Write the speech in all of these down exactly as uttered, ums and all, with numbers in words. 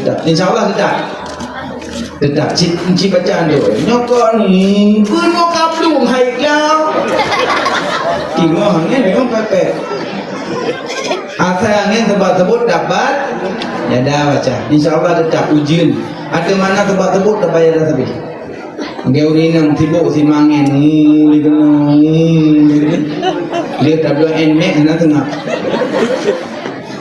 Tetap. Insya Allah tetap. Tetap. Cit, cit bacaan tu. Nyoe kon, hmm, pun mau kaplung hai kau. Tengok angin memang pepek. Asai angin sebab-sebut dapat yada baca. Insya Allah tetap ujian. Ada mana sebab-sebut dapat yada sabé. Nggak ureueng inong sibuk si mangén, hmm, dia kena, hmm, dia kena. Dia tabloe enek na teungoh.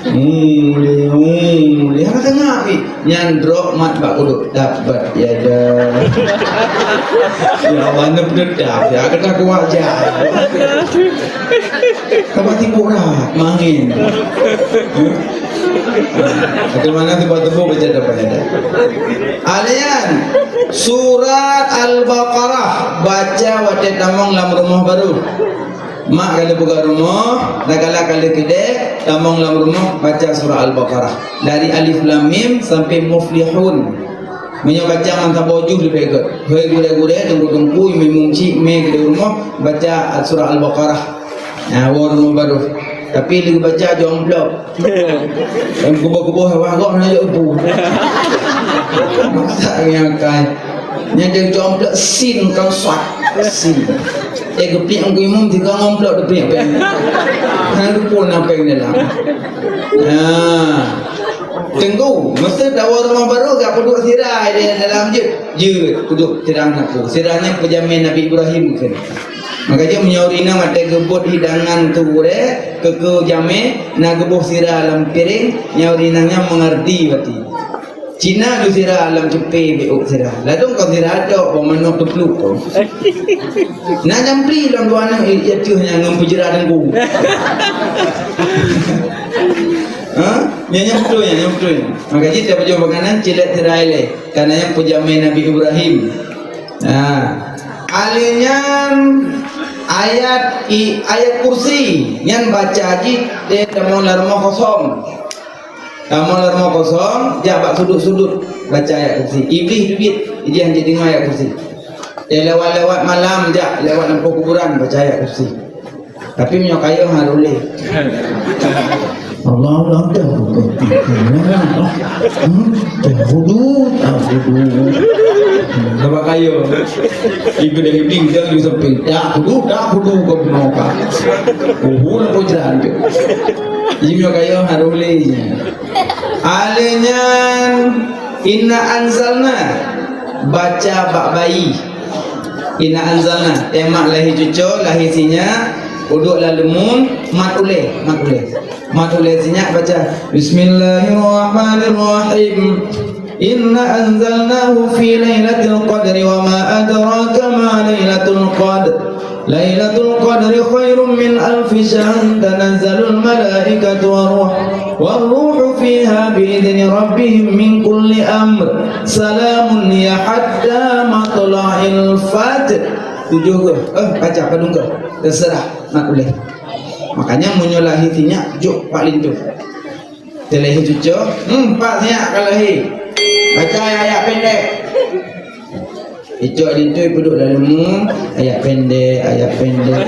Hmm, dia, hmm, dia na teungoh, pi. Nyan drop mat bak kuduk. Dapat ya dah. Ya Allah, na peudeudah, ya kena kuat aja. Kamu sibuk lah, mangén. Bagaimana tu buat tepuk baca dapat ada. Alian surat Al-Baqarah baca watèe tamong lam rumoh baru. Mak kala buka rumoh, dah galak kala keudè, tamong lam rumoh baca surah Al-Baqarah. Dari Alif Lam Mim sampai Muflihun. Meunyoe baca ngon saboh juh leubeh gèt. Hei gurèe-gurèe, teungku-teungku, imeum cik, mé keudè rumoh baca surah Al-Baqarah. Nah, woe rumoh baru. Tapi leuh baca jomplok. Nyang kuboh-kuboh hawah gob na jok bu. Masak ngiakai. Nyang jeuet jomplok sin kan swat. Sin. Eh, geupiek ngku imum tiga ngomplok geupiek pèng. Hana geupun na pèng dalam. Nah. Teungku, masa dawa rumoh baru gak peuduek sira di dalam jeuet. Jeuet peuduek sira na ku. Sira nyan peujamé Nabi Ibrahim kheun. Maka jeuet meunyoe ureueng inong watèe geubuet hidangan keu gurèe, keu, keu jamé, na geuboh sira lam piréng, nyan ureueng inong nyan meungerti berarti. Cina du sira lam cupé bék sira. Ladôm kon sira dok, bak manok teupluk tu. Na nyampli lam dua aneuk i-, i ateueh nyan ngon peujeurat teungku. Ha? Nyan, nyan beutôi nyan, nyan beutôi nyan. Maka jih tapajoh bak kanan, cilek sira ilèe. Karena nyan peujamé Nabi Ibrahim. Nah, alèh nyan ayat i-, ayat kursi nyan baca jih di tamong lam rumoh kosong. Tamong lam rumoh kosong, jak bak sudut-sudut baca ayat kursi. Iblih teubiet, ijih hanjeuet deungö ayat kursi. Di lewat-lewat malam jak lewat lam kuburan baca ayat kursi. Tapi meunyoe kayém harôh lé. Allah, Allah, Allah. Hmm, tak hudu, tak hudu. Sabab kayém. Ibu dah ibu dah ju sampai tak hudu, tak hudu kau bunoe ka. Kubu nak hujan tu. Jadi meunyoe kayém harôh lé. Alèh nyan inna anzalna baca bak bayi. Inna anzalna, teuma lahé cuco, lahé sinyak, uduk lam leumon, mat ulèe, mat ulèe. Mat ulèe sinyak baca, Bismillahirrahmanirrahim. Inna anzalnahu fi lailatul qadri wa ma adraka ma lailatul qadr. Lailatul qadri khairum min alfi syahr, tanazzalul malaikatu war ruh, war ruhu fiha bi idzni rabbihim min kulli amr. Salamun hiya hatta matla'il fajr. Tujoh geuh. Eh, baca padum geuh. Teuseurah mat ulèe. Makanya meunyoe lahé sinyak jok bak linto. Teulahé cuco, hmm, pat sinyak ka lahé. Baca ayat-ayat pendek. Icok linto peuduek dalam mu, ayat pendek, ayat pendek.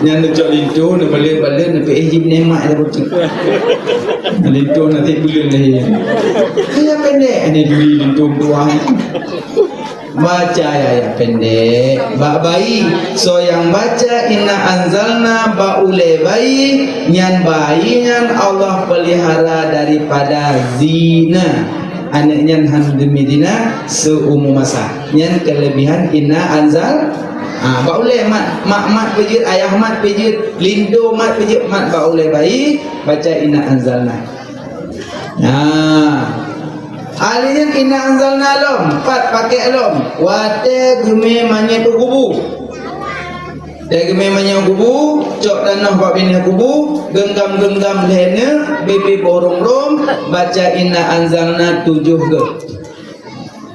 Nyan icok linto, neubalet-balet, neupeuéh jih neumat dah beutôi. Linto nanti buleuen lahé. Ayat pendek, ada dua linto dua. Baca ayat-ayat pendek bak bayi. Soe nyang baca inna anzalna bak ulèe bayi, nyan bayi nyan Allah peulihara daripada zina. Aneuk nyan han geumé zina seumu masa. Nyan keulebihan inna anzal. Ha, bak ulèe mat, mak mat peujeuet, ayah mat peujeuet, linto mat peujeuet, mat bak ulèe bayi, baca inna anzalna. Nah, alèh nyan inna anzalna lom, pat pakèk lom. Watèe geumé manyét u kubu. Watèe geumé manyét u kubu, cok tanoh bak binéh kubu, genggam-genggam lhèe neuk, bibi boh rôm-rôm, baca inna anzalna tujoh geuh.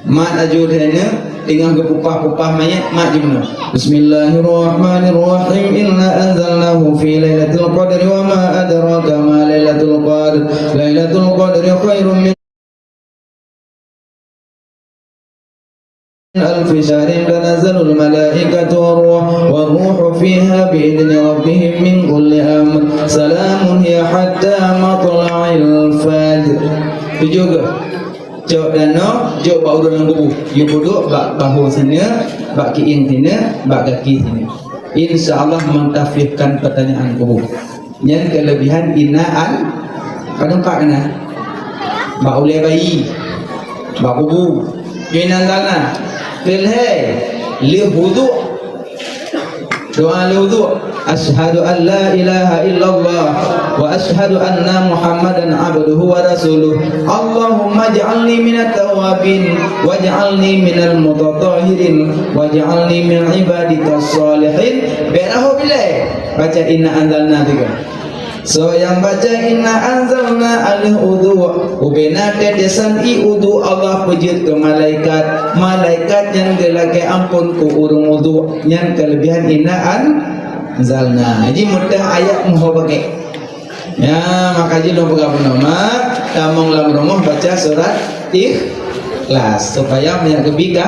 Mat laju lhèe neuk, teungoh geupupah-pupah manyét, mat jimeunoe. Bismillahirrahmanirrahim. Inna anzalnahu fi lailatul qadri wa ma adraka ma lailatul qadr. Lailatul qadri khairum min alfi syahrin, tanazzalul malaikatu war ruh, war ruhu fiha bi idzni rabbihim min kulli amr. Salamun hiya hatta matla'il fajr. Tujoh geuh. Cok tanoh, jok bak ureueng lam kubu. Yue peuduek bak bahu sineuk, bak kieng sineuk, bak gaki sineuk. Insya Allah mentafikan pertanyaan kubu. Nyan kelebihan inna an-, padum pat na? Bak ulèe bayi. Bak kubu. Inna anzalna. Keulhèe, lheueh wudhu. Doa lheueh wudhu. Asyhadu an la ilaha illallah wa asyhadu anna Muhammadan abduhu wa rasuluh. Allahumma ij'alni minat tawwabin waj'alni minal mutatahhirin waj'alni min ibadikas shalihin. Bèk raho bilèe baca inna anzalna tiga. Soe nyang baca inna anzalna alheueh udhu, ubena tetesan ié udhu Allah peujeuet keu malaikat. Malaikat nyan geulakèe ampôn keu ureueng udhu. Nyan kelebihan inna anzalna. Jadi meuteun ayat meuho pakai. Ya, maka jih lôn peugah bunoe mak, tamong lam rumoh baca surat Ikhlas supaya meunyo geubi ka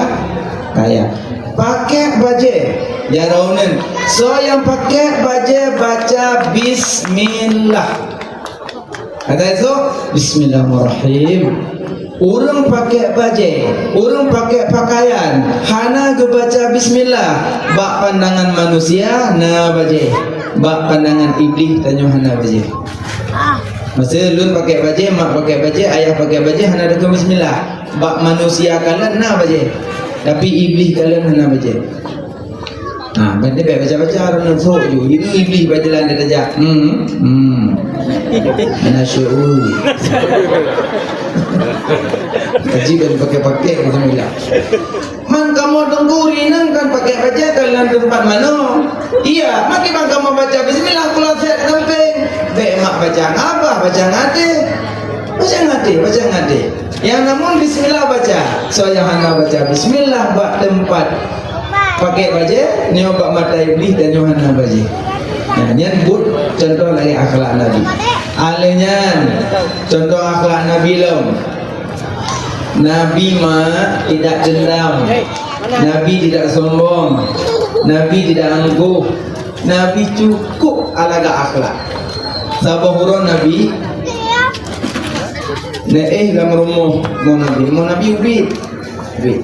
kaya. Pakai bajèe, jaroe uneun. Soe nyang pakai bajèe baca bismillah. Kata esok, bismillahirrahmanirrahim. Ureueng pakai bajèe, ureueng pakai pakaian, hana geubaca bismillah, bak pandangan manusia na bajèe, bak pandangan iblih tanyoe hana bajèe. Masa lôn pakai bajèe, mak pakai bajèe, ayah pakai bajèe, hana takheun bismillah. Bak manusia kalon na bajèe, tapi iblih kalon hana bajèe. Ha, berarti bèk baca-baca, ureueng nyan sôk ju. Itu iblih bak jalan dia tajak. Hmm. Hmm. Hana syu'ur. Haji kan pakai-pakai bismillah. Man kamoe teungku rinang kan pakai bajèe dalam teumpat manoe. Iya, maki ban kamoe baca bismillah, kulasek sampéng. Bèk mak baca ngabah, baca ngaté. Baca ngaté, baca ngaté. Nyang namun bismillah baca. Soe nyang hana baca bismillah bak teumpat pakai bajèe, nyoe bak mata iblih dan nyoe hana bajèe. Nah, nyan buet contoh lagèe akhlak Nabi. Alèh nyan, contoh akhlak Nabi lom. Nabi ma tidak dendam. Nabi tidak sombong. Nabi tidak angkuh. Nabi cukup ala gak akhlak. Saboh uroe Nabi neuéh lam rumoh mo Nabi. Mo Nabi ubit. Ubit.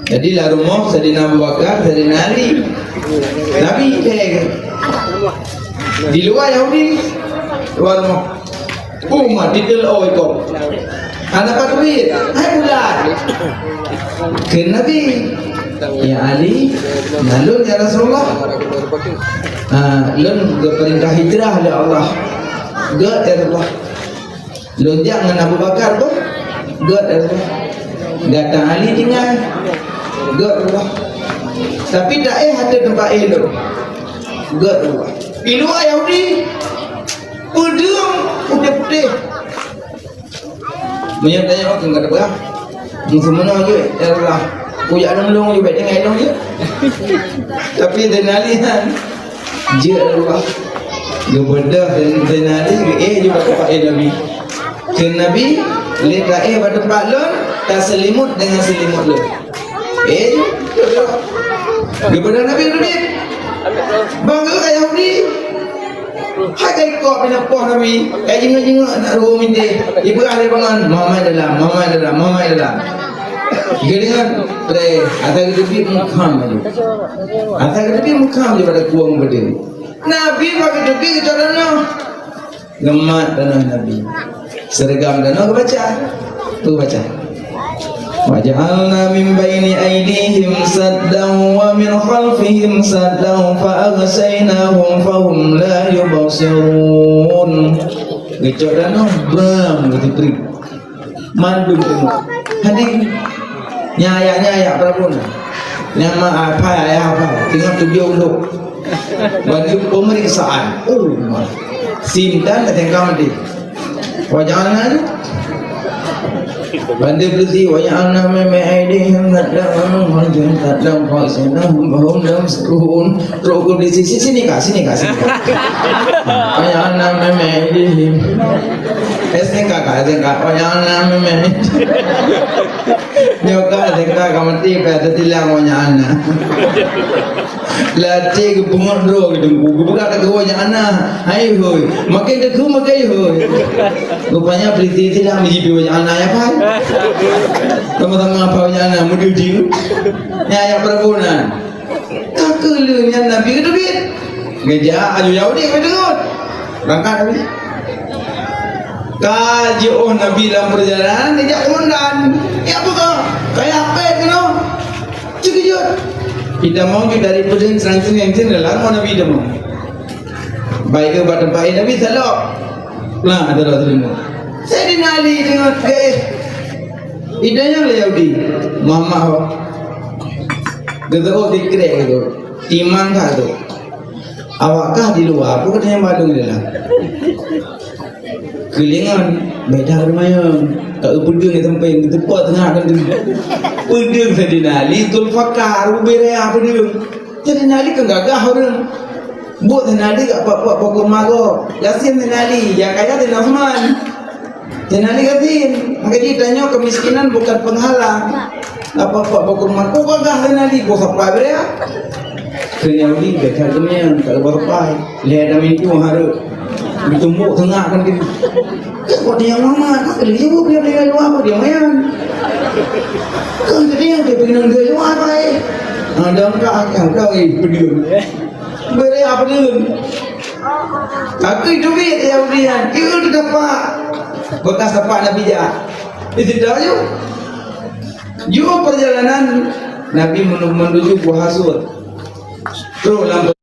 Jadi lam rumoh Saidina Abu Bakar, Saidina Ali. Nabi éh. Di luwa Yahudi, luwa rumoh. Umat diteul oi kong. Hana pat duit. Hai bulan. Kheun Nabi, "Ya Ali, na lôn ya Rasulullah. Ah, lôn geupeurintah hijrah lé Allah." "Gèt ya Rasulullah." "Lôn jak ngon Abu Bakar boh?" "Gèt ya Rasulullah." "Gata Ali tinggai?" "Gèt ya Rasulullah." "Tapi taéh ateueh teumpat éh lôn." "Gèt ya Rasulullah." Di luwa Yahudi, peudeueng putéh-putéh. Meunyoe tanyoe keu gata peugah, "Meuseumeunoe jeuet, ya Allah, kujak lôn lôn jeuet, bèk tinggai lôn jeuet." Tapi Zainali nyan, "Jeuet, ya Allah." Geubeudôh Zainali, geuéh jeuet bak teumpat éh Nabi. Kheun Nabi, "Lé taéh bak teumpat lôn, taseulimot deungon seulimot lôn." Éh jeuet. Geubeudôh Nabi, Nabi. Bang, geuh ka Yahudi. Hai ka ikot pinah poh Nabi, ka jingok-jingok nak ruhu mintih. Ibrah lé bangon, "Muhammad dalam, Muhammad dalam, Muhammad dalam." Geudeungon, preh, asa geuteubiet meukham laju. Asa geuteubiet meukham laju pada kuwong beudeueng. Nabi bak geuteubiet geucok tanoh. Geumat tanoh Nabi. Seureugam tanoh geubaca. Tu baca. "Wa ja'alna min baini aidihim saddan wa min khalfihim saddan fa aghshaynahum fahum la yubsirun." Geucok tanoh, bram, geuteupriek. Mandum teungoh. Hadeh. Nyan ayat, nyan ayat peurabon. Nyan ma apa, ayat apa? Teungoh tujoh ploh. Bagi pemeriksaan. Oh, ma. Sintan datang ka mati. Wa ja'alna tu. Bandum peulisi, wa ja'alna min baini aidihim saddan wa min khalfihim saddan fa aghshaynahum fa hum la yubsirun. Trok keu peulisi, "Sini, Kak, sini, Kak, sini, Kak." "Wa ja'alna min baini aidihim." Eh, sini, Kak, Kak, sini, Kak. "Wa ja'alna min baini." Nyoe ka, sini, Kak, ka meuti, ka teulang, "Wa ja'alna." Latih geupeungot droe geuteungku, geupeugah teungku, "Wa ja'alna." Hai hôi, makin teungku makin hôi. Rupanya peulisi silang jipeue "Wa ja'alna" ya, Pak. Sama-sama apa "Wa ja'alna", mudah jieu. Ya, ya, perbunan. Ka keuh lheueh nyan Nabi geuteubiet. Geujak aju Yahudi geuteubiet. Berangkat Nabi. Ka jiôh Nabi lam peurjalanan, geujak keumandan. Ya, apa kah? Kaya pet keunoe. Ceukeujot. Itamong ju dari peudeueng seurang-seurang nyang lalu Nabi tamong. Baik ke bak teumpat Nabi salok. Nah, ada rasa lima. Saidina Ali deungon gaéh. Idayang lé Yahudi. Muhammad ho. Geuseuôt sikrek gitu. Timang ka tu. Awak kah di luwa, peue katanya balong di dalam? Keulingan, beda lumayan. Tak peudeueng di tempat, di tempat tengah kan tu. Peudeueng Saidina Ali, Zulfikar, ubé raya peudeueng. Jadi Saidina Ali kan gagah ureueng. Buet Saidina Ali gak pak-pak pokok mago. Gasien Saidina Ali, nyang kaya Saidina Utsman. Saidina Ali gasien. Maka jitanyoe kemiskinan bukan penghalang. Apa-apa pokok mago gagah Saidina Ali, boh sapai bria. Keu Yahudi beda keumian, tak boh sapai. Lé ada mintu hareup. Ditumbok tengah kan gitu. Kok dia mama, kok dia ibu, dia dia luar, kok dia mayan. Kan dia dia dia bilang dia luar, baik. Ada engkau, engkau, engkau, eh, pedih. Beri apa dulu? Tapi duit Yahudi nyan, dia tu dapat bekas dapat Nabi jah. Itu dah yuk. Yuk perjalanan Nabi menu-, menuju Gua Hasur. Terus lam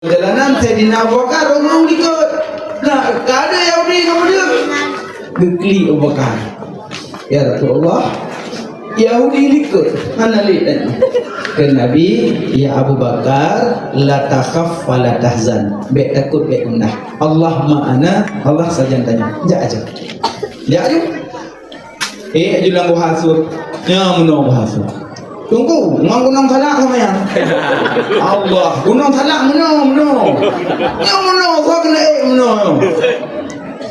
perjalanan Saidina Abu Bakar rhung likot. Nah, ka ada Yahudi ngon peudeueng. Geuklik Abu Bakar. Ya Rasulullah, Yahudi likot. Hana lé tanya. Kheun Nabi, "Ya Abu Bakar, la takhaf wa la tahzan." Bék takot, bék gundah. Allah ma'ana, Allah sajan tanyoe. Jak aja. Jak aja. Eh, aju lam Gua Hasur. Nyan meunoe Gua Hasur. Teungku, ngon gunong salak sama ya. Allah, gunong salak meunoe, meunoe. Nyan meunoe, gua keuneuk ék meunoe.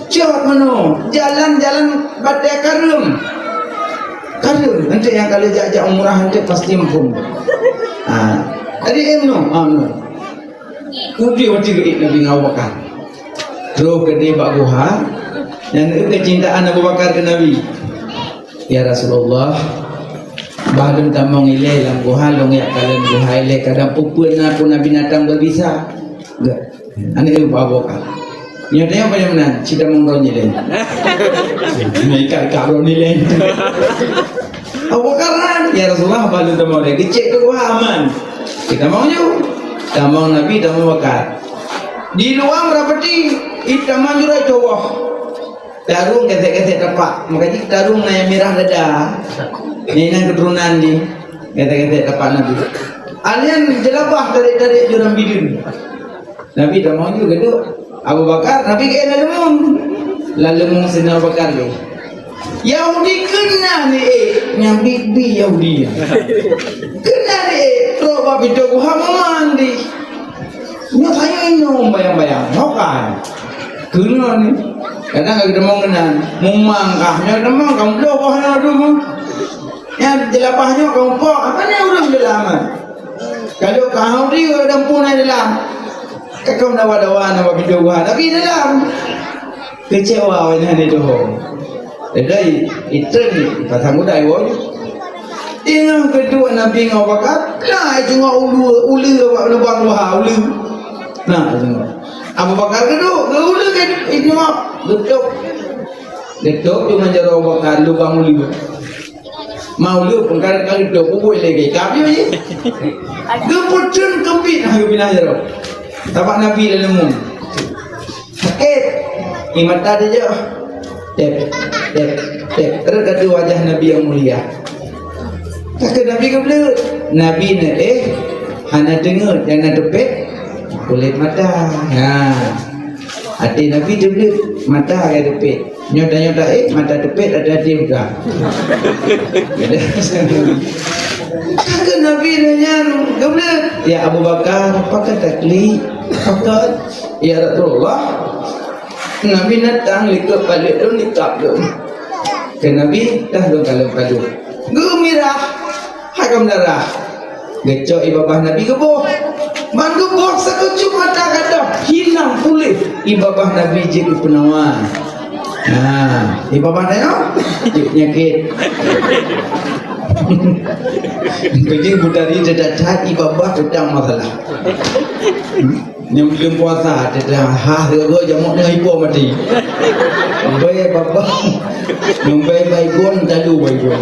Cot meunoe, jalan-jalan batée kareueng. Kareueng, nanti nyang ka lheueh jak-jak umrah nanti pasti muphom. Ha, jadi ék meunoe, ha, meunoe. Udeb watée geuék Nabi ngon Abu Bakar. Troh keudeh bak guha, nyan keuh keucintaan Abu Bakar keu Nabi. "Ya Rasulullah, bah lôn tamong ilée lam guha, lôn jak kalon guha ilée, kadang peue-peue na peue na binatang beubisa." Geuh. Aneuk Abu Bakar. Nyoe teuh apa nyang meunan? Ci tamong droeneuh ilée. Nyoe ikat-ikat droeneuh ilée. Abu Bakar, "Ya Rasulullah, bah lôn tamong ilée." Geucék keu guha aman. Geutamong ju. Tamong Nabi, tamong Abu Bakar. Di luwa meurapati, itamong ju rot tuboh. Tarông gesek-gesek tapak. Maka jih tarông na nyang mirah dada. Nyan inan keuturonan jih. Gesek-gesek tapak Nabi. Alien jeulabah tarék-tarék jurang bideuen. Nabi tamong ju geuduek. Abu Bakar, Nabi geuék lam leumong. Lam leumong Saidina Abu Bakar lé. Yahudi keunan ék, nyang biet-biet Yahudi. Keunan ék, trok bak pintoe guha meumang di. Nyoe tanyoe inong bayang-bayang, nyoe kan. Keunoe ni. Kadang ka geutamong keunan, mumang kah, nyoe tamong ka meubloe boh nyoe dum. Nyan jeulabah nyoe ka mupok, apa ni ureueng dalam? Kalau ka Yahudi ureueng dampun ai dalam. Ka keu dawa-dawa na bak pintoe guha, tapi dalam. Keucewa awaknyan itu ho. Jadi, itu ni, pasang muda iwoe. Ingat kedua Nabi ngon Abu Bakar, nah, itu ngon ulu, ulu awak lubang luha, ulu. Nah, itu ngon. Abu Bakar kedua, ke ulu ke, itu ngon, geutôp. Geutôp dengan jaroe Abu Bakar, lubang ulu. Mau ulu, pengkar kali geutôp, ubui lagi. Tapi, geupeuteun keumbit, nah, geupinah jaroe. Tabak Nabi lalu ngomong. Sakét. Di mata dia je. Tep, tep, tep. Terus kata wajah Nabi yang mulia. Kata Nabi ke belut. Nabi ni, eh, hana teungeut, hana tepet kulit mata. Ha. Hati Nabi tu belut, mata ke tepet. Nyoe tanyoe taék, mata teupet, hati-hati buka. Ka kheun Nabi nyan, geubeuet, "Ya Abu Bakar, pakon taklik? Pakon, ya Rasulullah?" Nabi neutang likot paleuet lôn, likot lôn. Kheun Nabi, "Dah lôn kalon padub." Geumirah, hai ka meudarah. Geucok ié babah Nabi geuboh. Ban geuboh, sakeujeup mata gadôh, hilang puléh ié babah Nabi jeuet keu peunawan. Ha, ié babah tanyoe jeuet peunyakét. Jadi budari that-that ié babah utang masalah. Nyang buleuen puasa, teudah hah lagèe jamok nyoe ipo maté. Bai babah. Nyang bai Baygon, talu Baygon.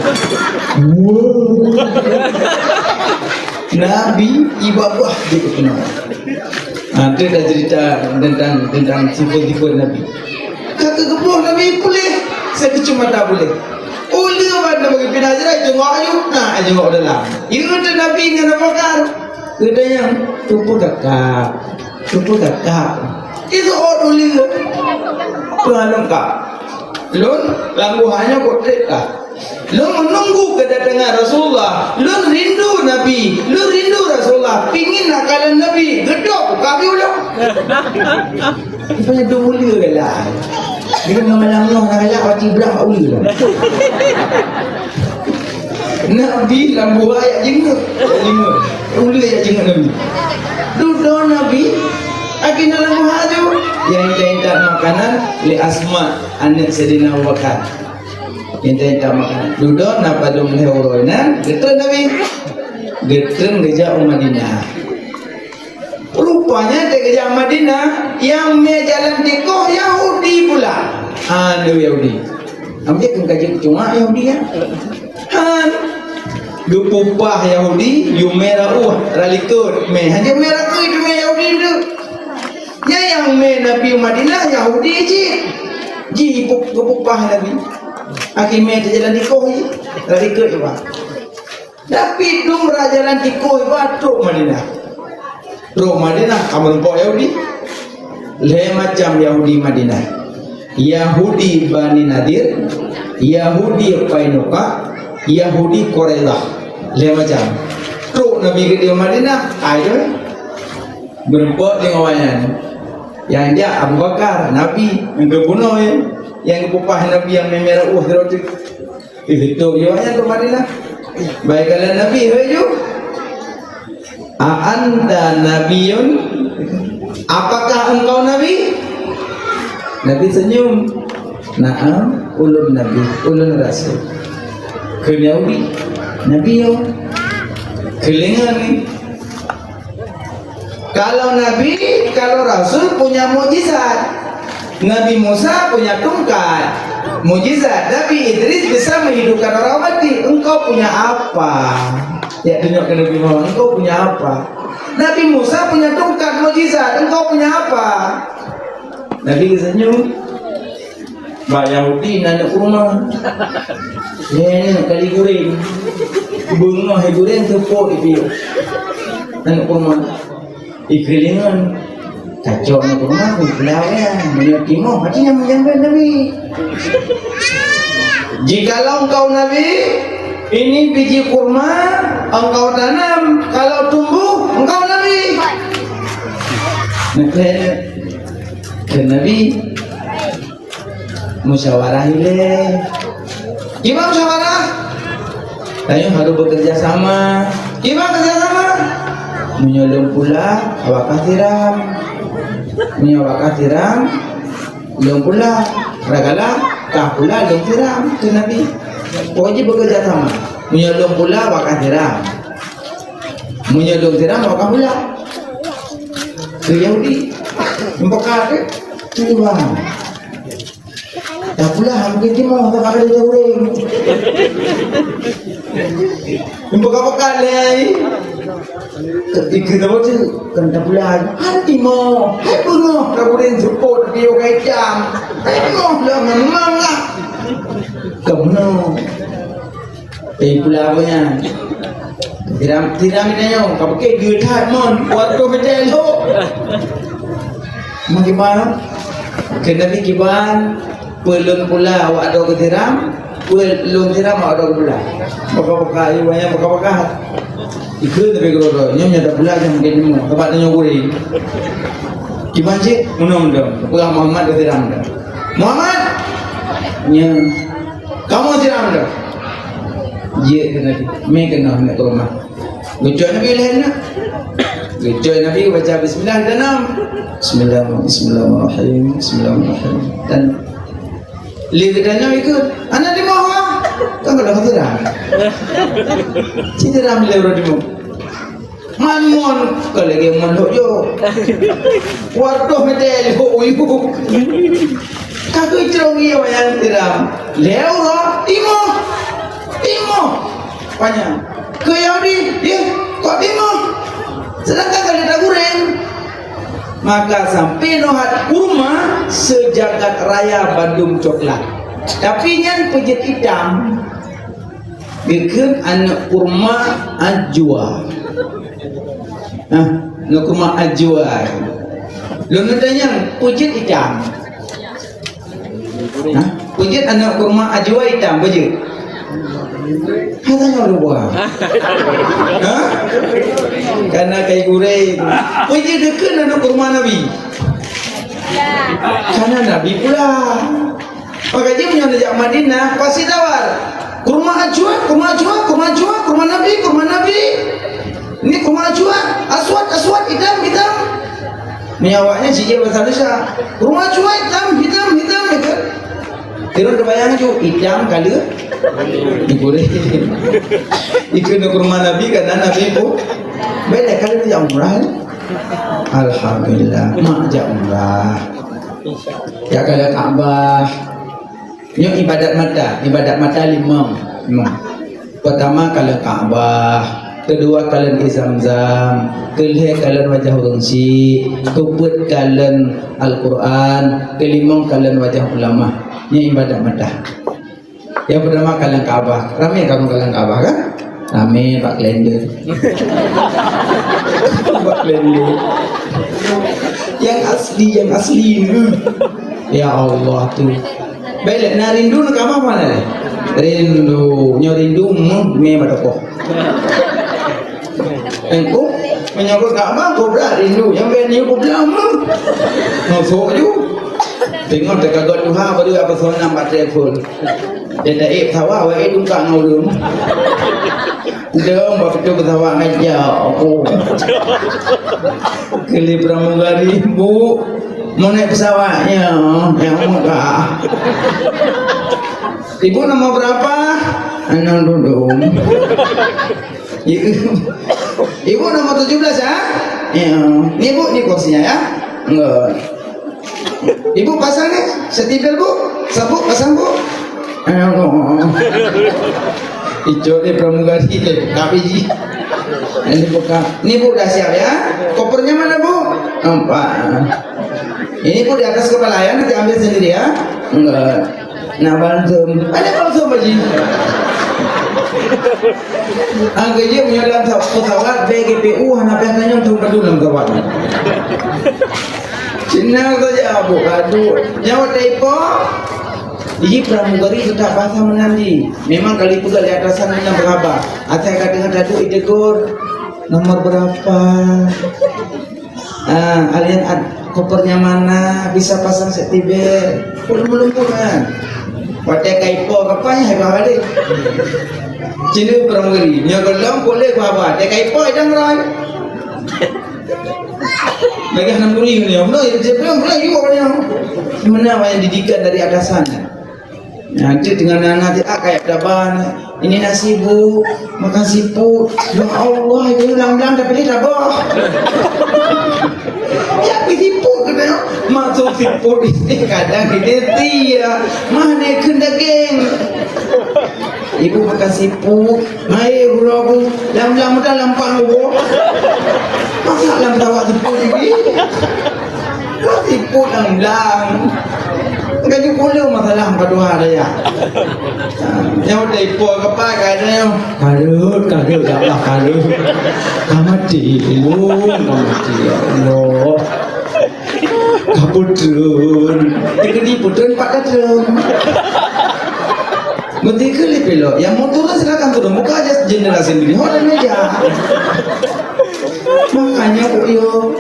Nabi ié babah jeuet keu peunawan. Ha, tu dah cerita tentang, tentang sifat-sifat Nabi. Ka geuboh Nabi puléh, sakeujeup mata puléh. Uleue ban Nabi pinah jrai, jongok ayub, na jongok dalam. Ié teuh Nabi ngon Abu Bakar. Geutanyong, "Peue kakak? Peue kakak?" Itu oh dulu. Tuhan lengkap. Lôn lam guha nyoe kok trép ka. Lôn menunggu kedatangan Rasulullah. Lôn rindu Nabi. Lôn rindu Rasulullah. Pingin nak kalon Nabi. Geudok ka bi ulôn. Rupanya dua mulia lah. Dia memang malam nyoh nak galak, pasti belah Pak Uli lah. Nabi lam buah yak jenguk. Yak jenguk. Uli yak jenguk Nabi. Dudoe Nabi, akhirnya lam buah tu. Yang intat-intat makanan, lé Asma, aneuk Saidina Abu Bakar. Intat-intat makanan. Dudoe na padum lhèe uroe nan, geutreun Nabi. Geutreun geujak u Madinah. Rupanya, teuk geujak Madinah, nyang mé jalan tikoh Yahudi pula. Han, Yahudi. Ambil keu kaji cuma Yahudi, ya. Han. Geupupah Yahudi, yue mé rauh, ralikot. Mé, hana mé rayeuk, mé Yahudi tu. Nyan nyang mé Nabi Madinah, Yahudi cit. Ji geupupah Nabi. Akhé mé teujalan tikoh ji. Ralikot, Pak. Tapi dum raja lam tikoh iba trok Madinah. Trok Madinah, ka meurumpok Yahudi. Lhèe macam Yahudi Madinah. Yahudi Bani Nadir, Yahudi Qainuqa, Yahudi Quraidah. Lhèe macam. Trok Nabi keudéh Madinah, ai tu. Meurumpok deungon awaknyan. Nyang jak Abu Bakar, Nabi, nyang geubunoe, nyang geupupah Nabi nyang mé-mé rauh sidroe teuk. Ih, beutôi, ya, ya, tu Madinah. Baik, kata Nabi, "Hai ju, a anta nabiyun? Apakah engkau nabi?" Nabi senyum. "Naam, ulôn nabi, ulôn rasul." Kheun Yahudi, "Nabi, yo." Keulingan ni. Kalau nabi, kalau rasul punya mukjizat. Nabi Musa punya tungkat. Mukjizat. Nabi Idris bisa menghidupkan orang mati. Engkau punya apa? Ya, tunjuk ke Nabi Muhammad. Engkau punya apa? Nabi Musa punya tungkat mukjizat. Engkau punya apa? Nabi senyum. Bak Yahudi na aneuk kurma. Nyan kali guréng. Beungoh guréng seupôt ipiôh. Aneuk kurma. Ikeulingan. Kacok aneuk kurma, ku pulau ya. Meunyoe timoh, hati nyang meujamban Nabi. Jikalau engkau Nabi, ini biji kurma engkau tanam, kalau tumbuh, engkau Nabi. Maka, ke Nabi, Musyawarah ilée. Kiban musyawarah? Tanyoe harôh bekerja sama. Kiban kerja sama? Meunyoe lôn pula, awak kah siram. Meunyoe awak kah siram, lôn pula. Kadang-kadang kah pula lôn siram, kheun Nabi. Pokok jih bekerja sama. Meunyoe lôn pula, awak kah siram. Meunyoe lôn siram, awak kah pula. Keu Yahudi. Meupeugah, eh, Tuhan. Tapulah, mungkin timoh, tak ada ureueng. Buka-buka lé. Ketika tu, kan tapulah. Hai timoh, hai beungoh, tak boleh sebut, dia orang jam. Hai timoh, dah memang lah. Kamu. Eh, pula apa nyan? Tiram, tiram ni nyoe, ka bukit geuthat mon, waktu beutôi lhok. Meukiban, keu Nabi kiban, Peue lôn pula awak droe keu siram, peue lôn siram awak droe keu pula. Baka-baka, ié banyak baka-baka. Ikheun tapi keudroe-droe, nyoe nyang tapula nyang mungken nyoe, sabab tanyoe gurèe. Kiban cit, meunoe meunoe, peugah Muhammad keu siram dah. "Muhammad!" "Nyo." "Kamoe siram dah." Jeuet keu Nabi, mé keunoe hana keu rumoh. Geucok Nabi lhèe na. Geucok Nabi baca bismillah dan nam. Bismillah, bismillahirrahmanirrahim, bismillahirrahmanirrahim. Dan lé geutanyoe ikut, "Aneuk timoh, ha?" Kan kalau kata dah. Cita dah milih orang timoh. Man mon, kalau lagi mon lhok jo. Waduh, mete lhok uyu. Ka geucrong ié wayang tiram. Lhèe uroe, timoh. Timoh. Panyang. Keu Yahudi, "Yeh, kok timoh? Sedangkan ka lheueh tagurèng." Maka sampai nohat kurma sejagat raya bandum coklat. Tapi nyan peujeuet itam. Geukheun aneuk kurma ajwa. Nah, aneuk kurma ajwa. Lôn tanyong, peujeuet itam. Hah? Peujeuet aneuk kurma ajwa itam, peujeuet? Hana nyoe lupa. Hah? Karena kai gurèe. Peujeuet geukheun aneuk kurma Nabi. Karena Nabi pula. Maka jih meunyoe neujak Madinah, pasti tawar. Kurma ajwa, kurma ajwa, kurma ajwa, kurma Nabi, kurma Nabi. Ni kurma ajwa, aswad, aswad, itam, itam. Meunyoe awaknyan sijil bahasa Indonesia. Kurma ajwa, itam, itam, itam, itam. Terus terbayang ju, itam kala digoreng. Ikut kurma Nabi, karena Nabi pun beda kali tu yang murah. Alhamdulillah, mak jak umrah. Ya, kalau Ka'bah. Nyoe ibadat mata, ibadat mata limong. Limong. Pertama, kalon Ka'bah. Kedua, kalon Air Zamzam. Kelhèe, kalon wajah ureueng syik. Keupeuet, kalon Al-Quran. Kelimong, kalon wajah ulama. Nyoe ibadat mata. Yang pertama, kalon Ka'bah. Ramé kamoe kalon Ka'bah, kan? Ramé bak kalender. Bak kalender. Yang asli, yang asli. Ya Allah tu. Baik, na rindu nak Ka'bah mana ni? Rindu. Nyoe rindu meh meh bak toko. Engkau menyangkut Ka'bah, kau berat rindu. Yang ben ni kau belah meh. Masuk ju. Tengok teukagot tuha baru apa sonang baterai full. Dia taék pesawat, awak ék tungkang ngon ulôn. Dong, bak pintu pesawat ngajar aku. Keu lé pramugari, "Bu, mau naik pesawatnya yang megah." "Ibu nomor berapa?" "Enam dudung." "Ibu nomor tujuh belas, ya?" "Ya." "Ni, Bu, ni kursinya, ya." "Enggak." "Ibu pasang ni, seatbelt, Bu. Sabuk pasang, Bu." Icok ni pramugari ni, tapi ji. Ini buka. Ni, Bu, dah siap, ya. Kopernya mana, Bu? Empat. Ini, Bu, di atas kepala, ya. Nanti ambil sendiri, ya. Enggak. Nah, balsem. Ada balsem, Haji. Angka je punya dalam pesawat, B G P U, hana payah tanya untuk betul dalam pesawat. Cina saja, Bu, kadu. Nyawa taipo. Jadi pramugari tetap bahasa menanti. Memang kali peugah di atasan yang berapa. Asal kata dengan tadu ditegur. Nomor berapa? Ah, alian ad-, kopernya mana? Bisa pasang safety belt. Belum, belum, belum, kan? Watèe ka ipo kapal, hai bah balik. Cina pramugari. Nyoe golom boleh bah bah. Watèe ka ipo idang rai. Lagi enam puluh ni, no, dia belum, belum juga ni. Mana yang didikan dari atasan? Nanti dengan anak dia, ah, kayak taban. "Ini nasi, Bu. Makan siput." Ya Allah, itu lam-lam tapi dia tabah. Ya, pergi siput, katanya. Masuk siput, kadang dia tia. Mana kena daging? "Ibu makan siput." "Hai, guru aku, lam-lam dah lampang, Bu." Masa lam tawak siput ni? Kau siput lam-lam. Enggak juga pula masalah empat dua dah ya. Ha, yang udah ipo ke apa, kadang yang kalut, kalut, ya Allah, kalut. Ka mati, Ibu, ka mati, ya Allah. Ka peutrön. Dikeudi peutrön pat ka trön. Meutikeu lé pilot, nyang mau turun silakan turun. Buka aja jendela sendiri. Ho dan meja. Makanya kok yo.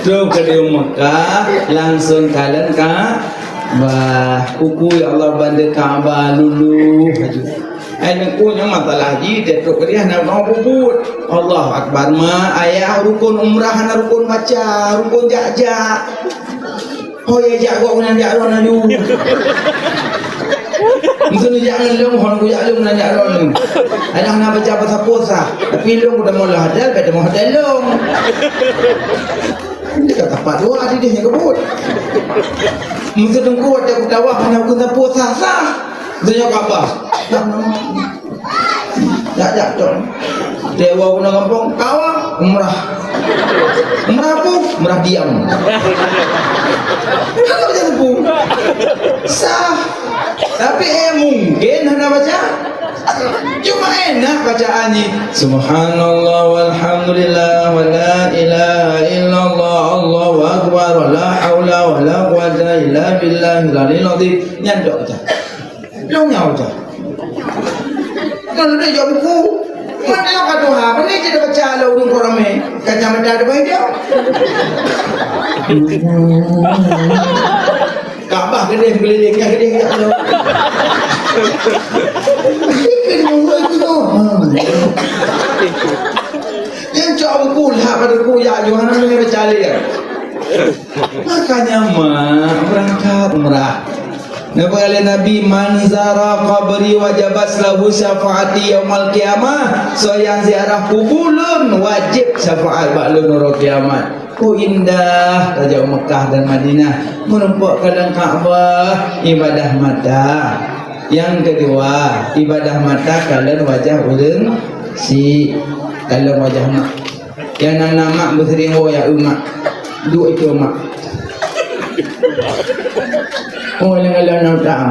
Trok ka di Mekah, langsung kalon Ka'bah. Uku ya Allah banda Ka'bah lulu. Ai nengku nyan masalah jih, teutap keudeh hana mau peubuet. Allahu Akbar. Ma ayah rukun umrah hana rukun baca, rukun jak-jak. Ho ya jak gok nan jak ron aju. Mungkin jak ngon lôn, hon ku jak lôn nan jak ron. Alah hana baca puasa-puasa. Tapi lôn udah mula hadal, beda mau hadal lôn. Dia kata pat dua tadi dia nyang kebut. Mungkin tengku ada ketawa hana ku puasa sah. Dia nyang apa? Jak, jak, cok. Dewa guna gampông, kawa, umrah. Umrah apa? Umrah diam. Kan tak baca tepu. Sah. Tapi eh mungkin hana baca. Cuma enak bacaan ni. Subhanallah walhamdulillah wa la ilaha illallah Allahu akbar wa la haula wa la quwwata illa billahil aliyil azim. Nyan dok baca. Lôn nyang baca. Kan lôn jak buku. Mana ka tuha? Mana je baca lah ureueng ramai. Kacamata ada baik dia. Kaabah keudeh keuliling, ka keudeh jak lôn. Ini kan ureueng itu tu. Yang cak buku lah pada buku ya Yohanes ni baca lagi. Makanya mak berangkat umrah. Napa kata Nabi, "Man zara qabri wajabat lahu syafaati yaumal qiyamah." Soe nyang ziarah kubu lôn, wajéb syafaat bak lôn uroe kiamat. Ku indah tajak Mekah dan Madinah, meurumpok kalon Ka'bah, ibadah mata. Yang kedua, ibadah mata kalon wajah ureueng si kalon wajah mak. Nyang na mak beuseuring woe ya umat. Duek itu mak. Oh, nyang ada na utang.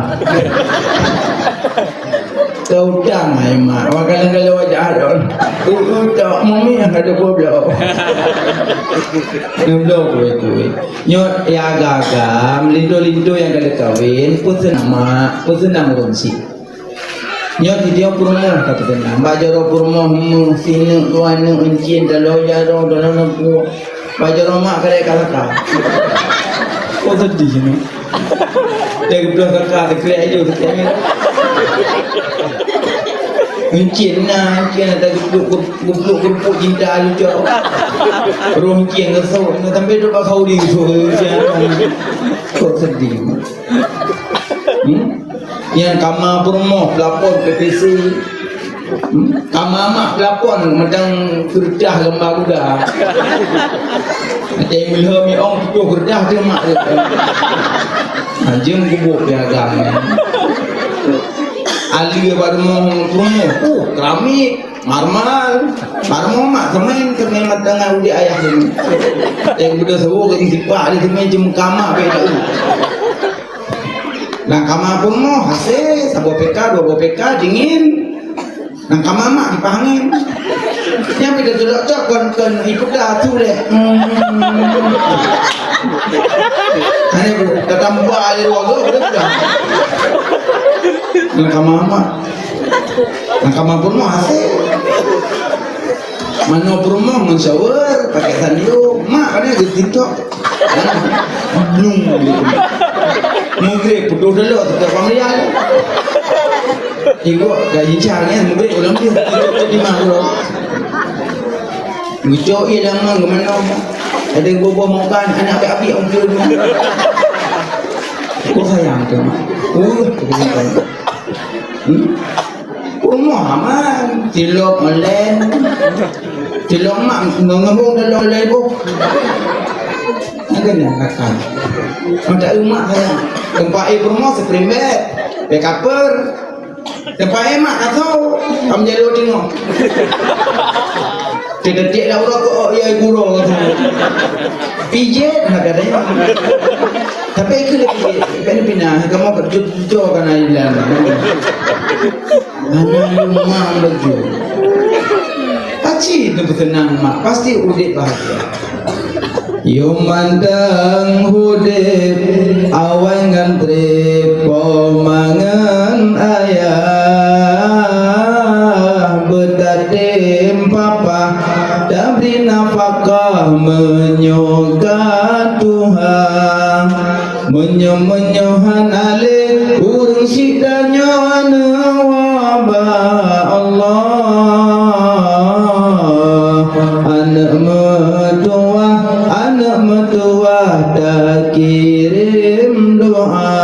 Kau utang ai mak. Wah, kalau-kalau wajah ada. Itu tak mami yang ada goblok. Goblok itu. Nyot ya gaga, melinto-linto yang kada kawin, pesenang mak, pesenang ureueng si. Nyoe tiep peurumoh ka teukeunang. Bak jaroe peurumoh, meuh, sineuk, dua neuk, euncien, taloe jaroe, taloe neupue. Bak jaroe mak kadek ka saka. Oh, sedih ni. Dia geubloe saka, teukrek aju, teukrek aju. Euncien na, euncien na, geubloe, geubloe, geubloe cinta aju cok. Roh euncien geusok, na sampai duduk bak Saudi, geusok euncien. Kok sedih. Hmm? Nyang kama peurumoh, plafon P P C. Hmm? Kama mak plafon, meudang keureutah gambar kuda. Ada yang meuliha miong putôh keureutah tu mak dia. Anjeung gubuk piagam. Ali baru mau peurumoh, uh, keramik, marmal. Baru mau mak semen, semen matang udé ayah ni. Yang udah sewa ke sipak dia semen cuma kama beda. Nang kama peurumoh, hasé, saboh P K, dua boh P K, dingin. Nang kama mak, kipah angén. Nyang pih teucok-cok kon, kon ikut dah tu deh. Hmm. Hanya bu, tatamba aja dua go, udah dah. Nang kama mak. Nang kama peurumoh, hasé. Manoe peurumoh ngon shower, pakai sandiung. Mak, kan ada TikTok. Blung. Meugreb, putôh dulu, tetap pangrial. Ibu, gak jincang, ya, meugreb, ulang dia. Di mana, bro? Ngecok, iya, lama, ke mana, Mak? Ada bobo makan, anak abi-abi, om, dia, dia. Kok sayang tu, Mak? Uh, tu, tu, tu. Hmm? Rumoh aman, tilok online. Tilok mak ngembung dalam online boh. Ada yang akan. Mata umak saya. Tempat air rumoh spring bed, bed cover. Tempat air mak kasau, kamu jalur tengok. Titik-titik dah udah kok, oh, ya guru. Pijet nak katanya. Tapi itu lagi, kan pindah, kamu kerja kerja kan air dalam. Hana lôn mak laju. Aci teupeuseunan mak, pasti udép bahagia. Yum mantong udeb awai ngon treb, po mangan ayah, beutatem papa, tabri nafakah meunyoe ka tuha. Meunyoe-meunyoe hana lé ureuëng sita nyoe neuwoe bak Allah. Aneuëk meutuwah, aneuëk meutuwah takirém doa.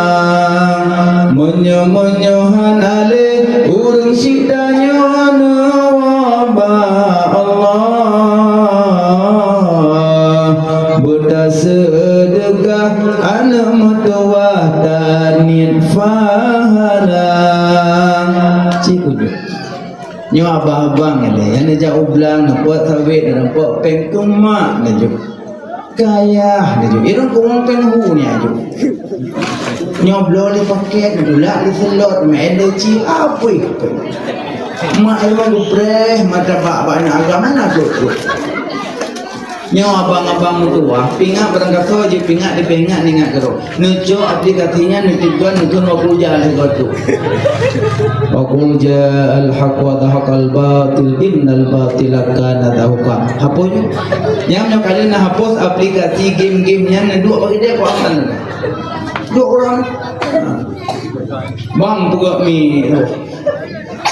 Meunyoe-meunyoe hana lé ureuëng sita nyoe neuwoe bak Allah. Beutaseudeukah aneuëk meutuwah taniet pahala. Cit ujoe. Nyoe abang-abang nyan lé, nyang neujak u blang, neupok sawét, neupok péng keu mak neujok. Keu ayah neujok. Irong keu wong péng hu nyan jok. Nyoe bloe lé pakét, neutulak lé seulot, meu'en lé cit, apui. Mak irong geupreh mata bak-bak na agam na jok. Nyoe abang-abang meutuwah, pingat barangkasoe jih, pingat dipeuingat, neuingat keudroe. Neucok aplikasi nyan, neutujuan, neutuan waktu jalan sigoe tu. Wa qul ja'al haq wa zahaqal batil, innal batila kana zahuqa. Hapus nyoe. Nyang nyoe kali na hapus aplikasi game-game nyan, na duek bagi dia kok aman. Duek ureuëng. Bang, peugah mi.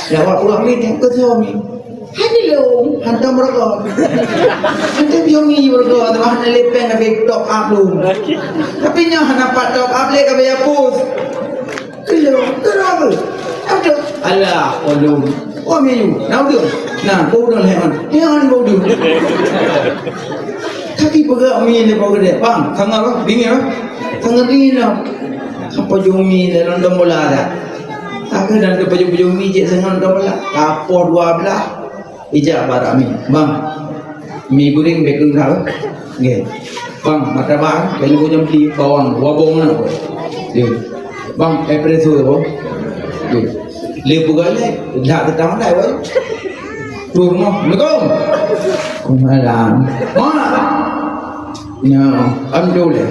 Ya, awak peugah mi, tengok ke mi. Hai lôn, hantom rokok. Hantom yomi rokok, teuma hana lé péng, tapi top up lôn. Tapi nyoe hana pat top up lé, ka bayar pos. Kilo, kenapa? Aduh, alah, ulôn. Oh, mi yu, na udeueng. Nah, bau udeueng lé, man. Jangan bau udeueng. Tapi peugah mi lé bau gede. Bang, sangat, bang. Dingin, bang. Sangat dingin, bang. Apa jumi dalam tombola dah? Aku dan tu pajong-pajong mi cek sangat tombola. Kapoh dua belah. Ijak barak mi. Bang, mi goreng bèk keu kah. Nggih. Bang, martabak, bèk nyoe jam beli bawang, wabong na. Nggih. Bang, espresso ya, Bang. Nggih. Lé bukan lé, dah ketang dah, Bang. Tur noh, Assalamualaikum. Waalaikumsalam. Mana? Nyoe, alhamdulillah.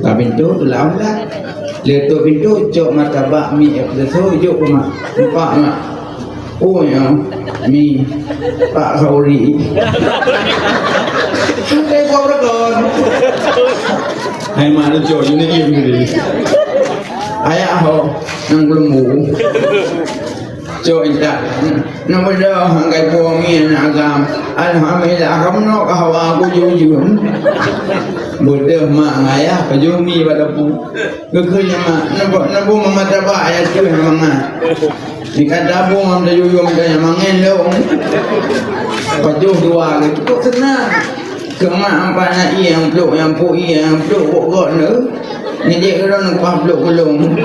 Ka pintoe teulam lah. Lé tô pintoe, cok martabak, mi, espresso, jok keu mak. Empat mak. Oh, nyoe, mi, pak khauri. Sampai buat berakon. Hai mak lucu, you ni game tadi. Ayah ho, nang belum bu. Cok intat. Neubeudôh angkai puwoe mi aneuk agam. Alhamdulillah, kamoe nyoe ka hawa aku jujur. Beudôh mak ngon ayah pajoh mi bak dapu. Geukheun nyan mak, neubu, neubu mama taba ayah tuh mangat. Di kata bu mam tajujur mita nyan mangen dong. Pajoh dua lagi, cukup senang. Keu mak ampat na ié nyang plôk, nyang po ié nyang plôk, bok gok neu. Nijek keudroe neupah blok gulong.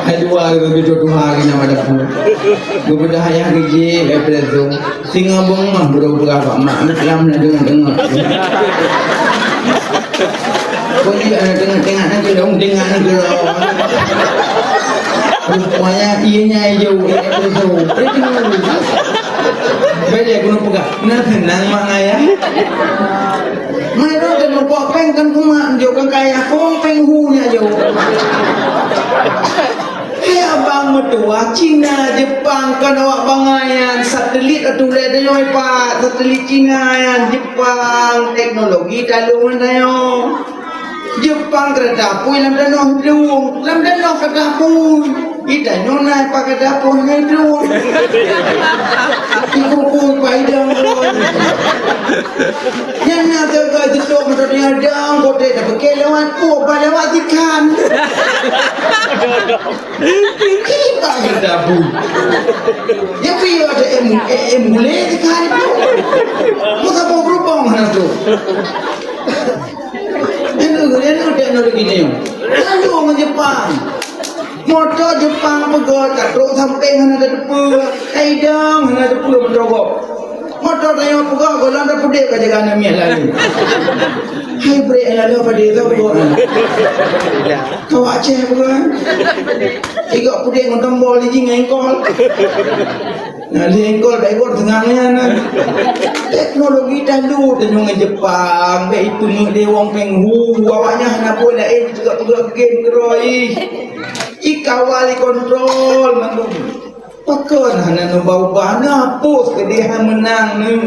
Hai dua geuduek tuha geuh nyang ada pun. Geubeudôh ayah geujek, eh, peulazong. Singoh beungoh beudôh peugah bak mak, lam na deungoe-deungoe. Kau juga na tengah-tengah na gelong, tengah na gelong. Rupanya ianya jauh, eh, peulazong. Beda guna peugah. Na tenang mak ayah. Mai rot dan meurumpok péng kan kumat jok kan kaya kong péng hu nyak jok. Hai abang meutuah, Cina, Jepang, kan awak bangai nyan. Satelit atuh lé tanyoe, Pak. Satelit Cina nyan, Jepang, teknologi taleueng tanyoe. Jepang keurata apui lam tanoh hidrong, lam tanoh keurata apui. Ita nyoe na pakai dapur hidrong. Iku pui paidong. Nyan na teuka jeutok motor tinggal dang, kote dah pekeh lewat, oh, ba lewat ikan. Kita berdabu. Ya, pi ada em, em, mulai ikan itu. Mau tak mau berubah mana tu? Nyan, nyan teknologi nyoe. Lalu ngon Jepang. Moto Jepang peugöt, ka trok sampéng hana tateupeue, ka idong hana tateupeue moto gob. Moto tanyoe peugöt, gohlom tapeudép ka jaga aneuk miet lalu. Hai brek lalu apa dia tahu peugöt. Kawak Aceh peugöt. Igok peudép ngon tombol, iji ngon engkol. Nah, lé éngkol bak éngkol teungang nyan. Teknologi talu tanyoe ngon Jepang, bèk ipeungeut lé wong Penghu, awaknyan hana peue laén, peugah-peugah game keudroe. Ikawal, ikontrol mandum. Pakon hana neuba-uba, neuhapus keudéh hana meunang neu.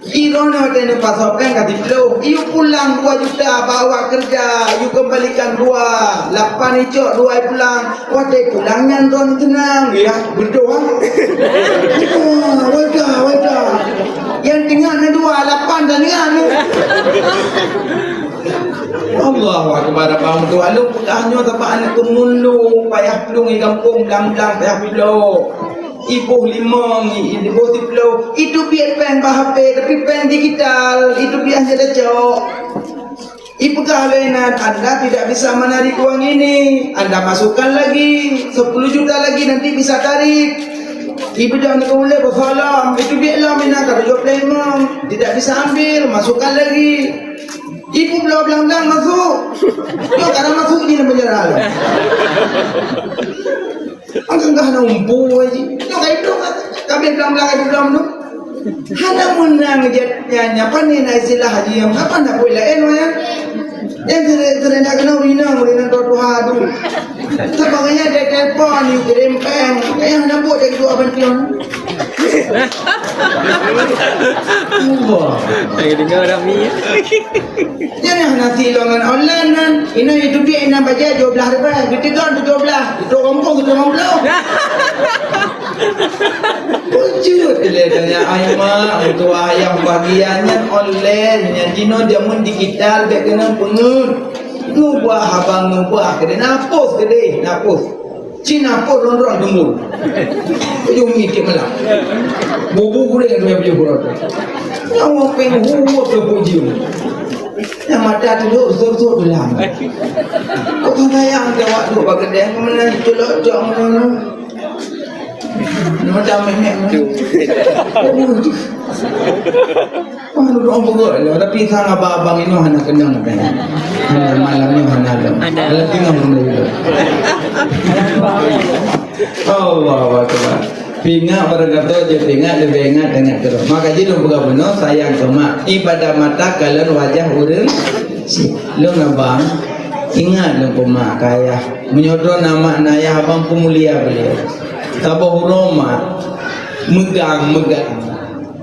Iroe nyoe watèe neupasoe péng ka siploh, iyue pulang dua juta bak awak keureuja, iyue keumbalikan dua, lapan icok dua ipulang. Watèe pulang nyan droeneuh teunang, ya, beudôh. Wah, weda, weda. Nyang teungoh na dua, lapan dan nyan. Allahu Akbar, abang tu. Along peugah nyoe sabab aneuk keumun lôn, payah plueng di gampông, blang-blang payah plueng. Iboh limong, i-, iboh siploh. Itu biet péng bak H P, tapi péng digital. Itu biet hana tacok. Ipeugah lé nan, "Anda tidak bisa menarik uang ini. Anda masukkan lagi sepuluh juta lagi, nanti bisa tarik." Ibeudôh aneuk keumun lé beusolom, itu biet lom inan ka tujoh ploh limong. Tidak bisa ambil, masukkan lagi. Ibu bloe blang-blang masuk. Nyoe ka na masuk jih lam penjara lom. Angkang ka hana umpu jih. Nyoe ka ibloe ka, ka abéh blang-blang, ka ibloe tu. Hana meunang jih nyan, nyan. Pane na istilah jih nyan? Apa na buet laén nyan? Nyan sering, sering na keunoe ureueng inong, ureueng inong tuha-tuha tu. Sabab nyan dia telepon, yue kirém péng. Nyan hana buet dari dua bantuan. Allah. Lagi dengar dah mi. Jangan hana silongan online kan. Ina itu dia ina baca dua belas ribu. Kita kan tujuh belas. Itu rompong kita rompong. Wujud dia tanya ai mak, itu ayah bagiannya online. Yang jino zaman digital, dia kena pengen. Nubah abang nubah. Kena napus ke deh, napus. Cina pun ron-ron tembul. Ujung mitik malam. Bubu gurih dua puluh puluh. Nyawa peng huwa ke bujung. Yang mata tu duduk, duduk, duduk dalam. Kau kan sayang ke waktu bak kedai, kau mana celok-celok mana. Nama dah menek mana. Oh, tu. Wah, duduk orang pegawai lah. Tapi sang abang-abang ini hana kenyang, kan? Hana malam ni hana lom. Ada. Dalam tinggal pun boleh duduk. Allahu Akbar. Pingat orang kata je, pingat, lebih ingat, ingat terus. Maka jadi dong peugah bunoe, sayang ke mak. Ibadah mata kalon wajah ureueng. Lôn abang, ingat lôn keu mak keu ayah. Meunyoe droe na mak na ayah, abang peumulia beliau. Saboh uroe mak, meugang, meugang.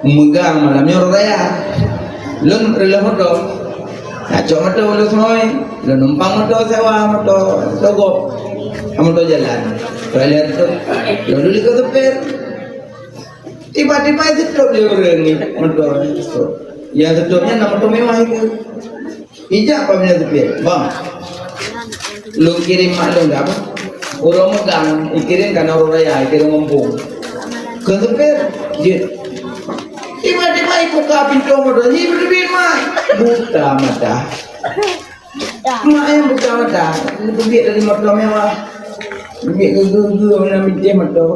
Meugang malam nyoe raya. Lôn reuloh moto. Nak cok moto lôn seumai. Lôn numpang moto sewa, moto togop. Moto jalan. Toilet tu. Lôn duli keu supir. Tiba-tiba itu trok lé ureueng ni moto. Yang seutop nyan na moto mewah itu. Ijak paminan supir, "Bang, lôn kirém mak lôn dah, Bang. Uroe meugang, ikirém kana uroe raya, ikirém mumpung." Kheun supir, "Jeuet." Tiba-tiba ibuka pintoe moto, "Nyi, beuteubiet, Mak." Buta mata. Mak nyang buta mata, geuteubiet dari moto mewah. Geuteubiet geu-geu-geu meunan bintéh moto.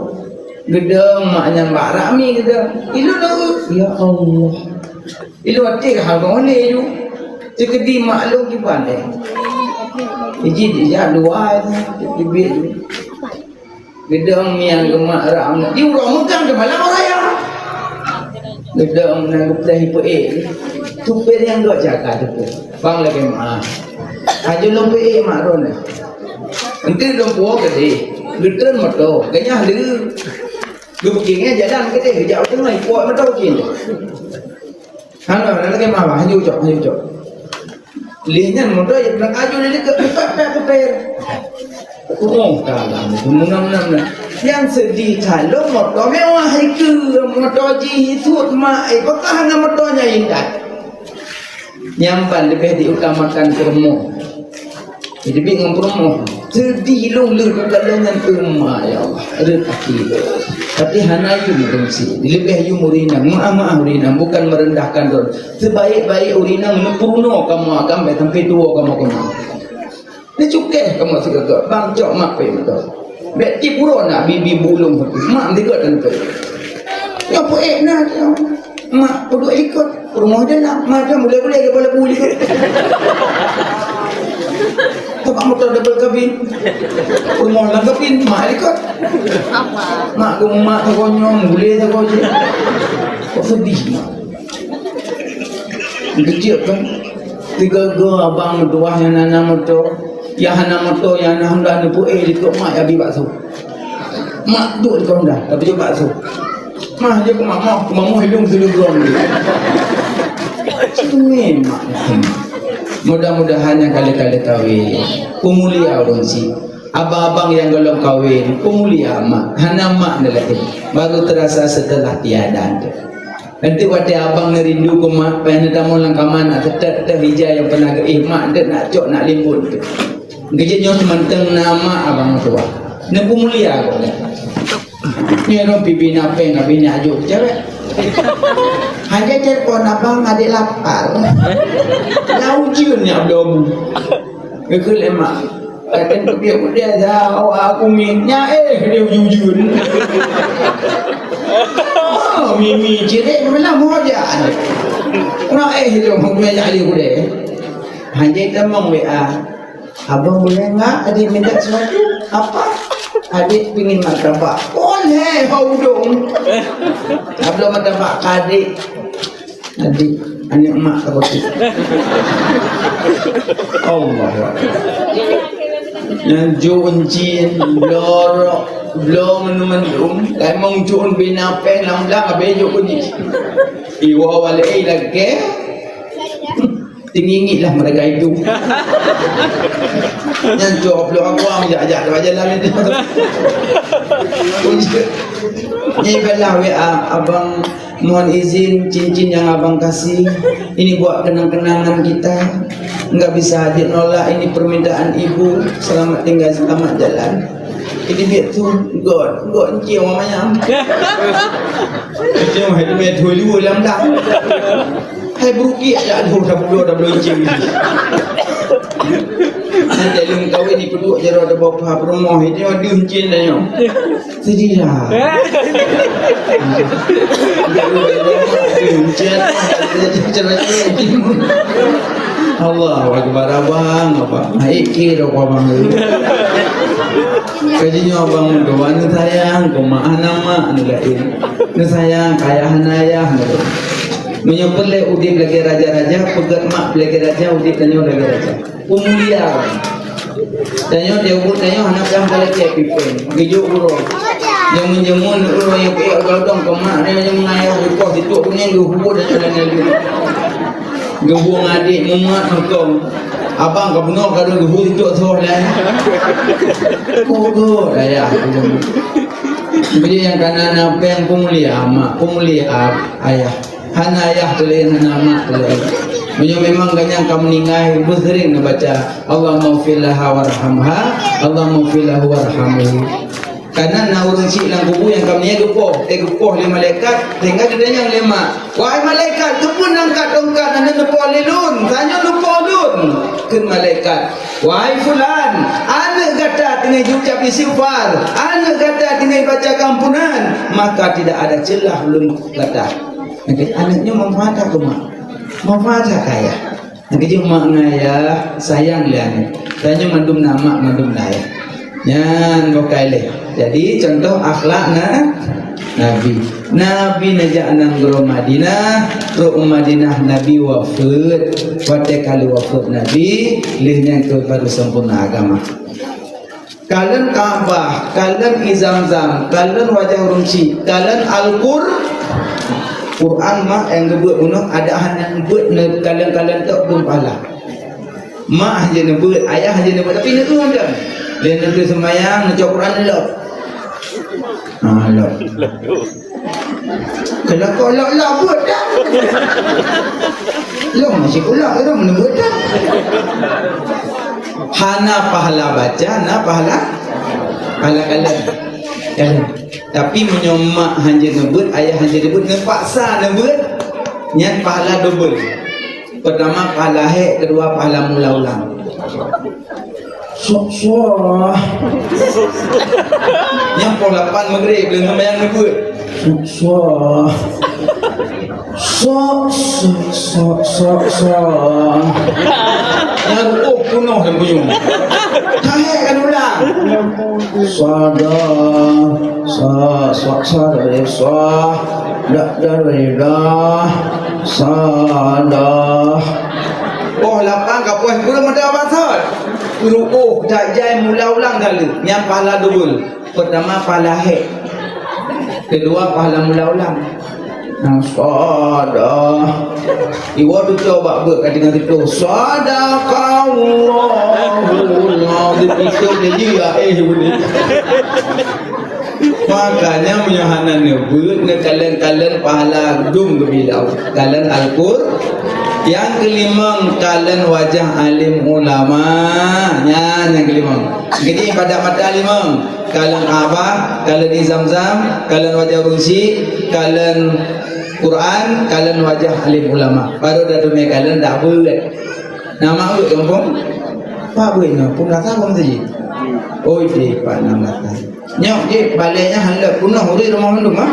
Geudong mak nyan bak rami geudong. Ilôn, "Ya Allah." Ilôn até ka haba ulèe ju. Teukeudi mak lôn kiban deh. Iji dijak luwa ju, teubiet ju. Geudong miang geumak rak di uroe meugang di malam raya. Geudong meunan geupeugah ipeuék. Supir nyang gok jaga teupeue. Bang lagèe mak. Aju lôn peuék mak droeneuh. Eunteuk lôn puwoe keudeh. Geutreun moto. Ganyah lé. Geubukeng jalan keudeh. Geujak u teungoh ipok moto keu Hana, hana lagèe mawah, hana ucok, hana ucok. Lheuh nyan moto ya peunak aju lé likot, peutak-tak keupér. Oh, kalah, meunan, meunan, meunan. Nyang seudeh ka lôn moto mewah ikeue, moto jih isut mak, eh, pakon hana moto nyan intat. Nyang ban leubeh diutamakan keu rumoh. Jadi, bit ngon peurumoh. Seudeh lôn leuh keu kalon nyan teuma, ya Allah. Reuet até lôn. Tapi hana yum kongsi. Leubeh yum ureueng inong. Meu'ah-meu'ah ureueng inong. Bukan merendahkan droe. Sebaik-baik ureueng inong neupeurunoe kamoe agam, bèk sampai tuwoe kamoe keumah. Neucukeh kamoe sigoe-goe. Bang cok mak payah meudoe. Bèk tiep uroe na bibi bulong sapeue. Mak meusigoe dan payah. Nyoe peuék na dia. Mak peuduek likot. Rumoh dalam. Mak dia mulai-mulai dia bola buli. Teuma moto double kabin. Rumoh lam kabin, mak likot. Mak geumat sagoe nyoe, mulai sagoe jih. Kok sedih mak. Kejeuet kan? Tiga-tiga abang meutuah nyang hana moto. Nyang hana moto, nyang hana Honda neupeuéh likot mak nyang bri bakso. Mak duek likot Honda, tapi jok bakso. Mah jok mak, mak, mak, mak hidung seuleubong. Cumi mak. Mudah-mudahan nyang kali-kali kawin, peumulia ureueng syiek. Abang-abang nyang gohlom kawin, peumulia mak. Hana mak na laén. Baru terasa setelah tiada. Nanti watèe abang neurindu keu mak, payah neutamong lam kama, nak teutet-teutet ija nyang pernah geuéh mak, teutet nak cok, nak limbun teuh. Geujak nyoe seumantong na mak abang meutuah. Neupeumulia kok nyan. Nyoe rhom pipi na péng, abéh nyak jok cewek. Hana telepon abang, adék lapar. Lau jeuet nyak blobu. Geukheun lé mak. Kata kupiek udeh dah, awak aku mi. Nyak éh dia ujeuen-ujeuen. Oh, mimi cirék mana mau aja. Nak éh dia mau kena jadi udeh. Hana tamong W A. Abang boleh enggak adik minta sesuatu? Apa? Adik pingin martabak. Boleh, hau dong. Abang martabak adik. Adik, aneuk mak takot. Allah. Nyang jok encin, blorok, bloe mandum-mandum. Lai mong jok bina péng lam blang, abéh jok kunci. Iwa walai lagèe. Tinggi-tinggi lah mereka itu. Nyan coplok aku, ah, jak-jak lewat jalan itu. Ni bela W A, abang, mohon izin cincin yang abang kasih. Ini buat kenang-kenangan kita. Enggak bisa adik nolak, ini permintaan ibu. Selamat tinggal, selamat jalan. Ini biar tu, god, god cium mamanya. Cium hai tu, biar tu dua lam dah. Hai beruki ada dua dah dua dah belum cium. Nanti lun kawin ni kedua jarak ada bawa paham rumah ini ada cincin dah nyo. Sedih lah. Cincin. Allahu Akbar abang apa? Hai kira abang. Kaji nyoe abang meudoa neusayang keu mak hana mak, neu laén. Neusayang keu ayah hana ayah, neu. Meunyoe peureulée udeb lagée raja-raja, peugét mak lagée raja, udeb tanyoe lagée raja. Peumulia. Tanyoe di ubit tanyoe hana payah balekée pipéng, geujok uroe. Nyang meunjameun uroe nyang peuék odong-odong keu mak, nyang meungayah rukoh situk kuning geuhubot dan jalan lalu. Geubueng adik mumat hukôm. Abang ka bunoe ka lheueh geubu sitok soh lé. Kubu dayah. Jadi nyang kana na péng peumulia mak, peumulia ayah. Hana ayah teuh laén, hana mak teuh laén. Meunyoe memang ganyang ka meuninggai, beuh sering neubaca, "Allahummaghfir laha warhamha, Allahummaghfir lahu warhamhu." Kana na ureuëng syiek lam kubu nyang ka meuninggai geupoh, eh, geupoh lé malaikat, sehingga geutanyong lé mak, "Wahai malaikat, keupeue neuangkat tongkat aneuk neupoh lé lôn? Tanyoe neupoh lôn." Kheun malaikat, "Wahai fulan, aneuk gata teungoh jiucab istighfar, aneuk gata teungoh baca keampunan, maka tidak ada celah ulôn gata." Aneuk nyoe manfaat keu mak, manfaat keu ayah. Nyang keujeuet mak ngon ayah sayang lé aneuk. Tanyoe mandum na mak, mandum na ayah. Nyan bukai lé. Jadi contoh akhlak na Nabi. Nabi neujak nanggroe Madinah, trok u Madinah Nabi wafeuet. Watée ka lheueh wafeuet Nabi, lheueh nyan keuh baru sempurna agama. Kalon Ka'bah, kalon Ie Zamzam, kalon wajah ureuëng syiek, kalon Al-Qur-, Quran mak nyang geubeuet bunoe, ada hana geubeuet neu kalon-kalon tok beuet pahala. Mak hana geubeuet, ayah hana geubeuet, tapi neu ureuëng kan. Dia neu seumayang, neucok Quran lop. Ah, lop. Kalau kau lak-lak buet dah. Long masih pula orang menyebut dah. Hana pahala baca, na pahala, pahala kalam. Kalam. Tapi meunyoe mak hana neubeuet, ayah hana neubeuet, neupaksa neubeuet, nyan pahala dobel. Pertama pahala hék, kedua pahala mula ulang. Sok-sok. Nyang poh lapan Maghrib, lheueh seumayang neubeuet. Sok-sok. Sa, sa, sa, sa, sa. Nyang rukuk peunoh dan buyung. Tahek kan ulang. Sa, da, sa, sa, sa, da, sa, da, da, da, da, sa, da. Oh, lapan ka poh sepuluh meuda basot. Rukuk, tajai mula ulang kali. Nyang pahala double. Pertama, pahala hek. Kedua, pahala mula ulang. Nah, sada. Iwa tu coba buat kat dengan situ. Sadaqallahul azim. Itu dia, ya, eh, boleh. Makanya, meunyoe hana neubeut, neukalon-kalon pahala dum geubilang. Kalon Al-Qur-, nyang keulimong, kalon wajah alim ulama. Nyan nyang keulimong. Jadi, ibadat mata limong. Kalon Ka'bah, kalon Zam-Zam, kalon wajah ureueng syik, kalon Quran, kalon wajah alim ulama. Baru dah teumé kalon dak beuet. Nama beuet gampông? Pak beuet nyoe, pun rasa bang saji. Oh, ide Pak enam belas tahun. Nyok je, balai nyan hana peunoh ureueng rumoh mandum, ha?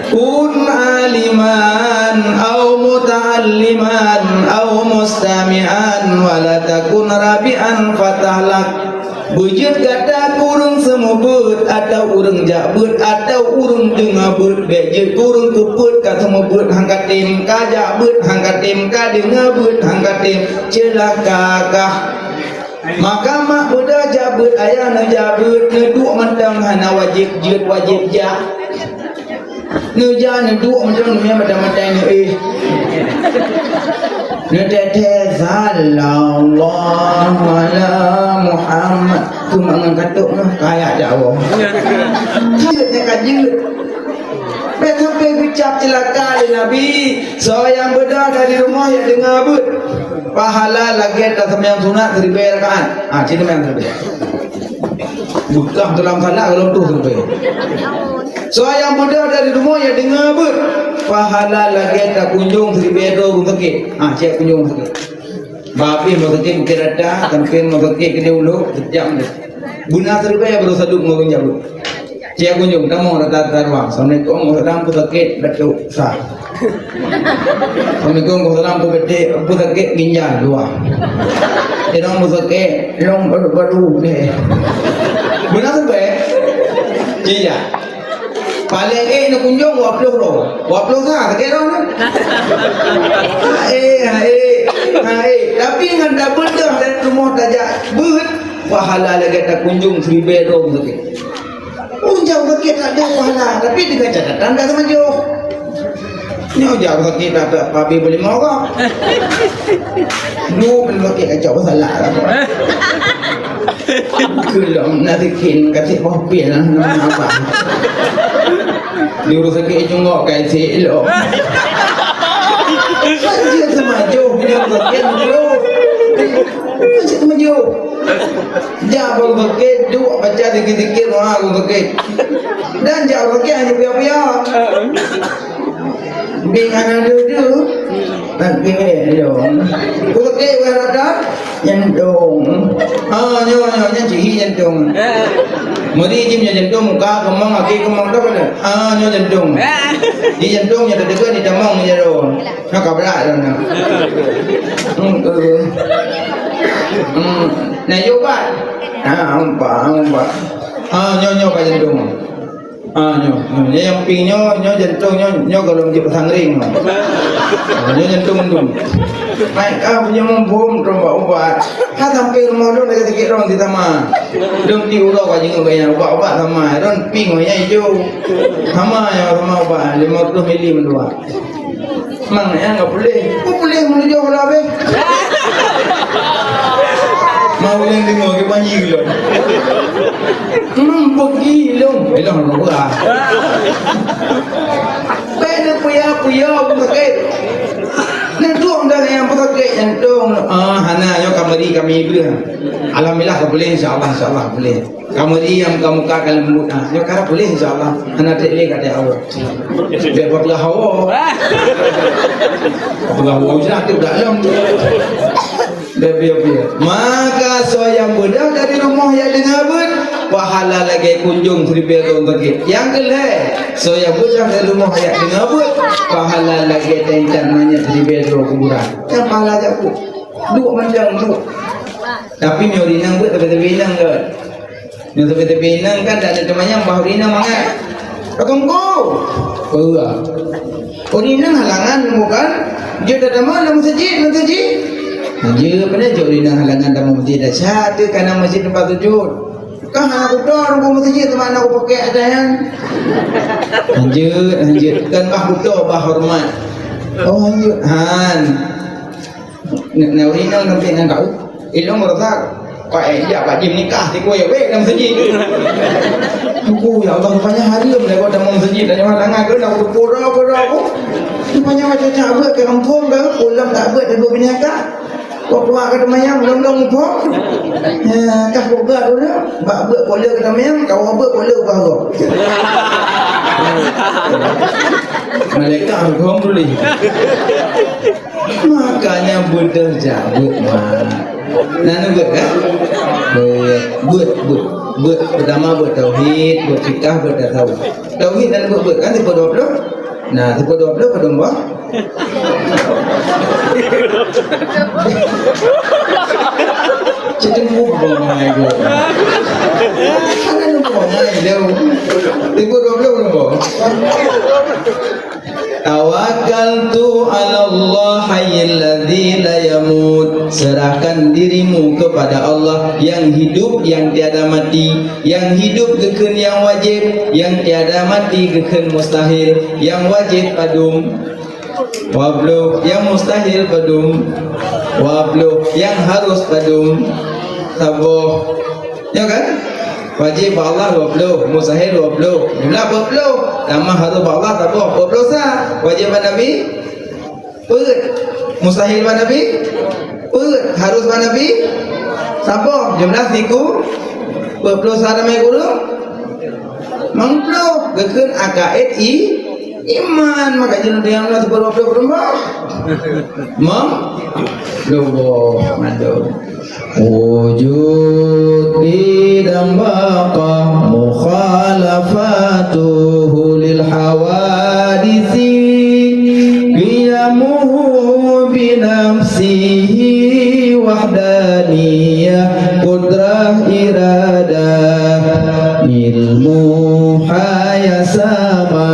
Kun aliman au muta'alliman au mustami'an wa la takun rabi'an fatahlak. Beujeuet gata keu ureueng seumeubeuet atawa ureueng jak beuet atawa ureueng deungoe beuet, bék jeuet keu ureueng keu beuet ka seumeubeuet han ka tem, ka jak beuet han ka tem, ka deungoe beuet han ka tem, ceulaka kah. Maka mak beudoh jak beuet, ayah neujak beuet, neuduek mantong hana wajéb jeuet, wajéb jak. Neuja neuduek mantong, neumia mata-mata neuéh. Neuteuntèe, "Sallallahu ala Muhammad." Cuma ngon katok nyoe, kaya jak Allah. Jeuet nyan ka jeuet. Bèk sampai geucap ceulaka lé Nabi, soe nyang beudoh dari rumoh jak deungoe beuet. Pahala lagèe taseumayang sunat siribèe rakaat. Ah, cit seumayang siribèe. Beukah dalam salah kalau tu sampai. Soe nyang beudoh dari rumoh jak deungoe beuet, pahala lagèe takunjong siribèe droe ureueng sakét. Ha, cit kunjong sakét. Babeh mau sakét Bukit Rata, sampai mau sakét keunoe ulo, sejam deh. Beuna siribèe baru sadum ngon ureueng jak beuet. Cit kunjong, tamong rata-rata ruang. Assalamualaikum, Ustaz, peue sakét, batuk, sah. Assalamualaikum, Ustaz, peue sakét, peue sakét, ginjal, dua. Inong peue sakét, inong baru-baru deh. Beuna sampai? Iya. Paléng ék neukunjong dua ploh droe. Dua ploh sah, sakét droe. Hai, hai, hai. Tapi ngon tabeudoh dari rumoh tajak beuet, pahala lagèe takunjong siribèe droe sakét. Ureueng jak sakét tak ada pahala, tapi dengan catatan dak seumajoh. Nyoe jak sakét dak ada pabe boleh mawak. Duek sakét kacau salah lah. Keulom na sikin kasih mobil lah nama abang. Di ureueng sakét cungok kai sik lom. Kan jeuet seumajoh, bina sakét bro. Kan jeuet seumajoh. Jak bang sakét, duek baca dikit-dikit doa bang sakét. Dan jak bang sakét hana piah-piah. Bing hana dudu. Bang sakét dong. Bang sakét bang rata. Nyantong. Ah, nyoe, nyoe, nyan ciri nyantong. Meuri jim nyoe nyantong, muka keumang, kaki keumang, dak pada. Ah, nyoe nyantong. Di nyantong nyoe teudeungon di tamong nyoe dong. Nyoe ka brat dong nyoe. Hmm, tu. Hmm. Nah, yue ubat. Ah, ubat, ubat. Ah, nyoe, nyoe ka nyantong. Ah, nyoe, nyoe, nyoe nyang ping nyoe, nyoe jantong nyoe, nyoe gohlom jeuet peusangring nyoe. Ah, nyoe jantong mandum. Hai, ah, punya mumpung, trombok ubat. Ha, sampai rumoh lôn lagèe sakét rong di sama. Dong ti uroe ka jingok gaya ubat-ubat sama. Ron ping nyoe ijo. Sama nyoe sama ubat, lima puluh mili mandua. Mang, eh, enggak boleh. Kok boleh menuju bola habis? Mau yang dengar ke banjir lom. Hmm, pergi lom. Elah, orang orang. Baik, dia puyah-puyah, aku sakit. Ni tu dah yang pesakit jantung. Ah, hana, nyoe kamari kami beri. Alhamdulillah, boleh, insya Allah, insya Allah, boleh. Kamu diam, kamu kakak lembut. Ah, nyoe ka puléh, insya Allah. Hana trép lé kata Allah. Biar peugah hawa. Peugah hawa, sudah tu dah lom. Biar, biar, biar. Maka soe nyang beudoh dari rumoh nyang deungon beuet, Pahala lagèe kunjông siribèe droe sakét. Nyang keu lhèe, soe nyang beuet lam rumoh jak deungö beuet, pahala lagèe teuintat manyèt siribèe droe kuburan. Nyan pahala jak beuet. Duek mantong duek. Tapi meunyoe ureueng inong beuet, tapi-tapi inong kan. Meunyoe tapi-tapi inong kan, dak ada teumanyong, bah ureueng inong mangat. Pakon ko? Peue? Ureueng inong halangan bukan? Jeuet tatamong lam meuseujid, meuseujid. Jeuet, pane jeuet ureueng inong halangan tatamong meuseujid, dah satu kana meuseujid teumpat sujud. Kah hana kuto rumpok meuseujid teuma hana kupakèk ata nyan. Hanjeuet, hanjeuet. Kan bah kuto, bah horeumat. Oh, hanjeuet. Han. Na, na ureueng inong sampai ngon kau. Ilong meurasa, "Pak, eh, jak Pak Jim nikah, sikue wéh lam meuseujid." Syukur, ya Allah, rupanya hareuem lé kota meuseujid, dan nyawa tangan keu nak pura-pura aku. Rupanya macam tak buat ke kampung ke, pulang tak buat, tak buat binatang. Kok kuat kata mayang, belum-belum muphom. Ya, kah boga dulu, bak beuet pola kata mayang, kawa beuet pola ubah roh. Malaikat hukum dulu. Makanya beudôh jak beuet, mak. Nah, ni beuet, kan? Beuet, beuet, beuet. Beuet pertama beuet tauhid, beuet fikah, beuet tasawuf. Tauhid dan beuet, beuet, kan? Sipa dua puluh? Nah, sipa dua puluh, padum boh? Cicing bubong, hai, gua. Mana lu bubong, hai, lu? Sipa dua puluh, padum boh? Tawakkaltu 'alallah hayyil ladzi la yamut. Serahkan dirimu kepada Allah yang hidup, yang tiada mati. Yang hidup geukheun yang wajib, yang tiada mati geukheun mustahil. Yang wajib padum? Dua puluh. Yang mustahil padum? Dua puluh. Yang harus padum? Saboh. Ya kan? Wajib bak Allah dua puluh, mustahil dua puluh. Jumlah empat puluh. Tamah harus bak Allah saboh, empat puluh sa. Wajib bak Nabi? Peuet. Mustahil bak Nabi? Peuet. Harus bak Nabi? Saboh. Jumlah siku? Peuet ploh sa ramé guru? Limong ploh. Geukheun akaid i-, iman. Maka jeuneuh yang Allah sepuluh ploh peurumbah. Limong ploh boh mandum. Wujud bidang baqa mukhalafatuhu lil hawadisi, qiyamuhu binafsihi wahdaniyah qudrah iradah ilmu haya sama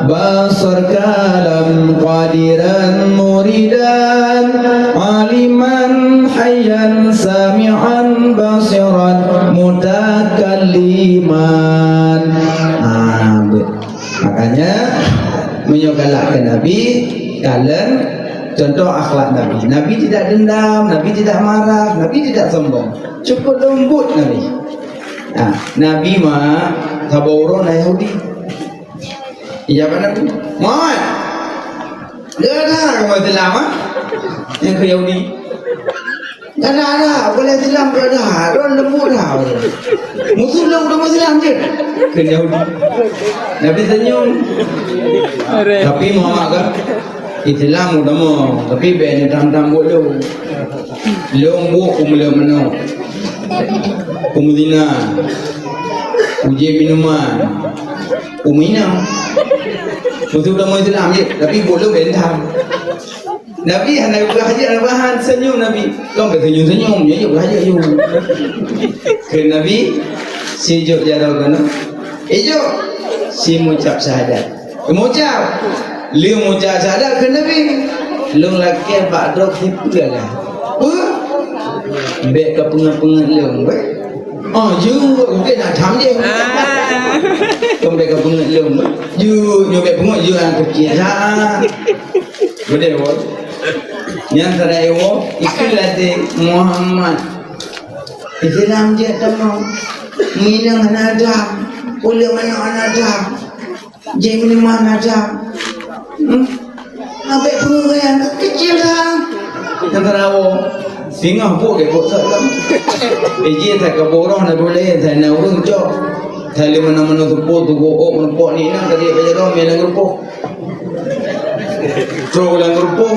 basar kalam qadiran muridan aliman hayyan sami'an basiran mutakalliman. Ah, be-, makanya, meunyoe galak keu Nabi, kalon contoh akhlak Nabi. Nabi tidak dendam, Nabi tidak marah, Nabi tidak sombong. Cukup lembut Nabi. Ah, Nabi ma saboh uroe na Yahudi. Iya, bak Nabi. Muhammad, gada kamoe Islam, ah? Nyang keu Yahudi. Gada, gada, boleh Islam, gada. Ron lembut dah. Musuh lôn udah Islam je. Keu Yahudi. Nabi senyum. Tapi Muhammad kan, Islam udah mau, tapi bèk ni tam-tam buet lôn. Lôn buet peumuleueng manok. Peumulina. Uji minuman. Umina. Beutôi ulama Islam je, tapi boleh bentang. Nabi hana geupeugah jeuet, hana geupeugah han, senyum Nabi. Lom bèk senyum-senyum, ya, ya, ya, ya. Keu Nabi, si jok jaroe keunoe. Ijok, si mucab syahadat. Mucab. Lheueh mucab syahadat keu Nabi. Lôn lakèe bak droe sipeue lah. Peue? Bèk ka peungeut-peungeut lôn, bèk. Oh, jeuet, mungkin nak tham dia. Ah. Kau bèk ka peungeut lôn. Jeuet, nyoe bèk peungeut, jeuet anak kecil. Ha. Beudeh, woe. Nyan sarai woe, ikeu ladé Muhammad. Islam jeuet tamong. Minang hana ada. Ulama hana ada. Jeuet minuman ada. Hmm? Abek peungeut kecil dah. Nyang tarawo. Singoh buk ke buk sot lom. Iji tak ke borong na boleh, tak na urung cok. Tak lima nama na tupu tu go ok menumpuk ni nang tadi baju dong, mie nang rupuh. Trok nang rupuh.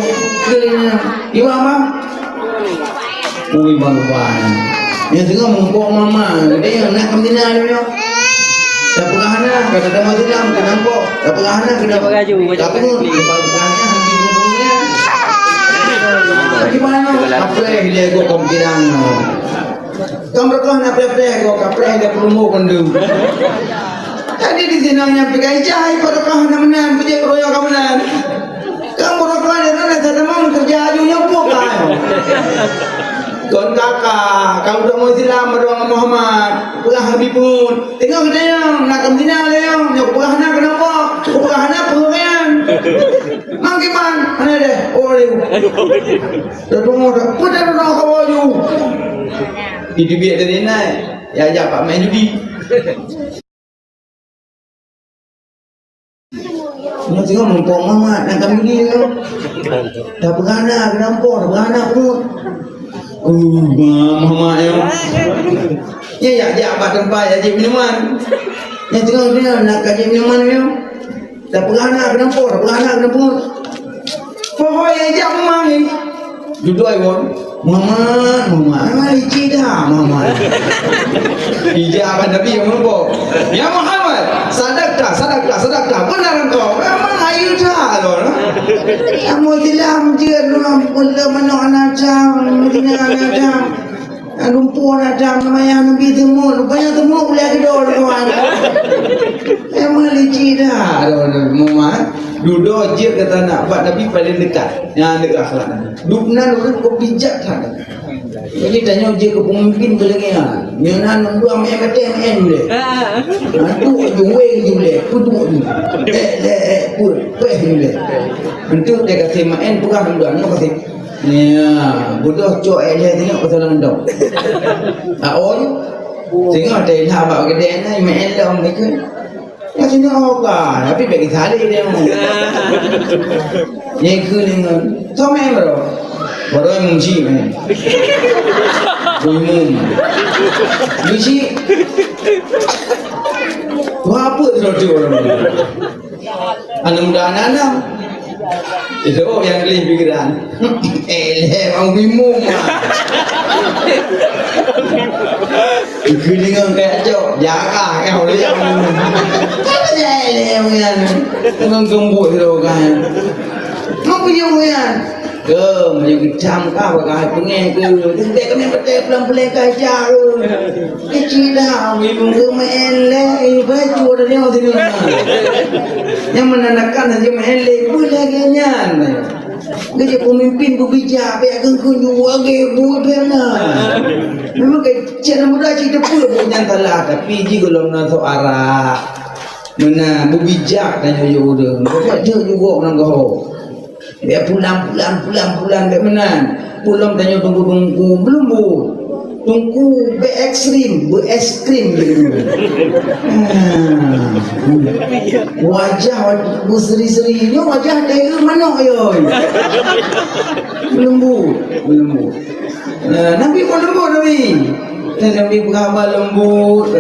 Iwa mam. Ui, Bang Wan. Nyang singoh muphom mama, geutanyoe na keumeunang lé nyoe. Tapeugah hana, ka tatamong silam, keunan po. Tapeugah hana, keunan po. Tapeugah ju, tapeugah ju. Tapeugah hana, hana jipeubuet. Bagaimana? Kapreh dia kok keumeunang. Kameureukoh na preh-preh kok, kapreh dia peuleumo kondom. Jadi di sini nyang pikai jai, pada kah hana meunan, peujeuet royok ka meunan. Kameureukoh na, na, na, na, na, keureuja aju nyoe peue ka nyoe. Kon kaka, ka udong Islam, udong Muhammad, peugah Habib pun. Tengok kita yang, nak keumeunang lé yang, nyoe peugah hana kenapa? Peugah hana peugah kan? Mang kiban, hana deh, oh, lé. Dah tunggu dah, pun dah tunggu kau aju. Itu biar dari naik, ya, ya, Pak main judi. Nyoe singoh muphom mama, na kami ni, nyoe. Tapeugah na, keunan po, tapeugah na pun. Uh, mama, mama, ya. Ya, ya, ya, bak teumpat, ya, jép minuman. Nyoe singoh dia, na ka jép minuman, ya. Tapeugah na, keunan po, tapeugah na, keunan po. Poho ya, jak memang ni. Dudoe won, "Muhammad, Muhammad, memang licik dah, Muhammad." Ija ban Nabi yang meureumpok, "Ya Muhammad, sadaqta, sadaqta, sadaqta. Benar engkau, memang ayu dah lo." Kamu Islam je, lu mula manok anak cang, mula anak cang. Lumpoe anak cang, nama yang Nabi temuk, rupanya temuk boleh kedua orang. Memang licik dah, Muhammad. Dudoe jeuet kata nak bak Nabi paling dekat. Nyan deuh akhlak Nabi. Dubnan ureueng kok bijak that. Jadi tanyoe jeuet keu pemimpin keu lagèe nyan. Nyoe nan dua meu'en batèe meu'en lé. Ha, tu ju weng ju lé, peuduek ju. Eh, eh, eh, peuet, peh ju lé. Enteuk dia kata meu'en peugah dua, nyoe kata. Ya, bodoh cok eh lé tengok pasal landong. Aoi. Tengok dia lah bak kedai na meu'en lom ikut. Macam ni, oh, kan. Tapi bagi saleh dia. Yang ke dengan. Sama yang baru. Baru yang muji, eh. Umum. Muji. Wah, apa tu orang? Anak muda anak-anak. Itu yang beli pikiran. Eh, leh, mau bingung, ah. Ikeu deungon kajok, jaga kau liang. Apa saya ni, Yan? Teungon geumbot sidroe kan. Apa dia, Yan? Ke, meunyoe geucam ka, bak hai peungéh ke. Teuntèe kami beutôi pulang-pulang kajak ke. Kecil dah, minum ke main leh. Eh, baju dah dia sini. Yang menandakan saja main leh. Boleh lagi nyan. Geujak pemimpin beubijak, bèk geukheun ju lagèe buet bèk na. Memang keu cit muda cit teupeue buet nyan salah, tapi jih gohlom na sok arak. Meunan, beubijak tanyoe yue ureueng. Bèk jeuet ju gok nanggroe. Bèk pulang, pulang, pulang, pulang, bèk meunan. Pulang tanyoe teungku-teungku, belum buet. Teungku beu ekstrim, beu es krim gitu. Ah. Wajah beuseri-seri, nyoe wajah dayeuh manok yoi. Leumbut, leumbut. Ah, Nabi pun leumbut Nabi. Dan Nabi peugah haba leumbut.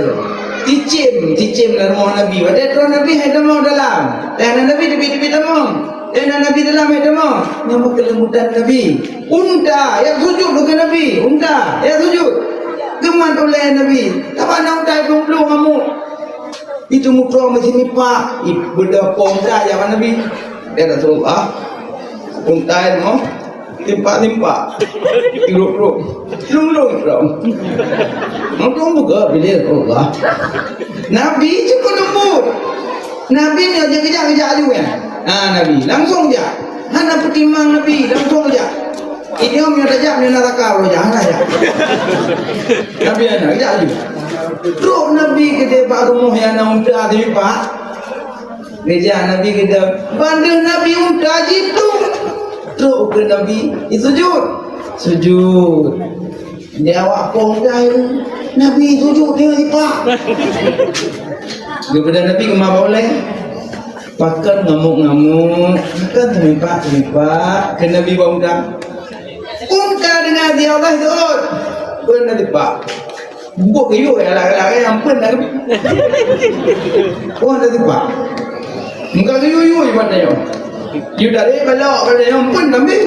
Cicém, cicém lam rumoh Nabi. Watèe troh Nabi hai tamong dalam. Dan Nabi teubiet-teubiet tamong. Eh, na Nabi dalam hai tamong. Nyang meukeuleubutan Nabi. Unta, ya sujud keu Nabi. Unta, ya sujud. Geumat ulèe Nabi. Taba na unta iplueng-plueng ngamuk. Itu mutroe meusineuk pak. Ih, beudôh po unta jak bak Nabi. Ya Rasulullah. Unta nyoe. Timpak-timpak. Irop-rop. Lung-lung, lung. Untung buka bila Allah. Nabi cukôp leumbut. Nabi nyoe jeuet geujak, geujak aju nyan. Ha, Nabi langsung jak. Hana peutimang Nabi, langsung jak. Idiom nyoe tajak, nyoe na raka, uroe jak, hana jak. Nabi hana, geujak aju. Trok Nabi keudéh bak rumoh nyang na unta teubiet pak. Geujak Nabi keudéh, bandeuh Nabi unta jitu. Trok keu Nabi, disujud. Sujud. Di awak pong dai, Nabi sujud di lipak. Geupeugah Nabi keumah bak ulèe. Pakon ngamuk-ngamuk, pakon teumipak-teumipak, keu Nabi bak unta. Unta deungon di Allah sujud. Peue na lipak. Buet geuyue ya lagèe-lagèe nyang peue na Nabi. Oh, na lipak. Muka geuyue-yue ibarat nyoe. Yu dari balok pada nyang pun kami.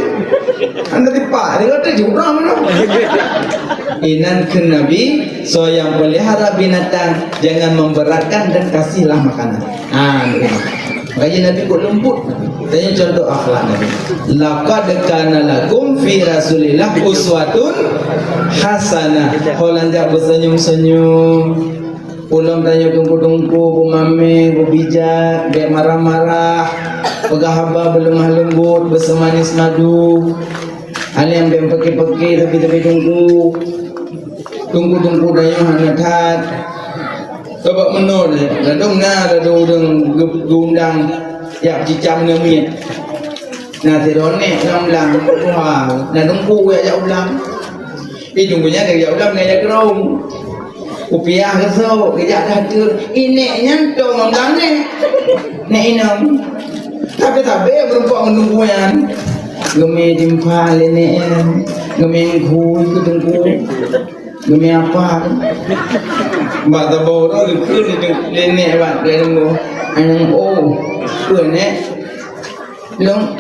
Anda tipak, dia kata jurang mana? Inan kheun Nabi, soe nyang pelihara binatang, jangan memberatkan dan kasihlah makanan. Ha, ni. Makanya Nabi kok lembut. Tanya contoh akhlak Nabi. "Laqad kana lakum fi Rasulillah uswatun hasanah." Ho lôn jak beusenyum-senyum. Ulôn tanyoe teungku-teungku, beumamé, beubijak, bék marah-marah, peugah haba beuleumah leumbot, beuseumanis madu. Alèh bék peuké-peuké tapi-tapi teungku. Teungku-teungku tanyoe hana that. Coba meunoe, ladôm na, ladôm ureueng geu-, geuundang jak cicam namiet. Na sidroe nèk lam blang, wah, na teungku jak, jak u blang. Ih, teungku nyan jak u blang, nèk jak keurông. Kupiah geusok, geujak keu ateueh. Ih, nèk nyan tông ngon blang nèk. Nèk inong. Tapi-tapi meurumpok ngon teungku nyan. Geumè timphan lé nèk nyan. Geumè ngui keu teungku. Geumè apa tu? Bak saboh tu geukheun lé nèk bak lé teungku. Aneuëk, oh, peue nèk? Long,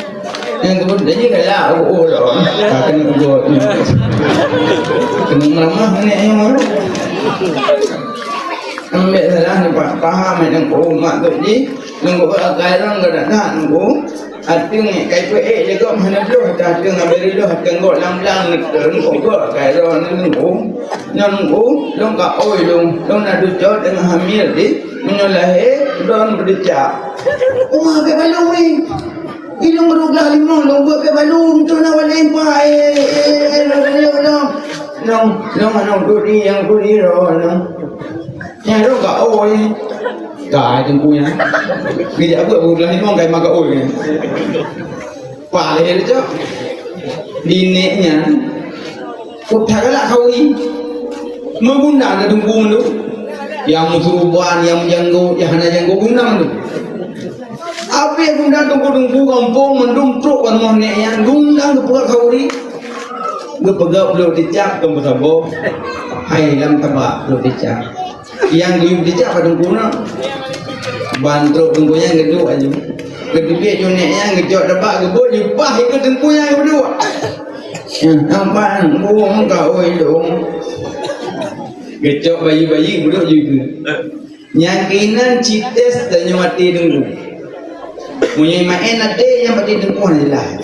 nyang keubeut tadi galak, oh, oh, long. Ka keuneuk gok. Keuneuk meuramah nèk nyoe. Ambek salah ni pa-, paham, eh, nang, oh, mak tu ji. Nang, oh, akai rong ka datang, nang, oh. Ateueng, eh, kai peuék lé gok hana bloh, ateueng abéh riloh, ateueng gok lam blang, nang, oh, gok akai rong, nang, oh. Nang, oh, long ka oi, long, long na ducok deungon hamil di. Meunyoe lahé, droen beudeucak. Uma, bék balum, weh. Ilong baru glah limong, long buet bék balum, tu na waleng pa, eh, eh, eh, long, long, long. Long, long, long, tu di, yang tu di, long, long. Nyan long ka oi. Ka teungku nyan. Geujak buet baru glah limong, ka maka oi. Paléh le cok. Di nèk nyan. Kok that galak khauri. Meuguna na teungku tu. Nyang meusuruban, nyang meujanggo, nyang hana janggo guna tu. Abéh guna teungku-teungku gampông mandum trok ban moh nèk nyan guna geupeugah khauri. Geupeugah bloe teucap keu meusaboh. Hai lam tabak bloe teucap. Nyang geuyue teucap bak teungku na. Ban trok teungku nyan geuduek aju. Geuteubiet ju nèk nyan geucok tabak geubeuet ju paih keu teungku nyan geuduek. Nampak buông ka oi lông. Geucok bayi-bayi geuduek ju keu. Nyang keunan cites tanyoe até teungku. Meunyoe maén até nyang até teungku hana jeulaih.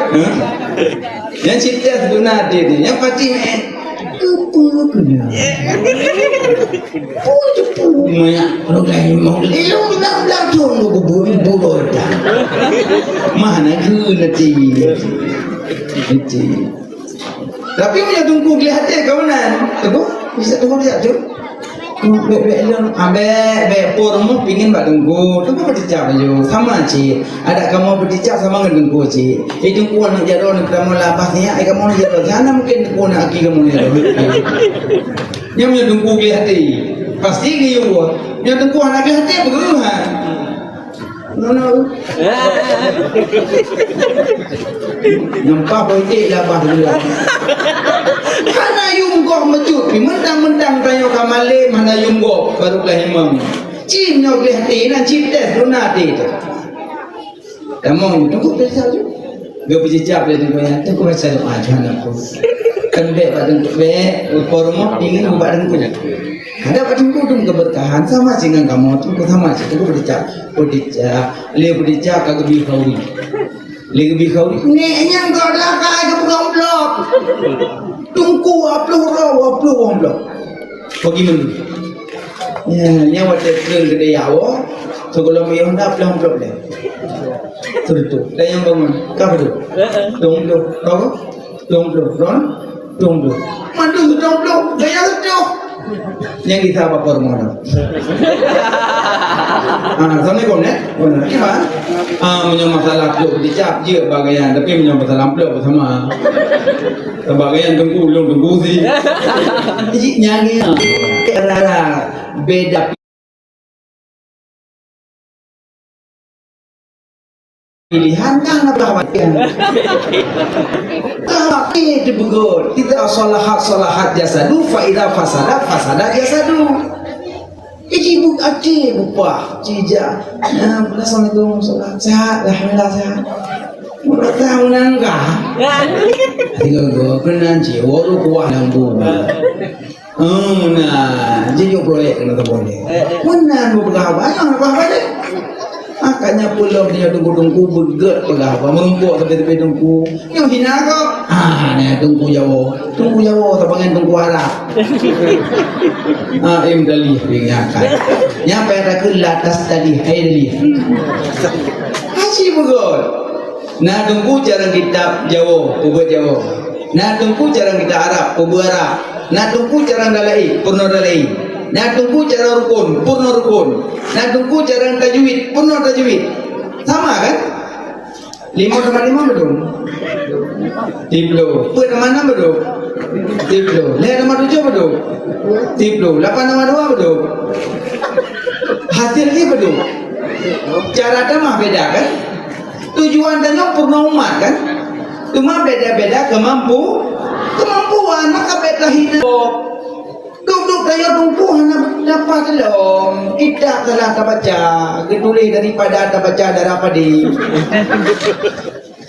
Hah? Nyang cites guna até tu, nyang pati maén. Kupu kena. Pucupu. Maya rogai mau lelong lam langsung kubu buroda. Mana guna ti? Ti. Tapi meunyoe teungku gleh até kawanan, teungku bisa teungku bisa tu. Bèk, bèk lôn, ah, bèk, bèk po rumoh pingin bak teungku. Teungku beuticap laju. Sama cit. Adak kamoe beuticap sama ngon teungku cit. Eh, teungku aneuk jaroe aneuk kamoe labah nyan, eh, kamoe aneuk jaroe. Hana mungkin teungku aneuk aki kamoe aneuk jaroe. Nyan meunyoe teungku gleh até, pasti geuyue. Meunyoe teungku hana gleh até, beuh, ha. Nono. Nyoe pah politik labah dulu. Hana yum gob meucut, pi mentang-mentang tanyoe ka malém hana yum gob, baru ka imam. Cit nyoe gleh até, na cit teh, luna até teuh. Kamoe nyoe tunggu biasa tu. Geupeujijak lé teungku nyan, teungku baca doa Tuhan aku. Kan bèk bak teungku, bèk, po rumoh pingin bak teungku. Ada bak teungku tu keberkahan, sama cit ngon kamoe, teungku sama cit, teungku peudicak, peudicak, lé peudicak ka geubi khauri. Lé geubi khauri, nèk nyan ka dah ka geupeugah amplop. Teungku, amplop, amplop, amplop. Bagi menu. Ya, nyan watèe treun keudè awak, sigohlom miyueb dah plong-plong deh. Tutup. Dan nyang bangun, ka beutôi. Dong dong, dong dong, dong dong. Mandum dong dong, gaya reutôh. Nyang kita apa hormat? Ah, assalamualaikum, eh. Ah, meunyoe masalah plôk dicap je bak gaya, tapi meunyoe masalah plôk sama. Sabab gaya teungku, ulôn teungku si. Jadi nyang ni, beda pilihan kan apa macam. Tapi itu betul. Idza salahat salahat jasadu, fa idza fasadat fasadat jasadu. Iji bu até bupah, cija. Nah, assalamualaikum, salam. Sehat, alhamdulillah sehat. Murah tahu nangka. Tiga dua kena jiwa lu kuah lampu. Oh, nah, jadi proyek kena terbonde. Mana bu peugah apa? Yang apa apa deh? Makanya pulang dia tunggu-tunggu beget peugah apa? Merumpok tepi-tepi tunggu. Nyoe hina kok. Ah, nah, tunggu Jawa. Tunggu Jawa, tak panggil tunggu Arab. Ah, em dalih ringakan. Nyampai takut latas tadi, hai dalih. Haji begot. Na teungku carang kitab Jawa, peubuet Jawa. Na teungku carang kitab Arab, peubuet Arab. Na teungku carang dalai, peurunoe dalai. Na teungku carang rukun, peurunoe rukun. Na teungku carang tajwid, peurunoe tajwid. Sama kan? Lima tambah lima betul? Tiga puluh. Empat tambah enam betul? Tiga puluh. Lima tambah tujuh betul? Tiga puluh. Lapan tambah dua betul? Hasil ni betul? Cara tamah beda kan? Tujuan tanyoe peurunoe umat kan? Cuma beda-beda kemampu, kemampuan, maka beda hidup. Duduk tanyoe teungku hana dapat lom. Kitab salah tabaca, geutuléh daripada tabaca darah padi.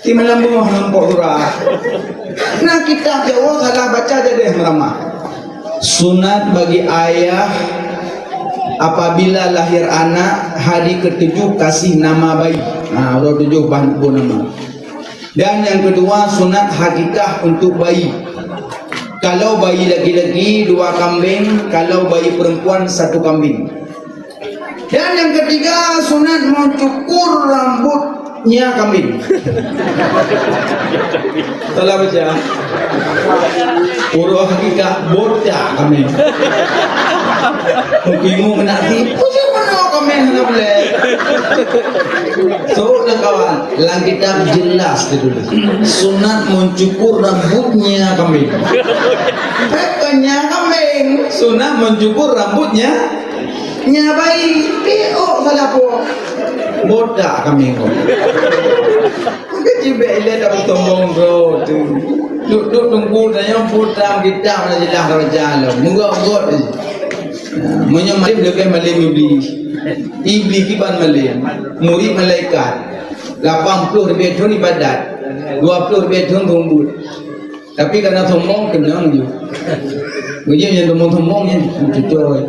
Di malam bungoh nampak lurah. Nah, kitab Jawa salah baca jadi meramah. Sunat bagi ayah apabila lahir anak hari ketujuh kasih nama bayi. Ha, uroe tujoh ban bu nama. Dan yang kedua, sunat hakikah untuk bayi. Kalau bayi laki-laki, dua kambing. Kalau bayi perempuan, satu kambing. Dan yang ketiga, sunat mencukur rambutnya kambing. Salah baca. Uroe hakikah botak kambing. Mungkin mu kena si, "Ucap mana kambing hana boleh?" So, kawan, dalam kitab jelas ditulis. Sunat mencukur rambutnya kambing. Bukannya kambing. Sunat mencukur rambutnya Nya bayi, piôh salah po. Botak kami ko. Maka cibek ilée dak sombong droe tu. Duk-duk teungku tanyong putang kitab na jeulaih raja lom. Meugot-got. Nah, meunyoe malem leubeh malem Iblih. Iblih kiban malem. Murit malaikat. Lapan ploh leubeh thon ibadat. Dua ploh leubeh thon reumbot. Tapi karena sombong, keunong ju. Meunyoe nyang sombong-sombong nyan cucoi.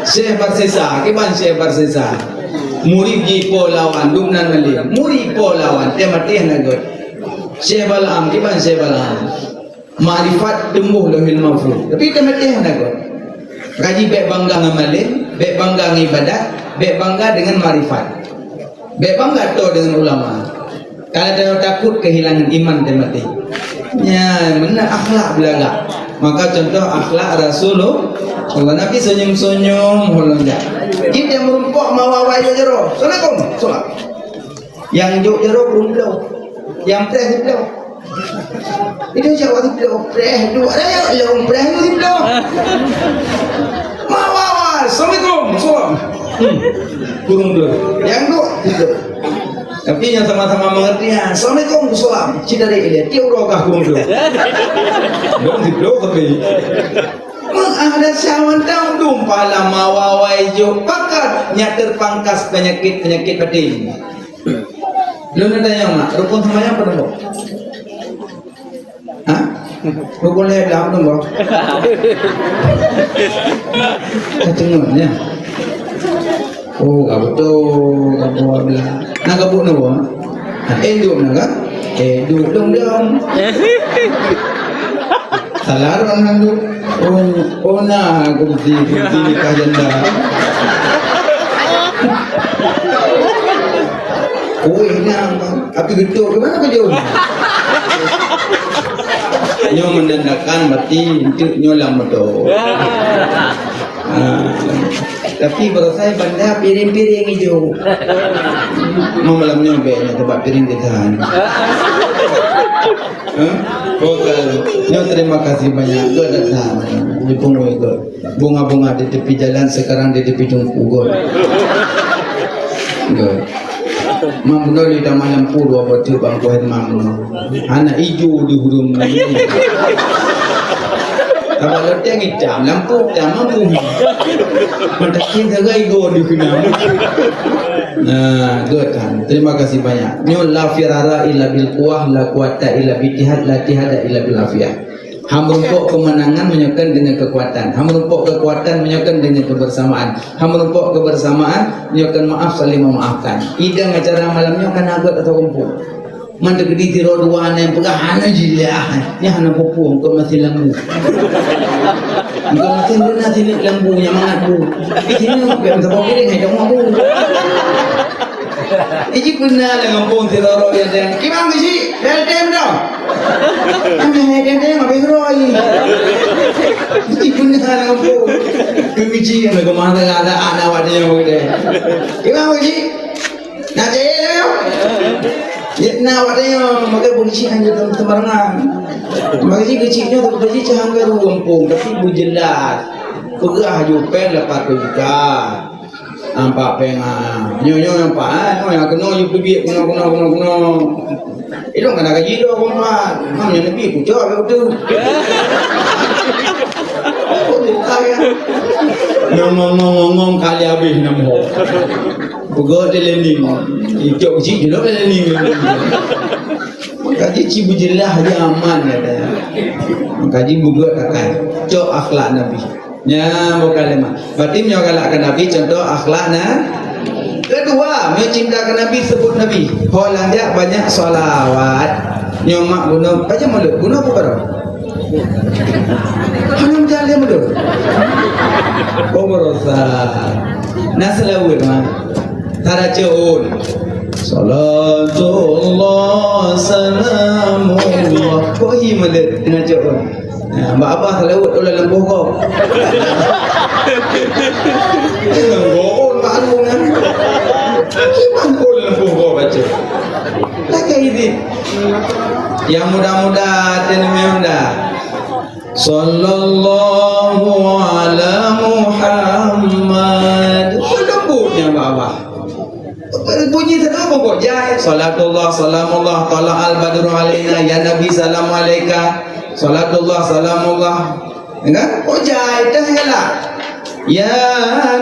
Syekh Barsisa, kiban Syekh Barsisa. Murit jipo lawan, dum nan malem. Murit jipo lawan, teuh maté hana göt. Syekh Balaam, kiban Syekh Balaam. Makrifat tumbuh Lauhil Mahfuz. Tapi teuh maté hana göt. Kaji bék bangga ngon malem, bék bangga ngon ibadat, bék bangga dengan makrifat. Bék bangga toe dengan ulama. Kalau tanyoe takut kehilangan iman dan mati. Ya, mana akhlak belagak. Maka contoh akhlak Rasulullah. Allah Nabi senyum-senyum, holong jak. Kita merumpok mawa-wa jaroe. Assalamualaikum. Salam. Yang jok jaroe belum bloe. Yang preh belum. Itu siapa tu bloe? Preh dua. Ada yang belum preh tu belum. Mawa-wa. Assalamualaikum. Salam. Hmm. Kurung dulu. Yang tu, tidur. Tapi yang sama-sama mengerti, ya, "Assalamualaikum, salam." Cita dari dia, tiap orang kah kurung dulu. Dong tidur tapi. Mengada syawan tahu dong pala mawa-wa ijo pakat nyak terpangkas penyakit-penyakit batin. Lôn tanya, Mak, rukun sembahyang apa nombor? Ha? Rukun lhèe blah, apa nombor? Ka teungeut, ya. Oh, ka beutôi, ka buet blah. Nah, ka buet nombor. Nah, eh, duek na, kan? Eh, duek dong, dong. Salah orang nanduk. Oh, oh, nah, aku bukti, bukti nikah janda. Kuih nyang, tapi betul ke mana kejauh? Nyoe menandakan berarti untuk nyoe lam betul. Ah, tapi baru saya banda piring-piring hijau. Mau malam nyoe bek nyoe tempat piring ditahan. Hah? Bukan. Nyoe terima kasih banyak. Gak datang. Di punggung itu. Bunga-bunga di tepi jalan sekarang di tepi teungku. Gak. Gak. Mam beutôi di taman lampu dua batu bangku hai mam. Anak ijo di hurung. Sabab loteng itam, lampôh itam, mampu. Meutakén sagai go di keunan. Nah, good kan. Terima kasih banyak. Nyoe la firara illa bil quwwah, la quwwata illa bil ittihad, la ittihada illa bil afiyah. Hana meurumpok kemenangan meunyoe kon deungon kekuatan. Hana meurumpok kekuatan meunyoe kon deungon kebersamaan. Hana meurumpok kebersamaan meunyoe kon maaf saling memaafkan. Idang acara malam nyoe kan agak atau kumpul. Man teukeudi sidroe dua nyan peugah hana jilah. Nyan hana peue-peue, engkau masih lambu. Engkau masih beuna silik lambu nyang mangat bu. Di sini, biar minta kopi deh, ngai dong bu. Iji beuna lah ngampung sidroe dia dia. Kimang keuci, bel tem dong. Kami hai tem tem, habis roi. Iji beuna lah ngampung. Keuci yang lagu mana ada anak awak dia yang begitu. Kimang keuci. Nah, cek ya, ya. Ya, nah, awak tanya, maka polisi hanya dalam sembarangan. Maka jih keucik nyoe, tapi jih cahang garu gampông, tapi beujelas. Peugah ju péng lapan ratus juta. Nampak péng, ah. Nyoe, nyoe nampak, ah. Nyoe yang kena, you pergi, kena, kena, kena, kena. Ilong kena gaji dua koma empat. Mam nyoe lebih, kucok, betul. Ngomong-ngomong, kali habis enam boh. Peugah di lening. Icok cik dulu di lening. Maka jih ci beujeulaih aja aman, kata. Maka jih bubuet akai. Cok akhlak Nabi. Nya bukan lemah. Berarti meunyoe galak ke Nabi, contoh akhlak na. Kedua, meunyoe cinta ke Nabi, sebut Nabi. Ho lanjak banyak salawat. Nyoe mak guna, baca mulut. Guna apa baru? Hana meujaléh meudon. Oh, barosa. Na seulaweuet, ma. Tara ceuôn. Salatullah, salamullah. Kok hi meudon na ceuôn. Nah, bak abah seulaweuet ulah leumbôh gob. Leumbôh gob, maklum kan? Kiban ulah leumbôh gob baca. Lagèe idin. Yang muda-muda, teuneumé muda. Sallallahu ala Muhammad. Oh, lembutnya, Bapak. Bunyi kenapa kok jai? Salatullah, salamullah, tala'al badru alaina, ya Nabi, salam alaika. Salatullah, salamullah. Ya kan? Kok jai? Dah galak. Ya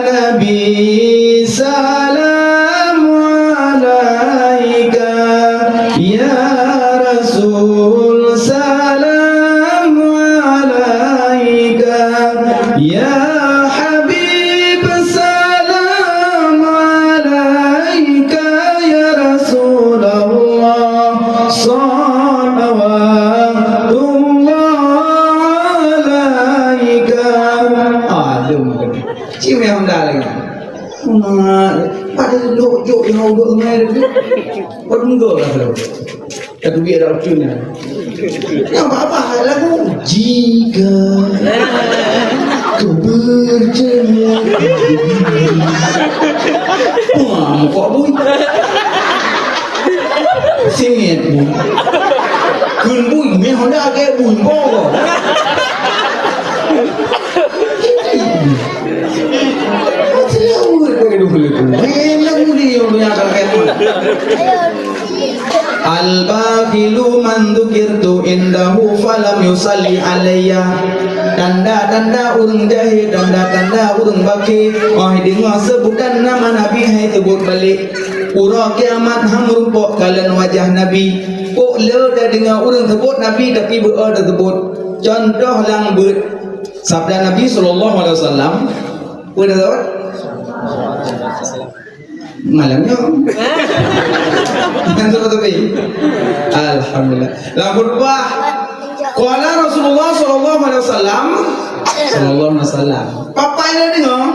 Nabi, salam alaika. Ya Rasul, salam alaika. Ya Habib, salam alaika. Ya Rasulullah, salawatullah alaika. Adem. Cik meh honda lagi. Mat, pada lok jok yang udah ngai lagi. Pada enggak lah tu. Kata duit ada ucun ya. Yang apa-apa lagu. Jika kau bertemu. Wah, muka bui. Singit bui. Kun bui, meh honda agak bui. Boh. Al-bakhilu man dzukirtu indahu falam yusalli alayya. Tanda-tanda ureueng jahé, tanda-tanda ureueng bakhé, óh deungoe seubutan nama Nabi han seubut balek. Uroe kiamat han meurumpok kalon wajah Nabi. Kok le tadeungoe ureueng seubut Nabi tapi beu-o taseubut. Contoh lam beuet. Sabda Nabi sallallahu alaihi wasallam, peue dah lewat? Malam nyoe. Kan tu betul. Alhamdulillah. Lam khutbah, qala Rasulullah sallallahu alaihi wasallam, sallallahu alaihi wasallam. Papai dah dengar.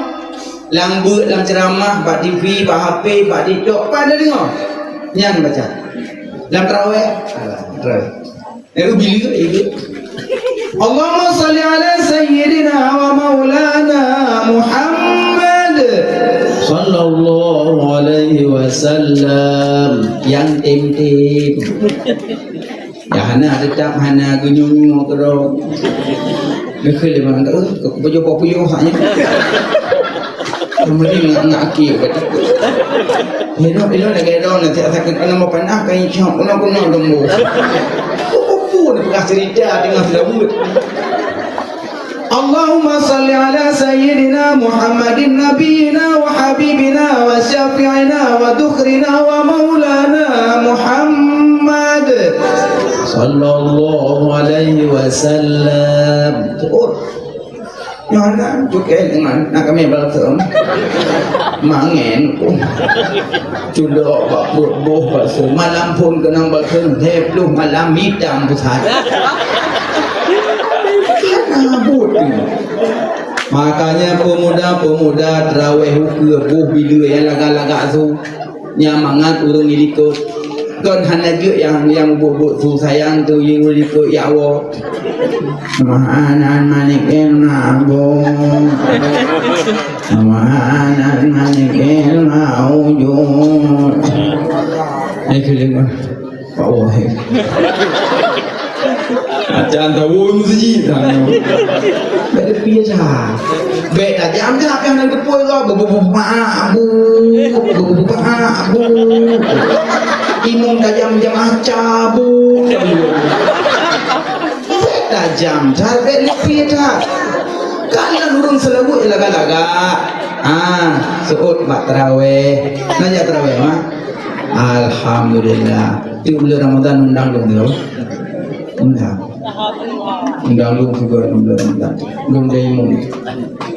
Lam beuet, lam ceramah, bak T V, bak H P, bak TikTok, papai dah dengar. Nyan baca. Lam tarawih. Alah, tarawih. Eh, bila, eh, bila. Allahumma salli ala sayyidina wa maulana Muhammad sallallahu alaihi wasallam. Yang tim-tim. Ya, hana tetap hana genyong-nyong terus. Geukheun lé mantong, eh, keu puyôh-puyôh hanya. Kemudian ngak-ngak aki kata. Hidup, hidup lagi dong, nanti sakit kena mau panah, kain cok, kena, kena lembu. Apa-apa ni peugah cerita dengan selawat. Allahumma salli ala sayyidina Muhammadin nabiyina wa habibina wa syafi'ina wa dhukhrina wa maulana Muhammad sallallahu alaihi wasallam. Nyoe na cukée ngon na kami balsem. Mangen ku. Culok bak pruet boh balsem. Malam phon keunong balsem. Hei pluh malam hitam pusat. Hana buet. Makanya pemuda-pemuda terawih ukeue boh bileue nyang lagak-lagak su. Nyan mangat ureuëng ilikot. Kon hana jeuet nyang, nyang buet-buet su sayang tu ureuëng ilikot ya Allah. Subhanan malikil ma'bud. Subhanan malikil ma'ujud. Eh, keuleumah. Pak Wahid. Acan tahu mesti tanya. Bèk leupie that. Bèk tajam that nyang na geupôi gob, bu, bu, bu, bu, bu, bu, bu, bu. Imum tajam jamaah cabut. Bèk tajam that, bèk leupie that. Kan ureuëng seulaweuet lagak-lagak. Ah, seuôt bak tarawih. Na jak tarawih, mah? Alhamdulillah. Tiep buleuen Ramadhan undang lôn, ya. Undang. Undang lôn juga enam bulan Ramadan. Lôn jadi imum.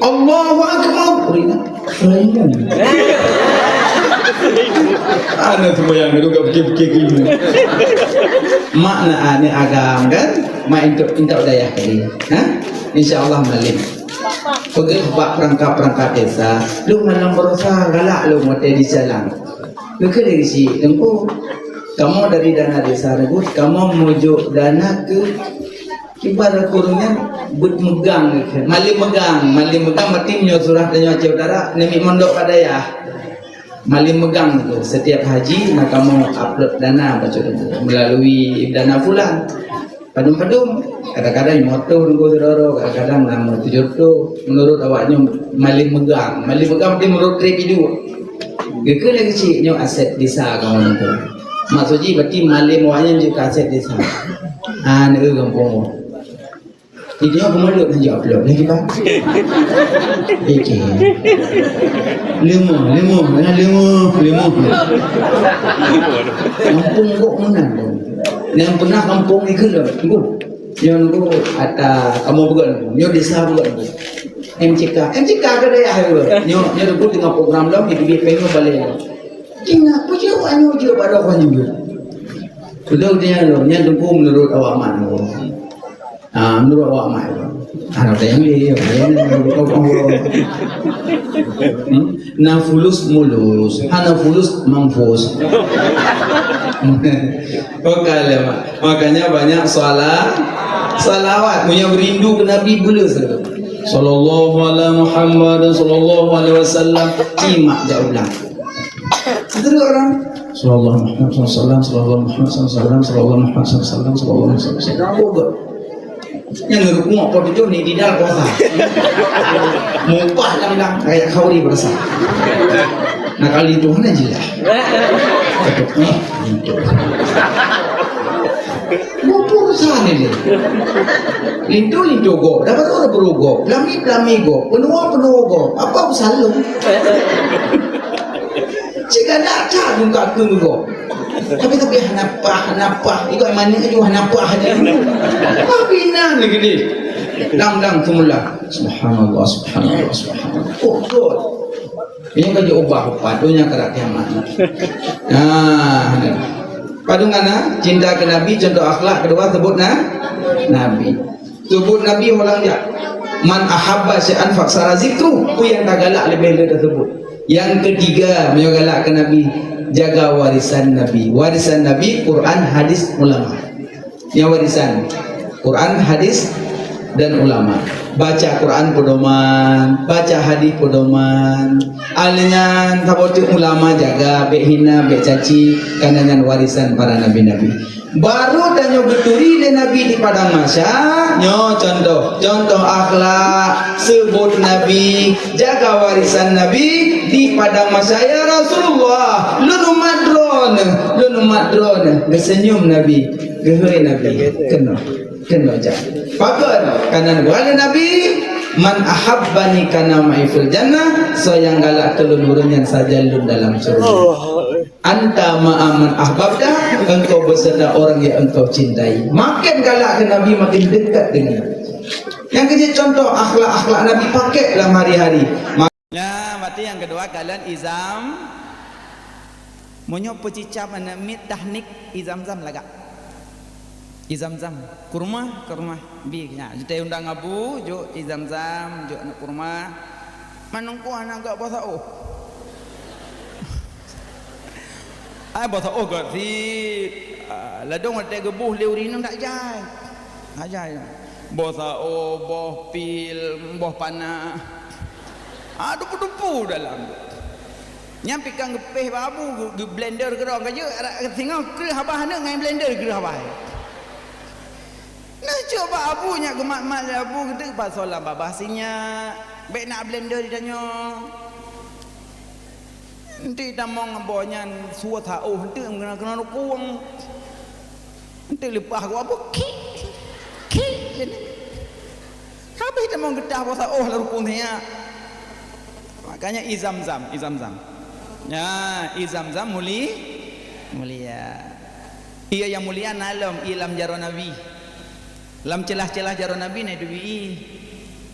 Allahu Akbar. Ureuëng ingat. Ureuëng ingat. Ana sembahyang tu kat fikir-fikir ke imum. Mak na aneuk agam kan? Mak intok, intok dayah tadi. Ha? Insya Allah malem. Peugah bak perangkat-perangkat desa, lôn malam baroesa galak lôn watèe di jalan. Geukheun lé si Teungku, kamoe dari dana desa tersebut, kamoe meujok dana keu kiban ureuëng nyan beuet meugang, malem meugang, malem meugang berarti meunyoe surah tanyoe Aceh Utara, namiet mondok bak dayah. Malem meugang tu, setiap haji na kamoe upload dana bacut melalui dana fulan. Padum-padum, kadang-kadang lima ratus ribu sidroe, kadang-kadang enam ratus tujuh ratus. Menurut awak nyoe malem meugang. Malem meugang berarti menurut trip idup. Geukheun lé keuchik nyoe aset desa kamoe tu. Maksud jih berarti malem awak nyan jeuet keu aset desa. Ha, neu gampông. Jadi nyoe peumulok hana upload lagi, Bang. Oke. Leumoh, leumoh, hana leumoh, leumoh. Gampông gok meunan. Nyang peunah gampông ikeu lom. Tunggu. Nyoe nunggu ata kamoe bukan. Nyoe desa bukan. M C K. M C K ke dayah ke? Nyoe, nyoe nunggu tengah program lom di bibit pengok balik lom. Ingat, peue jeuet awak nyoe jeuet bak droe nyoe. Beutôi dia lom, nyan tunggu menurut awak mak nyoe. Ah, menurut awak mak nyoe. Ah, ada yang dia, dia ni menurut awak. Hmm? Na fulus mulus, hana fulus mampus. Bukan lah, Mak. Makanya banyak salah, salawat. Punya rindu ke Nabi bela saja. Sallallahu ala Muhammad, sallallahu alaihi wasallam. Cimak jak ulang. Terus orang. Sallallahu Muhammad sallallahu alaihi wasallam, sallallahu Muhammad sallallahu alaihi wasallam, sallallahu Muhammad sallallahu alaihi wasallam, sallallahu Muhammad sallallahu alaihi wasallam. Nyang rukuk apa tujuh ni di dalam kuasa. Mupah dalam dalam kayak khauri berasa. Nah, kali itu mana jelas? Betul. Eh, itu. Apa urusan ini? Linto-linto gob, dah baru dah baru gob, pelami-pelami gob, penua-penua gob. Apa urusan lu? Cik anak tak buka ke gob. Tapi, tapi hana pah, hana pah. Ikut mana aju hana pah aja. Apa bina ni gini? Dang, dang, semula. Subhanallah, subhanallah, subhanallah. Oh, God. Ini kan jauh ubah, padahal nya karak kiamat. Nah, padahal ngana cinta ke Nabi, contoh akhlak kedua sebut na, Nabi. Sebut Nabi orang jak. Man ahabba syai'an faksara zikru. Apa yang tak galak lebih-lebih tersebut. Yang ketiga, meunyoe galak ke Nabi, jaga warisan Nabi. Warisan Nabi, Quran, hadis, ulama. Nyan warisan. Quran, hadis, dan ulama. Baca Quran pedoman, baca hadis pedoman. Alnyan saboh teuk ulama jaga, bèk hina, bèk caci, karena nyan warisan para nabi-nabi. Baru tanyoe geuturi lé Nabi di padang mahsyar, nyoe contoh, contoh akhlak, sebut Nabi, jaga warisan Nabi di padang mahsyar, "Ya Rasulullah, lôn umat droeneuh, lôn umat droeneuh." Geuseunyum Nabi, geuhôi Nabi, keunoe, keunoe jak. Pakon, kanan buah lé Nabi, "Man ahabbani kana ma'i fil jannah," soe nyang galak keu lôn, ureuëng nyan sajan lôn dalam syeuruga. "Anta ma'a man ahbabta," engkau beserta orang yang engkau cintai. Makin galak keu Nabi, makin dekat dengan Nabi. Nyang keu jeuet contoh akhlak-akhlak Nabi pakai dalam hari-hari. Ya, berarti nyang keudua kalon izam. Meunyoe peucicam aneuk miet tahnik, izam-zam lagak. Izam-zam, kurma, kurma. Bi, nya, jiteuh undang abu, jok izam-zam, jok aneuk kurma. Manungku aneuk gak boh saoh. Ai boh saoh gak sit. Ah, ladong watée geuboh lé ureuëng inong tak jai. Tak jai. Boh saoh, boh pil, boh panah. Ah, dupu-dupu dalam. Nyan pih kan geupéh bak abu, geu-, geublender keudroe ka jeuet, singoh kreueh babah aneuk ngon blender kreueh babah. Neucok bak abu nyak geumat-mat lé abu geuteuk pasoe lam babah sinyak. Bék na blender di tanyoe. Enti tamong boh nyan suwah saoh, enti meunang keunoe rukung. Enti leupah geuh abu, kik, kik, kik. Habéh tamong geutah boh saoh lam rukung sinyak. Makanya izam-zam, izam-zam. Ya, izam-zam muli-, mulia. Iya nyang mulia na lom, iya lam jaroe Nabi. Lam celah-celah jaroe Nabi na teubi.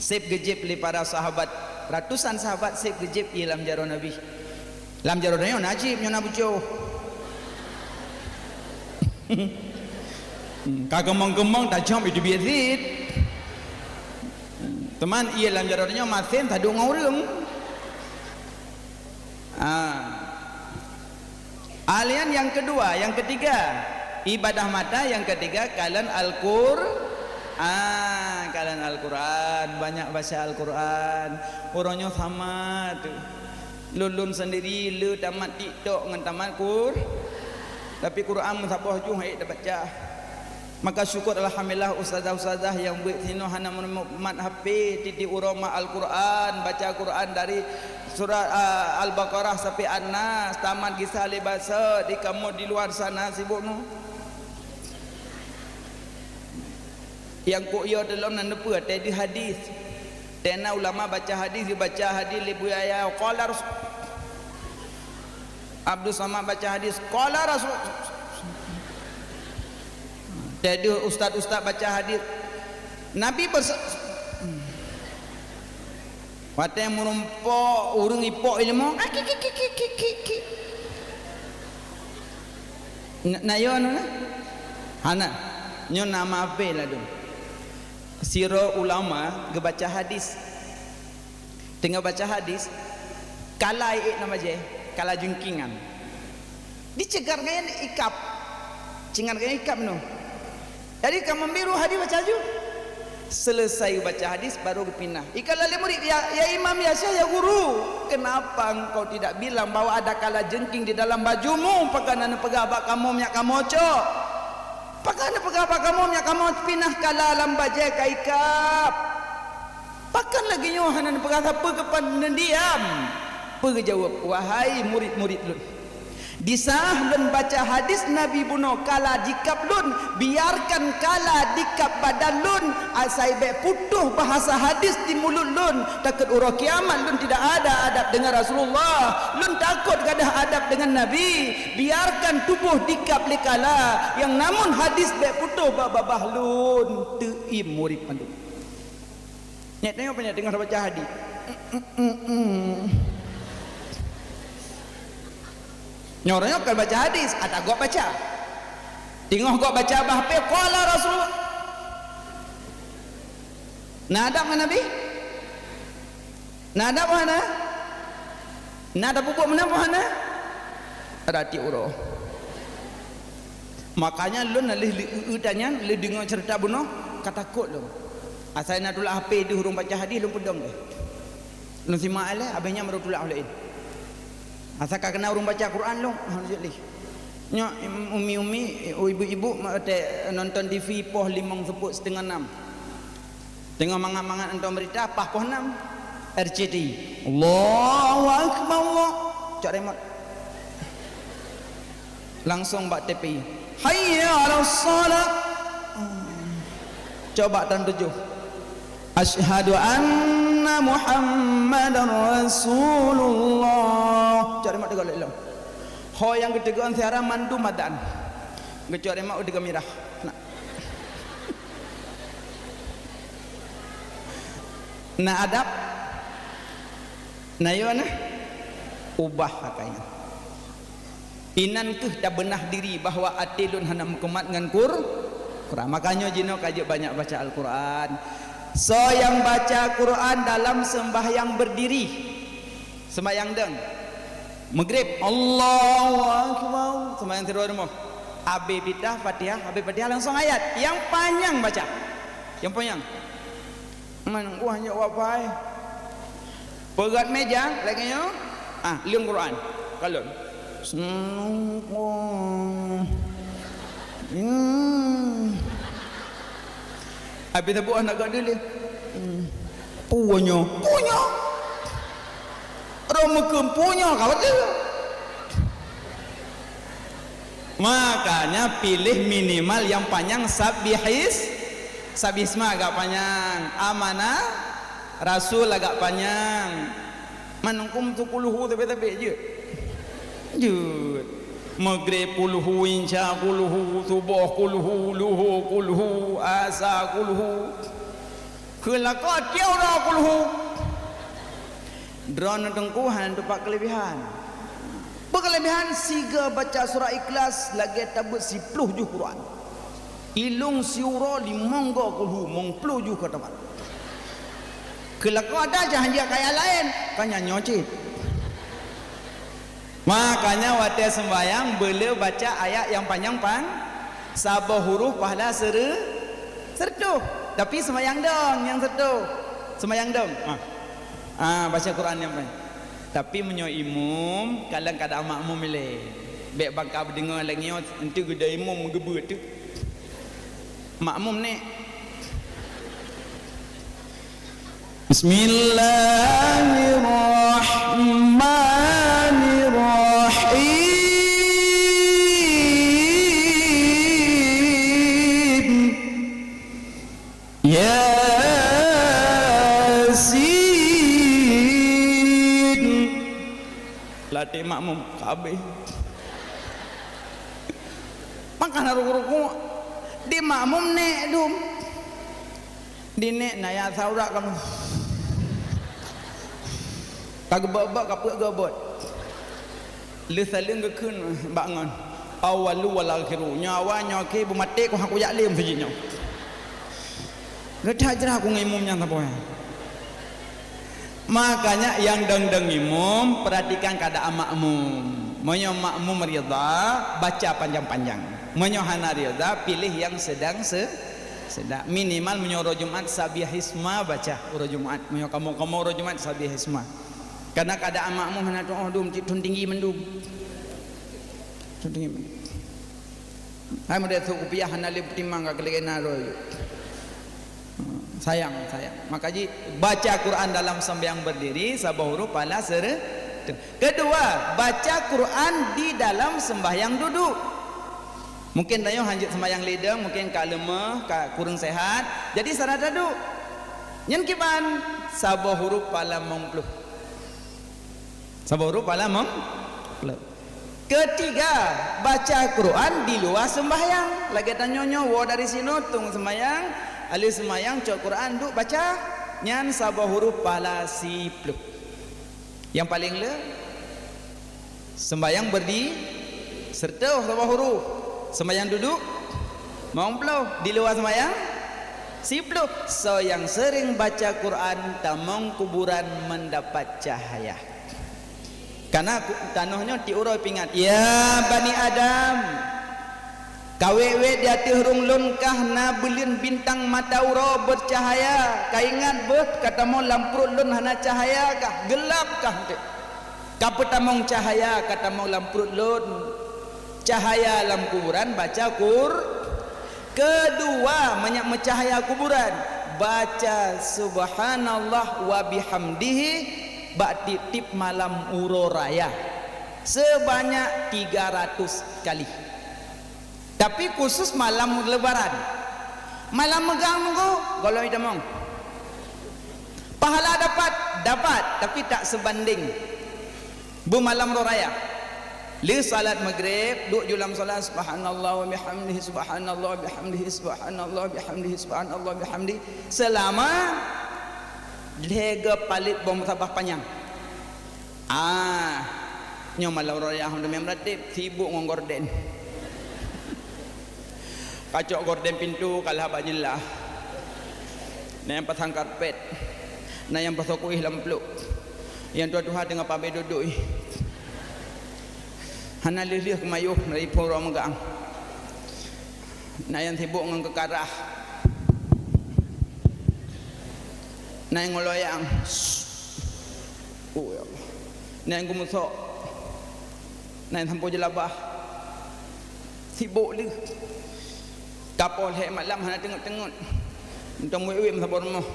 Sép geujép lé para sahabat. Ratusan sahabat sép geujép iya lam jaroe Nabi. Lam jaroe nyoe na jieb, nyoe na bucoe. Ka keumong-keumong tacok itu biet sit. Teuma ié lam jaroe nyoe masen taduek ngon ureuëng. Ah. Ahlian yang kedua, yang ketiga, ibadah mata, yang ketiga kalon Al-Qur-, ah, kalon Al-Quran, banyak baca Al-Quran. Uroe nyoe sama tu. Lôn, lôn sendiri le tamat TikTok ngon tamat Qur-, tapi Quran meusaboh juh hana tabaca. Maka syukur alhamdulillah ustazah-ustazah nyang buet sinoe hana meuneumat H P, tieb-tieb uroe mat Al-Quran, baca Quran dari surat, a, Al-Baqarah sampai An-Nas, tamat gisa lé basa di kamoe di luar sana sibuk nyoe. Nyang kok yo teulom nan neupeu tadi hadis. Tena ulama baca hadis, baca hadis lé buaya qala Rasul. Abdul Samad baca hadis, qala Rasul. Teuh ustaz-ustaz baca hadis, Nabi berse-, watée meurumpok ureuëng ipok ilmu, ah, ki, ki. Na, na yo na? Hana. Nyoe nama ape ladum? Siro ulama geubaca hadis. Teungoh baca hadis, kala ék na bajée, kala jeungkingan. Dicegat ngon ikab. Cegat ngon ikab noh. Jadi ka meubiru hadis baca laju. Selesai baca hadis baru geupinah. Ikala lé murit, "Ya, ya imam, ya syekh, ya guru, kenapa engkau tidak bilang bahwa ada kala jeungking di dalam bajumu? Pakon hana neupeugah bak kamoe minyak kamoe cok? Pakon hana neupeugah bak kamoe minyak kamoe pinah kala lam bajée ka ikab?" Pakon lagée nyoe hana neupeugah sapeue keupan neudiam? Peue geujaweueb, "Wahai murit-murit lôn, di saat lôn baca hadis Nabi bunoe kala jikab lôn, biarkan kala dikab badan lôn, asai bék putôh bahasa hadis di mulut lôn, takot uroe kiamat lôn tidak ada adab dengan Rasulullah. Lôn takot gadah adab dengan Nabi. Biarkan tuboh dikab lé kala, nyang namun hadis bék putôh bak babah lôn." Teuiem murit mandum. Nyak tanyoe peunyakét teungoh baca hadis. Nyoe ureuëng nyoe kon baca hadis, ata gob baca. Teungoh gob baca bah pé qala Rasulullah. Na adab ngon Nabi? Na adab hana? Na tapeubuet meunan hana? Ada tiep uroe. Makanya lôn na lheueh leueu-eu tanyan, lheueh deungoe ceurita bunoe, ka takot lôn. Asai na tulak H P deuh ureuëng baca hadis, lôn peudong deh. Lôn simak lé, abéh nyan baru tulak ulée. Asai ka keuna ureuëng baca Quran lôn, alhamdulillah. Nyoe umi-umi, ibu-ibu, nonton T V poh limong seupôt siteungoh nam. Teungoh mangat-mangat nonton beurita, paih poh nam, R C T I. Allahu Akbar, Allah. Cok remote. Langsung bak T P. Hayya 'alas shalah. Cok bak tan tujoh. Asyhadu anna Muhammadar Rasulullah. Cari mak teugok lom. Ho nyang geuteugok siara mandum adan. Geucok mak u tiga mirah. Nah. Na adab. Na yo na. Ubah akai nyan. Inan kheueh tabeunah diri bahwa até lôn hana meukumat ngon Qur-, Quran. Makanya jinoe ka jeuet banyak baca Al-Quran. Soe nyang baca Quran dalam sembahyang berdiri, sembahyang dong. Maghrib, Allahu Akbar. Sembahyang sidroe rumoh. Habéh pitah Fatihah, habéh Fatihah langsung ayat. Nyang panyang baca. Nyang panyang. Man, wah, nyok wapai. Peugöt meja lagèe nyoe. Ah, leueng Quran. Kalon. Hmm. Habéh teubuet aneuk gak dulu. Hmm. Punyo, punyo. Roh meukeum punyo kawat tu. Makanya pilih minimal nyang panyang sabihis, sabihis ma agak panyang, amanah Rasul agak panyang. Manungkum tu kulhu tapi-tapi jeuet. Jeuet. Maghrib kulhu, insya kulhu, suboh kulhu, luho kulhu, asa kulhu. Kheun lakoe tiep uroe kulhu. Droeneuh teungku hana teumpat keulebihan. Peukeulebihan sigoe baca surah Ikhlas lagèe tabeuet siploh juh Quran. Ilong siuroe limong goe kulhu, mong ploh juh ka tamat. Kheun lakoe ada jah hanjeuet kaya laén, ka nyan nyoe cit. Makanya watèe sembahyang beu le baca ayat nyang panyang-panyang, saboh huruf pahala sere-, sereutoh. Tapi sembahyang dong nyang sereutoh. Sembahyang dong. Ha. Ah, baca Quran nyang panyang. Tapi meunyoe imum, kalon kada makmum ilèe. Bèk bangka beudeungoe lagèe nyoe, eunteuk geuda imum geubeut teuk. Makmum nèk. Bismillahirrahmanirrahim. Yasin. Latèe makmum ka abéh. Maka na ruku-ruku di makmum nèk dum. Di nèk na ya saurak kamoe. Ka geubot-bot, ka peuet geubot. Lheueh saleuem geukheun bak ngon, "Awwalu wal akhiru." Nyoe awai, nyoe akhé, beumaté ku hana kujak lé meuseujid nyoe. Geutajrah ku ngon imum nyan saboh. Makanya nyang dong-dong imum, perhatikan keadaan makmum. Meunyoe makmum ridha, baca panjang-panjang. Meunyoe hana ridha, pilih nyang sedang se-, sedang. Minimal meunyoe uroe Jumat, Sabbihasma baca uroe Jumat. Meunyoe kamoe-kamoe uroe Jumat, Sabbihasma. Karena keadaan makmum hana tu'oh dum, cit thon tinggi mandum. Thon tinggi mandum. Hai model sôk kupiah hana lé peutimang ka keuleue na roh. Sayang, sayang. Maka jih baca Quran dalam sembahyang berdiri, saboh huruf pahala sere-, kedua, baca Quran di dalam sembahyang duduk. Mungkin tanyoe hanjeuet sembahyang lidang, mungkin ka leumah, ka kureueng sehat. Jadi syarat duduk. Nyan kiban, saboh huruf pahala limong ploh. Saboh huruf pahala limong ploh. Ketiga, baca Quran di luwa sembahyang. Lagèe tanyoe nyoe, woe dari sinoe, tueng sembahyang, alheuh sembahyang, cok Quran, duek baca, nyan saboh huruf pahala siploh. Nyang paleng le, sembahyang berdi-, serta saboh huruf. Sembahyang duduk, limong ploh. Di luwa sembahyang, siploh. Soe nyang sering baca Quran, tamong kuburan mendapat cahaya. Karena ku-, tanoh nyoe tiep uroe peuingat, "Ya Bani Adam, kawét-wét di ateueh rhueng lôn kah na buleuen bintang mata uroe beucahaya? Ka ingat beuh ka tamong lam pruet lôn hana cahaya kah? Geulab kah?" Ka peutamong cahaya ka tamong lam pruet lôn. Cahaya lam kuburan baca Qur-, kedua, manyak meucahaya kuburan, baca subhanallah wa bihamdihi bak tiep-tiep malam uroe raya sebanyak tiga ratus kali. Tapi khusus malam Lebaran. Malam meugang nunggu, gohlom itamong. Pahala dapat, dapat, tapi tak sebanding beumalam uroe raya. Lheueh salat Maghrib, duek ju lam salat, subhanallah wa bihamdihi, subhanallah wa bihamdihi, subhanallah wa bihamdihi, subhanallah wa bihamdihi, seulama lhèe goe paleuet boh musabah panyang. Ah, nyoe malam uroe raya, alhamdulillah, meuratéb, sibok ngon gorden. Kacok gorden pintoe, kalah bak jendela. Na nyang pasang karpet, na nyang pasoe kuéh lam pluek. Nyang tuha-tuha teungoh pabé duek-duek. Hana lheueh-lheueh keumayoh dari phon uroe meugang. Na nyang sibok ngon keukarah. Na nyang ngon loyang. Oh, ya Allah. Na nyang geumeusok. Na nyang sampoe jeulabah. Sibok lheueh. Ka poh lhèe malam hana teungeut-teungeut. Mantong wét-wét meusaboh rumoh.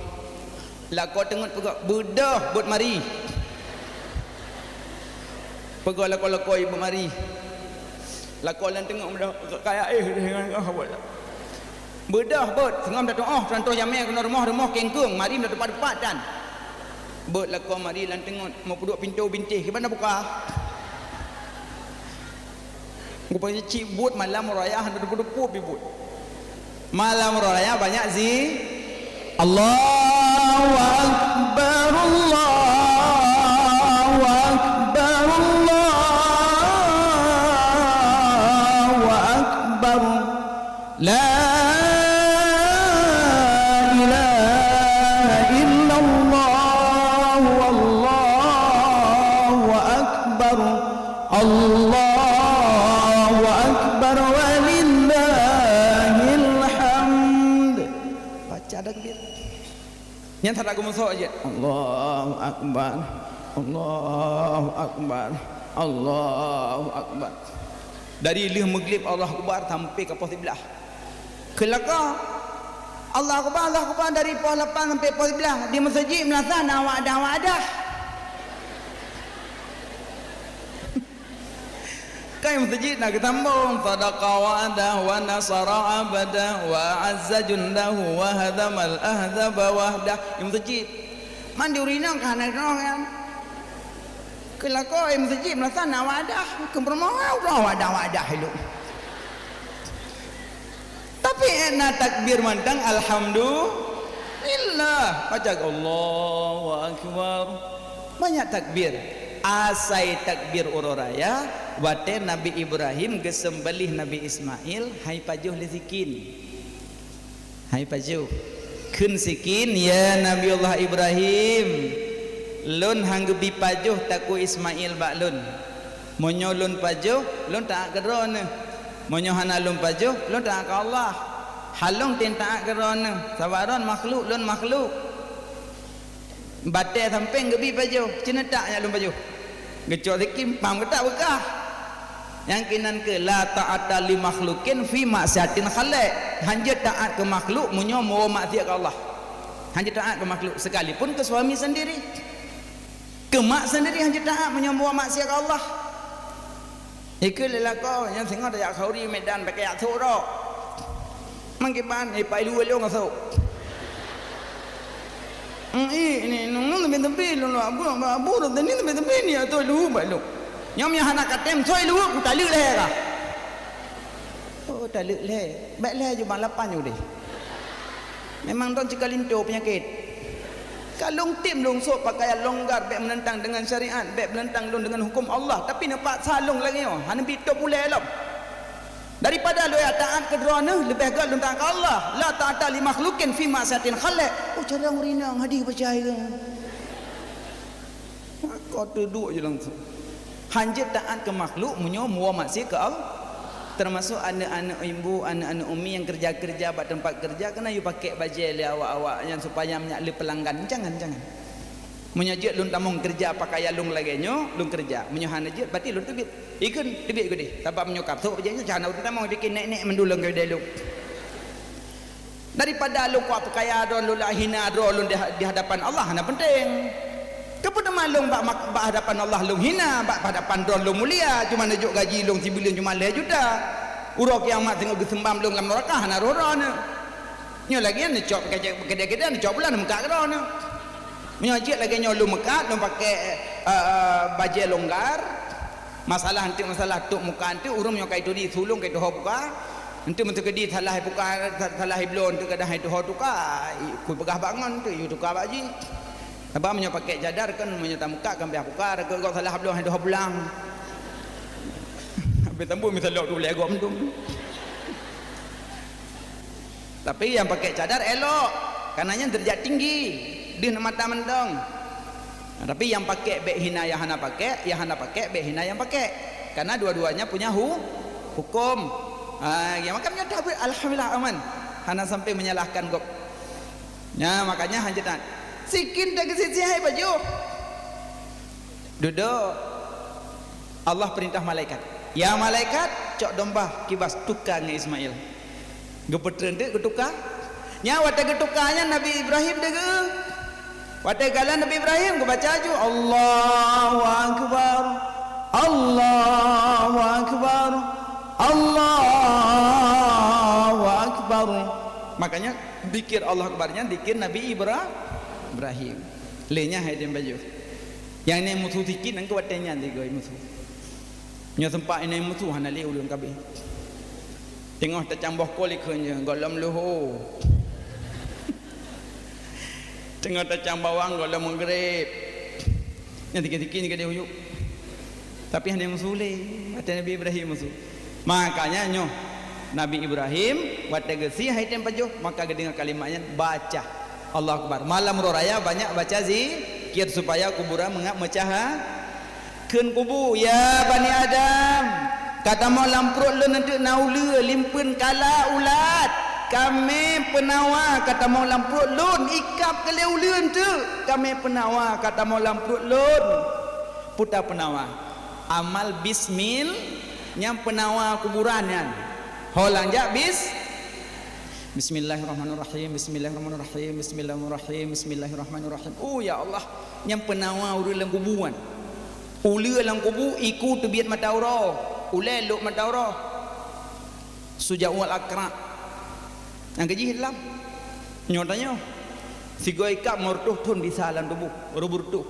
Lakoe teungeut peugah, "Beudôh, beuet mari." Peugah lakoe-lakoe, "Beuet mari." Lakoe lam teungeut beudôh, kaya éh, dengan, ah, buet. Beudôh, beuet, singoh meutu'oh, teurantoh jamé keunoe rumoh, rumoh kengkeung, mari meutupat-tupat tan. Beuet lakoe mari lam teungeut, meupeuduek pintoe bintéh, kiban na buka. Rupanya cit buet malam raya hana depu-depu pih buet. Malam raya banyak zi-, Allahu Akbar, Allahu Akbar, Allahu Akbar. La ilaha illallah, wallahu akbar, Allahu akbar, walillahil hamd. Baca takbir. Nyan that geumeusok jeuet. Allahu Akbar. Allahu Akbar. Allahu Akbar. Dari lheueh meugleb Allahu Akbar sampai ka poh siblaih. Keulaka. Allahu Akbar, Allahu Akbar dari poh lapan sampai poh siblaih. Di meuseujid meulasah na wadah-wadah. Kan meuseujid na geutambong, "Sadaqa wa'dah wa nasara abdah wa a'azza jundahu wa hazamal ahzaba wahdah." Di meuseujid. Man di ureueng inong ka hana keudroe nyan. Keulako di meuseujid meurasa na wadah, keu peurumoh uroe wadah-wadah ilong. Tapi na takbir mantong, alhamdulillah. Baca Allahu Akbar. Banyak takbir. Asai takbir uroe raya, watée Nabi Ibrahim geuseumbelih Nabi Ismail, hai pajoh lé sikin. Hai pajoh. Kheun sikin, "Ya Nabiullah Ibrahim, lôn han geubi pajoh takue Ismail bak lôn." Meunyoe lôn pajoh, lôn taát keu droeneuh. Meunyoe hana lôn pajoh, lôn taát keu Allah. Hana lôn tem taát keu droeneuh, sabab droeneuh makhluk, lôn makhluk. Batée sampéng geubi pajoh, ceuneutak nyang lôn pajoh. Geucok sikin, pam geutak beukah. Nyang keunan keu la ta'ata li makhlukin fi maksiatin khaliq. Hanjeuet taát keu makhluk meunyoe meuwoe maksiat keu Allah. Hanjeuet taát keu makhluk, sekalipun keu suami sendiri. Keu mak sendiri hanjeuet taát meunyoe meuwoe maksiat keu Allah. Ikeu lé lakoe nyang singoh tajak khauri Medan pakai jak sôk rok. Mangkiban, eh, pai luweue lôn ngon sôk. Hmm, ih, ni, nung, nung, teumpi-teumpi, lôn, lôn, abu, abu, abu, rot ni, teumpi-teumpi, ni, atau lu, bak lu. Nyom nyang hana katem, sôi lu, ku taleuek lé ka. Oh, taleuek lé. Bèk lé ju bak lapan ju deh. Memang don ceukalintô peunyakét. Ka lôn tem lôn sôk pakaian longgar, bèk meunentang deungon syariat, bèk meunentang lôn deungon huköm Allah, tapi neupaksa lôn lagèe nyoe, hana bi tôp ulèe lom. Daripada lôn jak taát keu droeneuh, leubeh göt lôn taát keu Allah. La ta'ata li makhlukin fi ma'siyatil khaliq. Oh, carông rinang hadih percaya. Maka teuduek je langsung. Hanjeuet taát keu makhluk meunyoe meuwoe maksiat keu Allah. Termasuk aneuk-aneuk ibu, aneuk-aneuk umi nyang keureuja-keureuja bak teumpat keureuja, keuneuk yue pakèk bajèe lé awak-awak nyan supaya meunyak le peulanggan. Jangan, jangan. Meunyoe jeuet lôn tamong keureuja pakaian lôn lagèe nyoe, lôn keureuja. Meunyoe hana jeuet, berarti lôn teubiet. Ikheun teubiet keudeh. Sabab meunyoe ka sôk bajèe nyoe, hana lôn tamong, bikin nèk-nèk mandum lôn keudeh lôn. Daripada lôn kuat peukaya droe lôn, lôn hina droe lôn di, di hadapan Allah, hana penting. Keupeue teuma lôn bak mak-, bak hadapan Allah lôn hina, bak hadapan droe lôn mulia, cuma neujok gaji lôn sibuleuen cuma lhèe juta. Uroe kiamat singoh geuseumbam lôn lam neuraka, hana roh droeneuh. Nyoe lagèe neucok keudè-keudè, neucok bulan, neumeukat keu droeneuh. Meunyoe jeuet lagée nyoe lôn meukat, lôn pakai, eh, eh, bajée longgar, masalah eunteuk, masalah tôp muka eunteuk, ureuëng meunyoe ka ituri su lôn ka ituho buka, eunteuk meunteuk keudi salah buka, sa-, salah ibloe eunteuk kadang ituho tuka, i-, kupeugah bak ngon eunteuk, yue tuka bak jih. Sabab meunyoe pakai cadar kan, meunyoe tameukat kan piah buka, raga gob salah ibloe ituho pulang. Habis tambah misal lok tu lé gob mendung. Tapi nyang pakai cadar elok, karena nyan derajat tinggi, deuh mata mantong. Nah, tapi nyang pakai bék hina nyang hana pakai, nyang hana pakai bék hina nyang pakai. Karena dua-duanya punya hu-, hukum. Ha, ya, maka meunyoe tabeuet, alhamdulillah aman. Hana sampai menyalahkan gob. Nya, makanya hanjeut that. Sikin teugeusisiah hai pajoh. Dudoe, Allah peurintah malaikat, "Ya malaikat, cok domba kibas tuka ngon Ismail." Geupeutreun teuk geutuka. Nyan watée geutuka nyan Nabi Ibrahim deuh geu-, watée gala Nabi Ibrahim geubaca laju, "Allahu Akbar, Allahu Akbar, Allahu Akbar." Makanya zikir Allahu Akbar nyan zikir Nabi Ibra-, Ibrahim. Lé nyan hai dem bajoh. Nyang inong musu sikit nangkeuh watée nyan digoi musu. Nyoe seumpat inong musu hana lé ulôn kabeh. Teungoh tacang boh kol ikheun nyoe gohlom luho. Teungoh tacang bawang gohlom meugreb. Nyan sikit-sikit nyan ka dihuyup. Tapi hana musu lé, watée Nabi Ibrahim musu. Makanya nyoe Nabi Ibrahim watée geusie hai tem pajoh, maka geudeungoe kalimat nyan baca Allahu Akbar. Malam roh raya banyak baca zikir supaya kuburan meungab meucaha. Kheun kubu, "Ya Bani Adam, ka tamong lam pruet lôn eunteuk na uleue, limpeuen kala ulat. Kamé peunawa ka tamong lam pruet lôn, ikab keu lé uleue eunteuk. Kamé peunawa ka tamong lam pruet lôn." Puta peunawa. Amal bismil nyang peunawa kuburan nyan. Ho lang jak bis-, Bismillahirrahmanirrahim, bismillahirrahmanirrahim, bismillahirrahmanirrahim, bismillahirrahmanirrahim. Oh, ya Allah, nyang peunawa ureuëng lam kubu nyan. Uleue lam kubu, iku teubiet mata uroe, ulée lok mata uroe. Suja'ul Aqra'. Nyang keujih lam. Nyoe tanyoe. Sigoe ikab meureutoh thon bisa lam tuboh, reubu reutôh.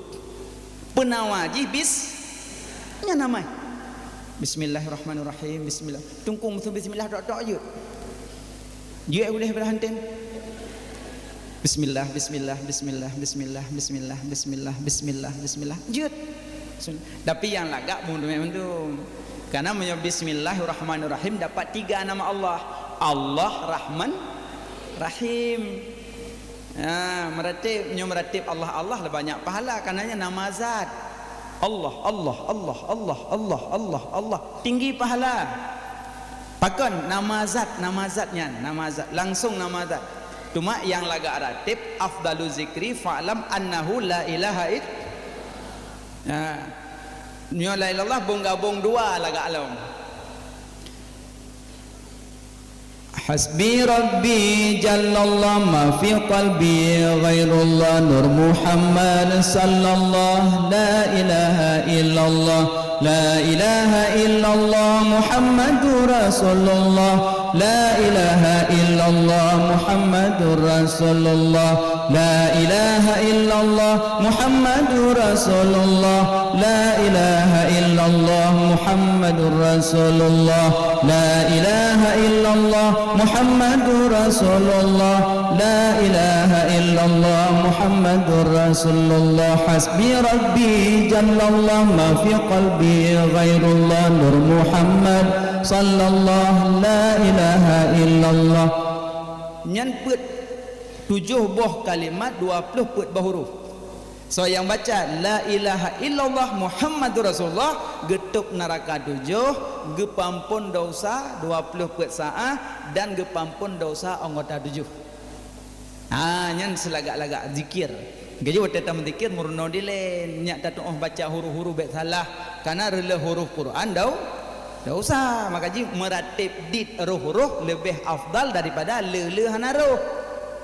Peunawa jih bis-, nyan namai. Bismillahirrahmanirrahim, bismillah. Teungku musu bismillah tok-tok jeuet. Jeuet udeh beulah hanten. Bismillah, bismillah, bismillah, bismillah, bismillah, bismillah, bismillah, bismillah. Jeuet. Sun-, tapi nyang lagak mandum-mandum. Karena meunyoe bismillahirrahmanirrahim dapat tiga nama Allah. Allah Rahman Rahim. Ha, meuratéb, nyoe meuratéb Allah, Allah lah banyak pahala, karenanya nama zat. Allah, Allah, Allah, Allah, Allah, Allah, Allah. Tinggi pahala. Pakon nama zat, nama zat nyan, nama zat, langsung nama zat. Cuma nyang lagak ratéb, afdalu zikri fa'lam annahu la ilaha ill-, ha. Nyoe la ilallah bong gabong dua lagak lom. Hasbi Rabbi jallallah, ma fi qalbi ghairullah, Nur Muhammad sallallah, la ilaha illallah, la ilaha illallah, Muhammadur Rasulullah, la ilaha illallah, Muhammadur Rasulullah, la ilaha illallah, Muhammadur Rasulullah, la ilaha illallah, Muhammadur Rasulullah, la ilaha illallah, Muhammadur Rasulullah, la ilaha illallah, Muhammadur Rasulullah. Hasbi Rabbi jallallah, ma fi qalbi ghairullah, Nur Muhammad sallallah, la ilaha illallah. Nyan peuet tujoh boh kalimat, dua ploh peuet boh huruf. Soe nyang baca, "La ilaha illallah Muhammadur Rasulullah," geutôb neuraka tujoh, geupeuampôn desya dua ploh peuet saát, dan geupeuampôn desya anggota tujoh. Ha, nyan seulagak-lagak zikir. Geuji watée tameuzikir meurunoe dilée, nyak tatuoh baca huruf-huruf bék salah, kareuna reuleueh huruf Quran dau-, desya. Maka jih meuratéb dit roh-roh leubeh afdal daripada le-le hana roh.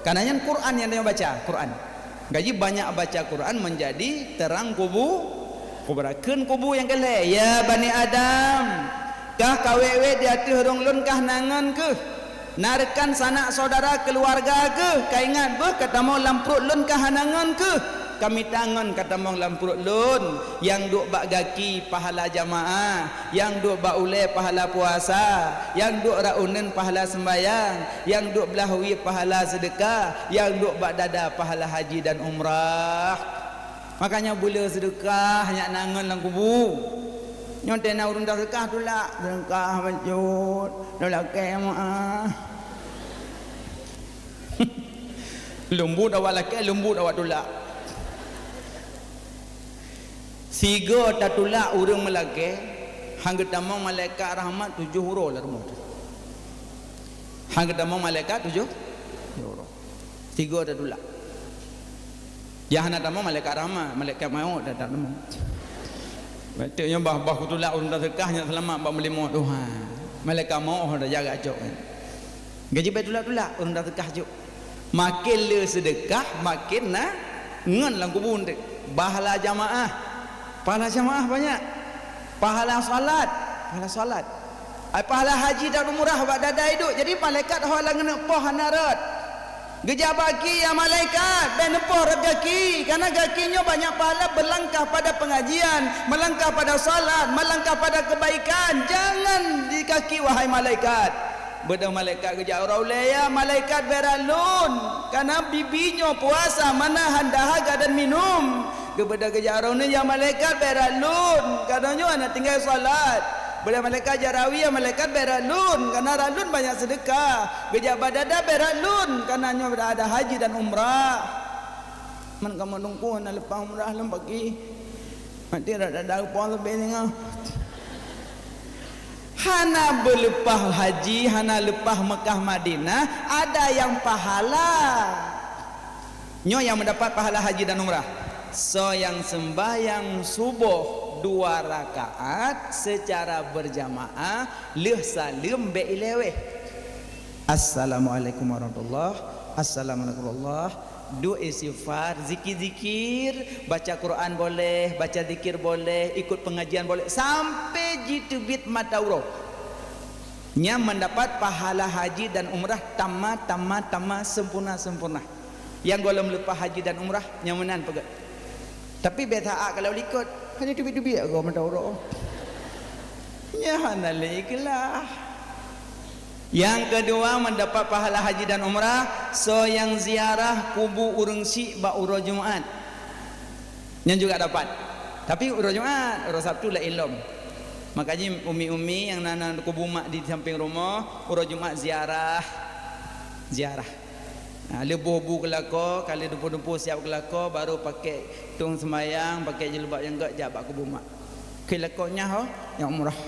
Kareuna nyan Quran nyang tanyoe baca, Quran. Gaji banyak baca Quran menjadi terang kubu, kuburan. Kheun kubu nyang keu lhée, "Ya Bani Adam, kah ka wét-wét di ateueh rhueng lôn kah na ngon keuh? Na rekan sanak syedara keuluwarga keuh? Ka ingat beuh ka tamong lam pruet lôn kah hana ngon keuh? Ka mita ngon ka tamong lam pruet lôn, nyang duek bak gaki pahala jamaah, nyang duek bak ulée pahala puasa, nyang duek rot uneuen pahala seumbahyang, nyang duek blah wie pahala seudeukah, nyang duek bak dada pahala haji dan umrah. Makanya beu le seudeukah nyak na ngon lam kubu. Nyoe teuh na ureuëng taseudeukah tulak, seudeukah bacut, lôn lakée meuah. Leumbut awak lakée, leumbut awak tulak. Sigoe tatulak ureuëng meulakée, han geutamong malaikat rahmat tujoh uroe lam rumoh teuh. Han geutamong malaikat tujoh, tujoh uroe. Sigoe tatulak. Nyang hana tamong malaikat rahmat, malaikat maut dak tamong. Beutôi nyoe bah, bah kutulak ureuëng taseudeukah nyang seulamat bak meulimong Tuhan. Malaikat maut dak jaga cok. Gaji bai tulak-tulak ureuëng taseudeukah cok. Makin le seudeukah, makin na ngon lam kubu teuh. Pahala jamaah. Pahala jamaah banyak. Pahala salat, pahala salat. Ai pahala haji dan umrah bak dada iduek. Jadi malaikat ho lam geuneuk poh hana rot. Geujak bak gaki, "Ya malaikat, bèk neupoh rot gaki, karena gaki nyoe banyak pahala berlangkah pada pengajian, melangkah pada salat, melangkah pada kebaikan. Jangan di kaki, wahai malaikat." Beudôh malaikat geujak uroe ulée, "Ya malaikat, bèk rot lôn, karena bibi nyoe puasa menahan dahaga dan minum." Geubeudôh geujak uroe uneuen, "Ya malaikat, bèk rot lôn, karena nyoe hana tinggai salat." Beudôh malaikat jak rawi, "Ya malaikat, bèk rot lôn, karena rot lôn banyak seudeukah." Geujak bak dada, "Bèk rot lôn, karena nyoe ada haji dan umrah." Man kamoe Teungku hana leupah umrah lom pagi. Maté rot dada geupoh leubeh singoh. Hana beuleupah haji, hana leupah Mekah Madinah, ada nyang pahala. Nyoe nyang meudapat pahala haji dan umrah. Soe nyang seumbahyang suboh dua rakaat seucara beurjamaah, lheueh saleuem bèk ilée wéh. Assalamualaikum warahmatullah. Assalamualaikum warahmatullah. Duek istighfar, zikir-zikir, baca Quran boleh, baca zikir boleh, ikut pengajian boleh, sampai jiteubiet mata uroe. Nyan mendapat pahala haji dan umrah tamma, tamma, tamma, sempurna, sempurna. Nyang gohlom leupah haji dan umrah, nyang meunan peugah. Tapi biasa ak kalau likot, hanya teubiet-teubiet goe mata uroe. Nyan hana lé ikhlas. Nyang keudua mendapat pahala haji dan umrah, soe nyang ziarah kubu ureuëng syik bak uroe Jumat. Nyan juga dapat. Tapi uroe Jumat, uroe Sabtu laén lom. Makajih umi-umi nyang na, na kubu mak di samping rumoh, uroe Jumat ziarah. Ziarah. Ha, lheueh boh bu keu lakoe, ka lheueh dumpeue-dumpeue siab keu lakoe, baru pakai tueng seumayang, pakai jilbab nyang gét jak bak kubu mak. Keu lakoe nyan ho, nyang umrah.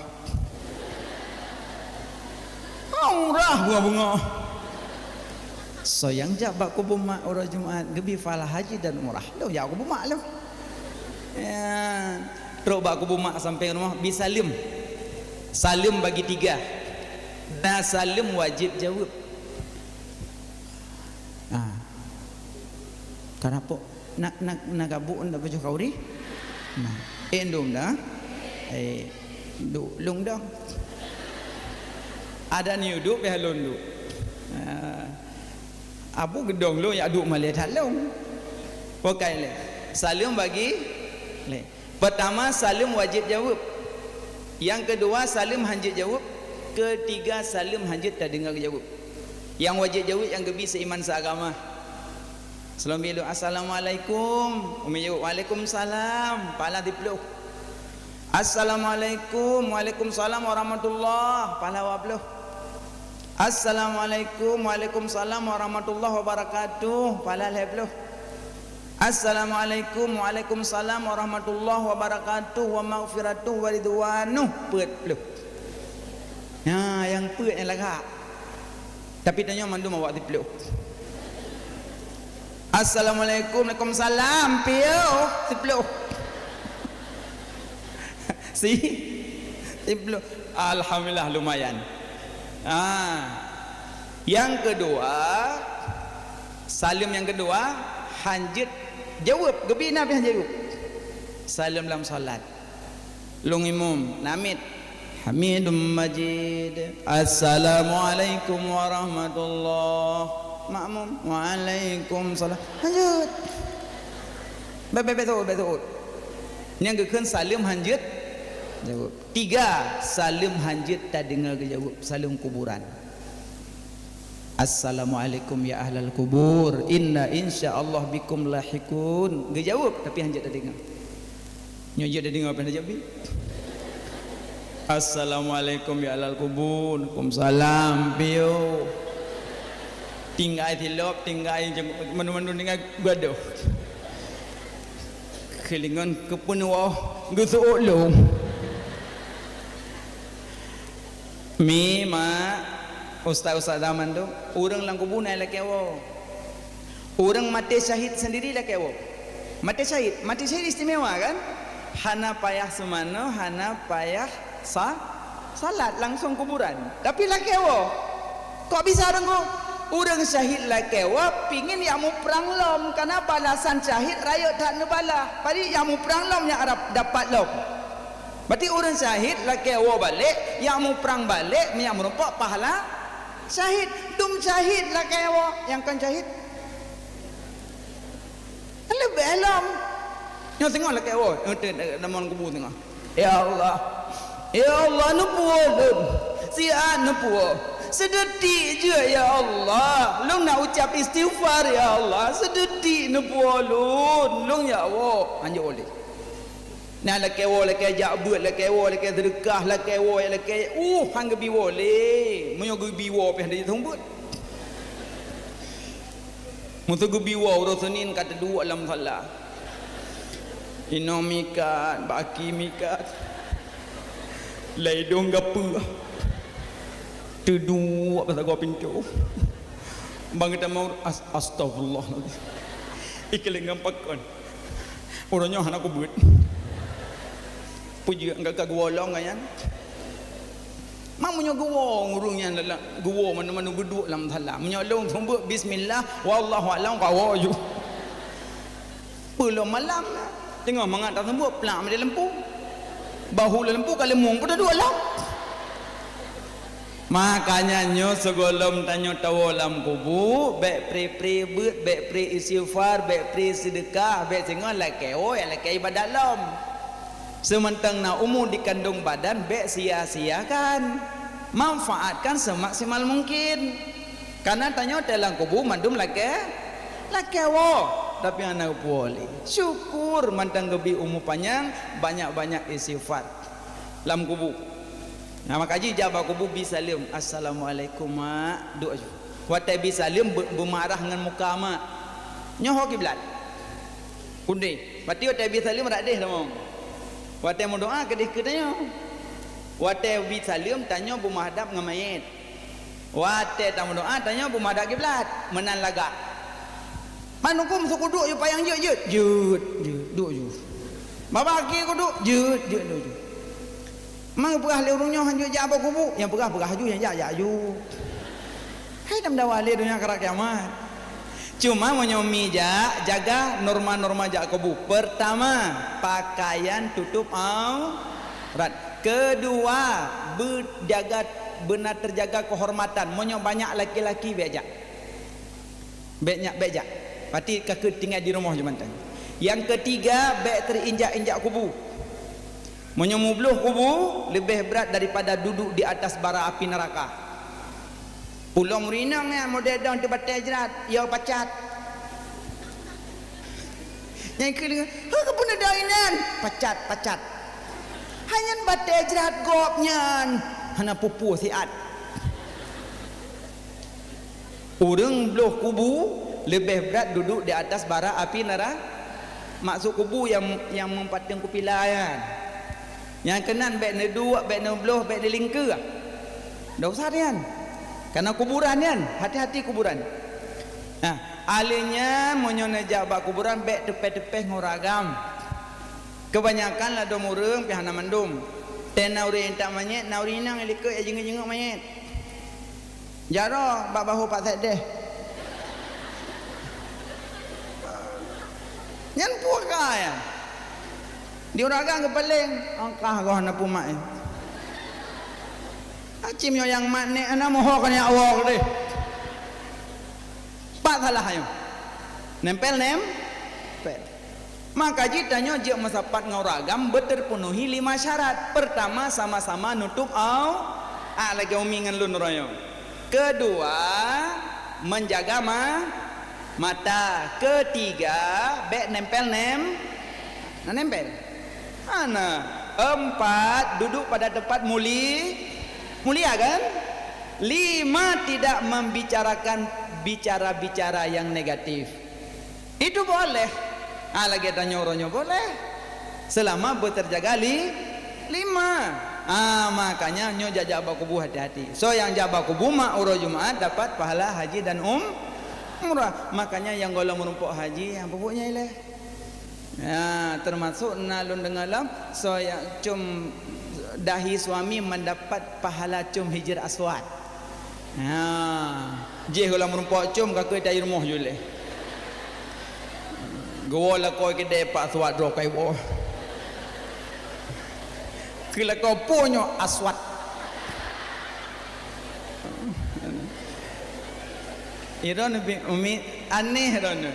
Ha, umrah bunga-bunga. Soe nyang jak bak kubu mak uroe Jumat, geubri pahala haji dan umrah. Lôn jak kubu mak lôn. Ya, trok bak kubu mak sampéng rumoh, bi saleuem. Saleuem bagi tiga. Na saleuem wajéb jaweueb. Ha. Kenapa? Na, na, na gabuk ndak pajoh kauri? Na. Eh, ndum dah. Eh, duek lôn dah. Ada ni duek pih lôn duek. Ha. Abu geudong lôn yak duek malée that lôn. Pokai lé. Saleuem bagi lé. Pertama, saleuem wajéb jaweueb. Nyang keudua, saleuem hanjeuet jaweueb. Ketiga, saleuem hanjeuet tadeungoe geujaweueb. Nyang wajéb jaweueb nyang geubi seiman seagama. Seulom bileu, "Assalamualaikum." Umi jaweueb, "Waalaikumsalam." Pahala siplôh. "Assalamualaikum." "Waalaikumsalam warahmatullah." Pahala dua plôh. "Assalamualaikum." "Waalaikumsalam warahmatullahi wabarakatuh." Pahala lhée plôh. "Assalamualaikum." "Waalaikumsalam warahmatullahi wabarakatuh wa maghfiratuh wa ridwanuh." Peuet plôh. Nah, nyang peuet nyang lagak. Tapi tanyoe mandum awak siplôh. "Assalamualaikum." "Waalaikumsalam." Piôh, siplôh. Si? Siplôh. Alhamdulillah, lumayan. Ah. Nyang keudua, saleuem nyang keudua, hanjeuet jaweueb, geubi na pih hanjeuet jaweueb. Saleuem lam salat. Lôn imum, namiet. Hamidum Majid. Assalamualaikum warahmatullah. Makmum, waalaikumsalam. Lanjut. Bèk, bèk, bèk seuôt, bèk seuôt. Nyang geukheun saleuem hanjeuet jaweueb. Tiga, saleuem hanjeuet tadeungoe geujaweueb, saleuem kuburan. "Assalamualaikum ya ahlal kubur, inna insyaallah bikum lahiqun." Geujaweueb, tapi hanjeuet tadeungoe. Nyoe jeuet tadeungoe pih hanjeuet bi. "Assalamualaikum ya ahlal kubur." "Waalaikumsalam, piôh." Tinggai silop, tinggai mandum-mandum tinggai gadoh. Keulingon keupeunuwoh geuseuôt lom. Mi, mak, ustaz-ustaz zaman tu, ureuëng lam kubu na lakée woe. Ureuëng maté syahid sendiri lakée woe. Maté syahid, maté syahid istimewa kan? Hana payah seumanoe, hana payah sa-, salat, langsung kuburan. Tapi lakée woe. Kok bisa, Teungku? Ureuëng syahid lakée woe pingin jak muprang lom, karena balasan syahid rayeuk that neubalah. Padahai jak muprang lom nyang harab dapat lom. Berarti ureuëng syahid lakée woe balek, jak muprang balek, meunyo meurumpok pahala syahid. Dum syahid lakée woe, nyang kon syahid leubeh lom. Nyoe singoh lakée woe, eh, teuh, teuh, lam kubu singoh. Ya Allah. Ya Allah, neupuwoe lôn. Siat neupuwoe. Seudeutik jeuet, ya Allah. Lôn na ucap istighfar, ya Allah. Seudeutik neupuwoe lôn. Lôn jak woe. Hanjeuet woe lé. Na lakée woe, lakée jak beuet, lakée woe, lakée seudeukah, lakée woe, lakée, uh, han geubi woe lé. Meunyoe geubi woe pih hana jiteubiet. Meuseu geubi woe uroe Seunin ka teuduek lam musala. Inoe mikat, bak aki mikat. Lam idong gapeue. Teuduek bak sagoe pintoe. Bang geutamong, as-, astagfirullahalazim. Ikeulengan pakon. Uroe nyoe hana kubeuet. Peujeuet ka geuwoe lom nyan. Mak meunyoe geuwoe ureuëng nyan lam, geuwoe mandum-mandum geuduek lam musala. Meunyoe lôn seumeubeuet bismillah, wallahu a'lam, ka woe ju. Peulom malam, teungoh mangat taseumeubeuet, plak meudeh lampu. Bahu lam lampu ka leumong, peue taduek lom. Makanya nyoe sigohlom tanyoe tawoe lam kubu, bèk pre-pre beuet, bèk pre istighfar, bèk pre seudeukah, bèk singoh lakée woe, lakée ibadat lom. Seumantong na umu dikandong badan, bèk sia-siakan. Manfaatkan semaksimal mungkin. Karena tanyoe teuh lam kubu mandum lakée, lakée woe, tapi hana geupuwoe lé. Syukur mantong geubi umu panyang, banyak-banyak istighfar lam kubu. Nah, maka jih jak bak kubu bi saleuem, "Assalamualaikum, Mak." Duek ju. Watée bi saleuem be-, beumarah ngon muka mak. Nyoe ho kiblat. Udeh. Berarti watée bi saleuem rot deh tamong. Watée meudoa keudeh keu tanyoe. Watée bi saleuem tanyoe beumadhab ngon manyét. Watée tameudoa tanyoe beumadhab kiblat, meunan lagak. Man huköm seukuduek ju panyang jeuet-jeuet, jeuet, jeuet, duek ju. Babah akhé kuduek, jeuet, jeuet, duek ju. Mang peugah lé ureuëng nyoe hanjeuet jak bak kubu, nyang peugah-peugah ju, nyang jak, jak ju. Hai, tameudawa lé donya karab kiamat. Cuma meunyoe mi jak, jaga norma-norma jak kubu. Pertama, pakaian tutup aurat. Kedua, beujaga, beuna teujaga keuhormatan. Meunyoe banyak laki-laki, bèk jak. Bèk nyak, bèk jak. Pati ka keuh tinggai di rumoh jih mantong. Nyang keutiga, bèk teuinjak-injak kubu. Meunyoe meubloh kubu, leubeh brat daripada duduk di atas bara api neuraka. Ulôn rinong nyan model dong teubatèe jrat, yo pacat. Nyang keu deungoe, "Heueh, keupeue neuda inan?" "Pacat, pacat." Hai nyan batèe jrat gobnyan, hana peue-peue siat. Ureuëng bloh kubu leubeh brat duduek di atas bara api neura-, maksud kubu nyang, nyang meupaténg kupila nyan. Nyang keunan bèk neuduek, bèk neubloh, bèk neulingkeue. Dosa nyan. Karena kuburan nyan, hati-hati kuburan. Nah, alèh nyan meunyoe neujak bak kuburan bèk teupèh-teupèh ngon ureueng agam. Keubanyakan ladôm ureueng pih hana mandum. Teuh na ureueng intat manyét, na ureueng inong likot nyang jingeuet-jingeuet manyét. Jaroe bak bahô Pak Sekdes. Nyan peue ka nyan. Di ureueng agam geupaleng, angkah goh na peumat nyan. Aci meunyoe nyang mat nèk hana meuho keu nyak woe keudeh. Pat salah nyoe. Nempel, nempel. Maka jih tanyoe jeuet meusapat ngon ureueng agam beuteupeunuhi lima syarat. Peurtama, sama-sama nutup au, ah, lagèe umi ngon lôn uroe nyoe. Keudua, menjaga ma-, mata. Keutiga, bèk nempel nem-, na nempel. Hana. Empat, duduk pada tempat muli-, mulia kan? Lima, tidak membicarakan bicara-bicara yang negatif. Itu boleh. Ah, lagèe tanyoe uroe nyoe boleh. Selama beuterjaga li-, lima. Ah, makanya nyoe jak-jak bak kubu hati-hati. Soe nyang jak bak kubu mak uroe Jumat dapat pahala haji dan um-, umrah. Makanya nyang gohlom meurumpok haji, nyang peubuet nyan ilèe. Ya, termasuk na lôn deungoe lom, soe nyang com dahi suami mendapat pahala com Hajar Aswad. Ha, jih gohlom meurumpok com ka keu tayue rumoh ju lé. Geuwoe lakoe keudè pak suat droe kai woe. Keu lakoe po nyoe aswat. Iron bi-, umi aneh ron.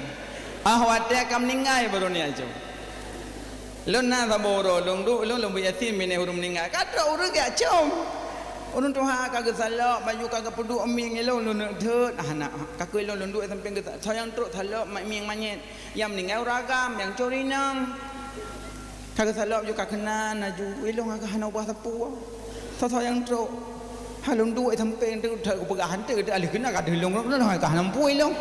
Ah, watèe ka meuninggai baru niat com. Lôn na saboh uroe, lôn duek, lôn, lôn beuet Yasin binéh ureueng meuninggai. Ka trok ureueng geujak com. Ureueng tuha ka geusalok, baju ka geupeuduek mieng ilôn, lôn neuk deuet. Ah, na, ka keu ilôn, lôn duek sampéng geusa-, soe nyang trok salok ma-, mieng manyét. Nyang meuninggai ureueng agam, nyang com inong. Ka geusalok baju ka keunan laju. Ilôn ka hana ubah sapeue. Soe-soe nyang trok. Ha lôn duek sampéng teuh, teuh geupeugah han teuh, teuh aléh keunan ka deuh ilôn, ka hana muphom ilôn.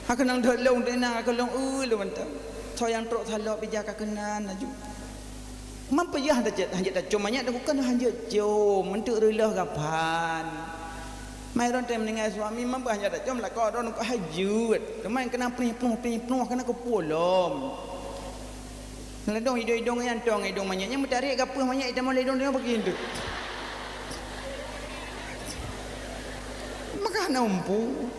Ha keunan deuh ilôn, teuh inong ka lôn, eu, ilôn mantong. Soe nyang trok salok bija ka keunan laju. Man peue jeuet han tacet, han jeuet tacom manyét, bukon han jeuet com, eunteuk reuloh gapan. Mai droeneuh meuninggai suami, man peue han jeuet tacom, lakoe droeneuh keu han jeuet. Teuma keunan prih pruh, prih pruh, keunan keupeue lom. Ladôm idong-idong nyan tong idong manyét, nyan meutarek gapeuh manyét, itamong lé idong-idong bagi eunteuk. Maka hana muphom.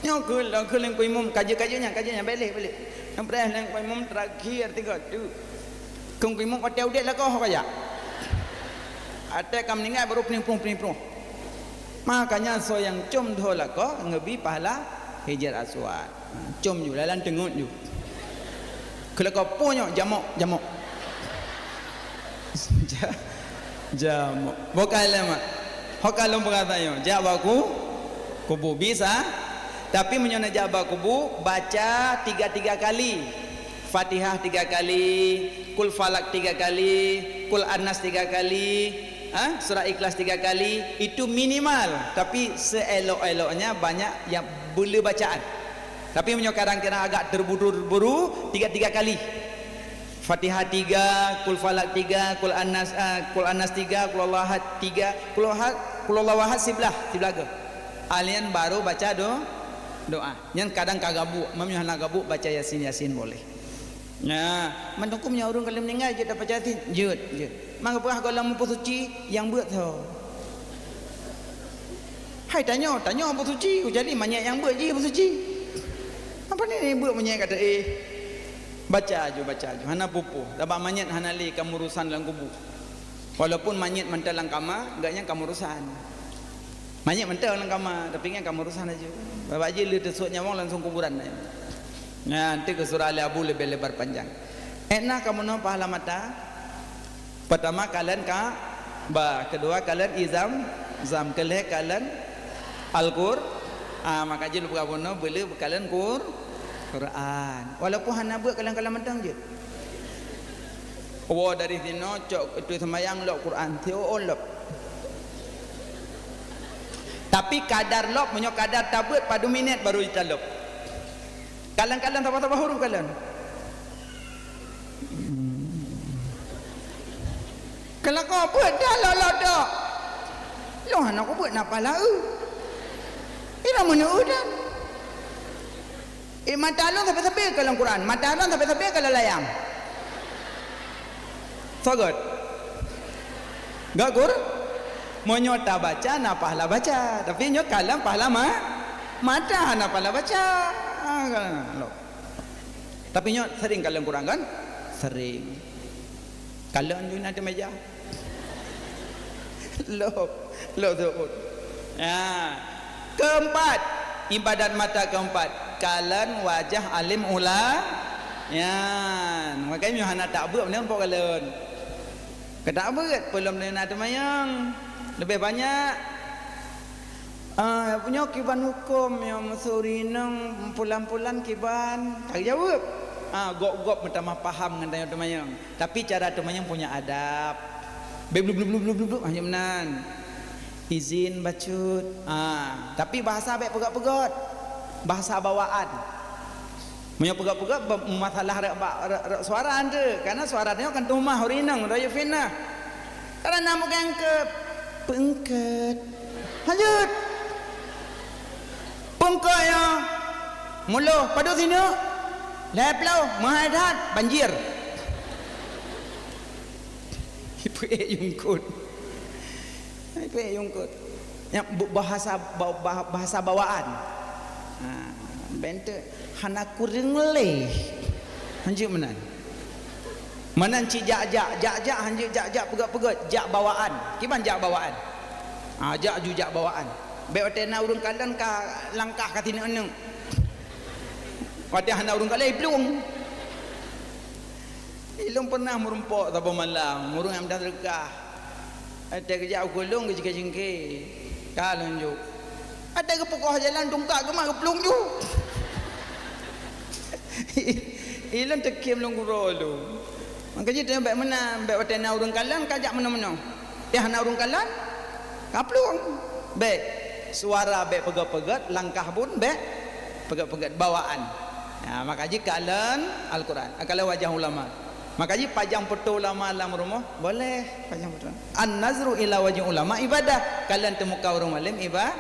Nyoe keu, keu lôn keu imum, ka jeuet, ka jeuet nyan, ka jeuet nyan, bèk lé, bèk lé. Nyang preh lôn keu imum terakhir tiga tu. Keu imum watèe udép lakoe ho ka jak. Watèe ka meuninggai baru prih pruh, prih pruh. Makanya soe nyang com dhoe lakoe ngeubri pahala Hajar Aswad. Com ju, lalan teungeut ju. Keu lakoe po nyoe, jamok, jamok. Ja-, jamok. Bukai lé mak. Ho ka lôn peugah tanyoe, jak bak ku-, kubu bisa. Tapi meunyoe neujak bak kubu, baca tiga-tiga kali. Fatihah tiga kali, Kul Falak tiga kali, Kul Annas tiga kali, ha? Surah Ikhlas tiga kali, itu minimal. Tapi seelok-eloknya banyak nyang beulé bacaan. Tapi meunyoe kadang-kadang agak terburu-buru, tiga, tiga kali. Fatihah tiga, Kul Falak tiga, Kul Annas, ah, Kul Annas tiga, Kul Allahu Ahad tiga, Kul Ahad, Kul Allahu Ahad siblah, siblah ke. Alian baru baca do-, doa. Nyan kadang ka gabuk, meunyoe hana gabuk baca Yasin, Yasin boleh. Nah, mantong meunyoe ureueng ka lheueh meuninggai jeuet baca Yasin, jeuet, jeuet. Maka peugah gohlom muphom suci nyang beuet tho. Hai tanyoe, tanyoe beusuci, kecuali manyét nyang beuet jih beusuci. Apa ni, ni beuet manyét kata, eh, baca aju, baca aju, hana pupu. Sabab manyét hana lé kamurusan lam kubu. Walaupun manyét mantong lam kama, gak nyan kamurusan. Manyét mantong lam kama, tapi nyan kamurusan aju. Babah jih lheueh teusok nyawong langsung kuburan. Nyan, nanti ke surah Ali Abu lebih lebar panjang. Etna kamoe pahala mata. Pertama kalon Ka'bah, kedua kalon i Zam-, Zam, kelhèe kalon Al-Qur-, ah, maka jih lôn peugah bunoe beuleuh kalon Qur-, Quran. Walaupun hana beuet kalon-kalon mantong jeuet. Woe dari sinoe cok itu sembayang lop Quran, siuôn lop. Tapi kadar lop, meunyoe kadar tabeuet padum minét baru jitalop. Kalon-kalon saboh-saboh huruf kalon. Keu lakoe beuet dah lolo dok. Lôn hana kubeuet na pahala eu. Ira meuneu eu dan. Eh, mata lôn sabe-sabe kalon Quran, mata lôn sabe-sabe kalon layang. Soe göt? Göt gur? Meunyoe tabaca na pahala baca, tapi nyoe kalon pahala ma-, mata hana pahala baca. Ah, kan, lom. Tapi nyoe sering kalon Quran kan? Sering. Kalon ju na di meja. Lom, lom sebut. Ya. Keempat, ibadat mata keempat, kalon wajah alim ula-, Nyan, makajih meunyoe hana tabeuet, meunan po kalon. Keu tabeuet, peulom na teumanyong. Leubeh banyak. Ah, meunyoe kiban huköm, nyoe meusuri inong pulan-pulan kiban. Ka geujaweueb. Ah, gob-gob meutamah paham ngon tanyoe teumanyong. Tapi cara teumanyong punya adab. Bèk blub, blub, blub, blub, blub, blub, hana meunan. Izin bacut. Ah, tapi bahasa bèk peugöt-peugöt. Bahasa bawaan. Meunyoe peugöt-peugöt, be-, masalah rot ba-, rot, rot suara tu. Karena suara tanyoe kan teumah ureueng inong, rayeuk fitnah. Karena meukeungkeut. Peungkeut. Lanjut. Peungkeut nyoe. Muloh, padub sineuk. Lhèe ploh, meuhai that, banjir. Ipeuék yungkot. Ipeuék yungkot. Nyan bu-, bahasa ba-, ba-, bahasa bawaan. Ha, bèk teuk hana kureueng lé. Hanjeuet meunan. Meunan cit jak-jak, jak-jak, hanjeuet jak-jak, peugöt-peugöt, jak bawaan. Kiban jak bawaan. Ha, jak ju jak bawaan. Bèk watèe na ureueng kalon ka langkah ka sineuk-neuk. Watèe hana ureueng kalon, iplueng. Ilôn pernah meurumpok saboh malam, ureueng nyang meudah seudeukah. Watèe geujak u keu lôn, geujingké-jingké. Ka lôn jok. Watèe geupeukoh jalan, tungkak geumat geuplueng ju. Ilôn teukiem lôn guro lôn. Maka jih tanyoe bèk meunan, bèk watèe na ureueng kalon, ka jak meunoe-meunoe. Teuh hana ureueng kalon, ka plueng. Bèk. Suara bèk peugöt-peugöt, langkah pun bèk peugöt-peugöt, bawaan. Ha, maka jih kalon Al-Quran, kalon wajah ulama. Maka jih pajang foto ulama lam rumoh, boleh pajang foto. An-nazru ila wajhi ulama ibadah. Kalon teumuka ureueng malém iba-,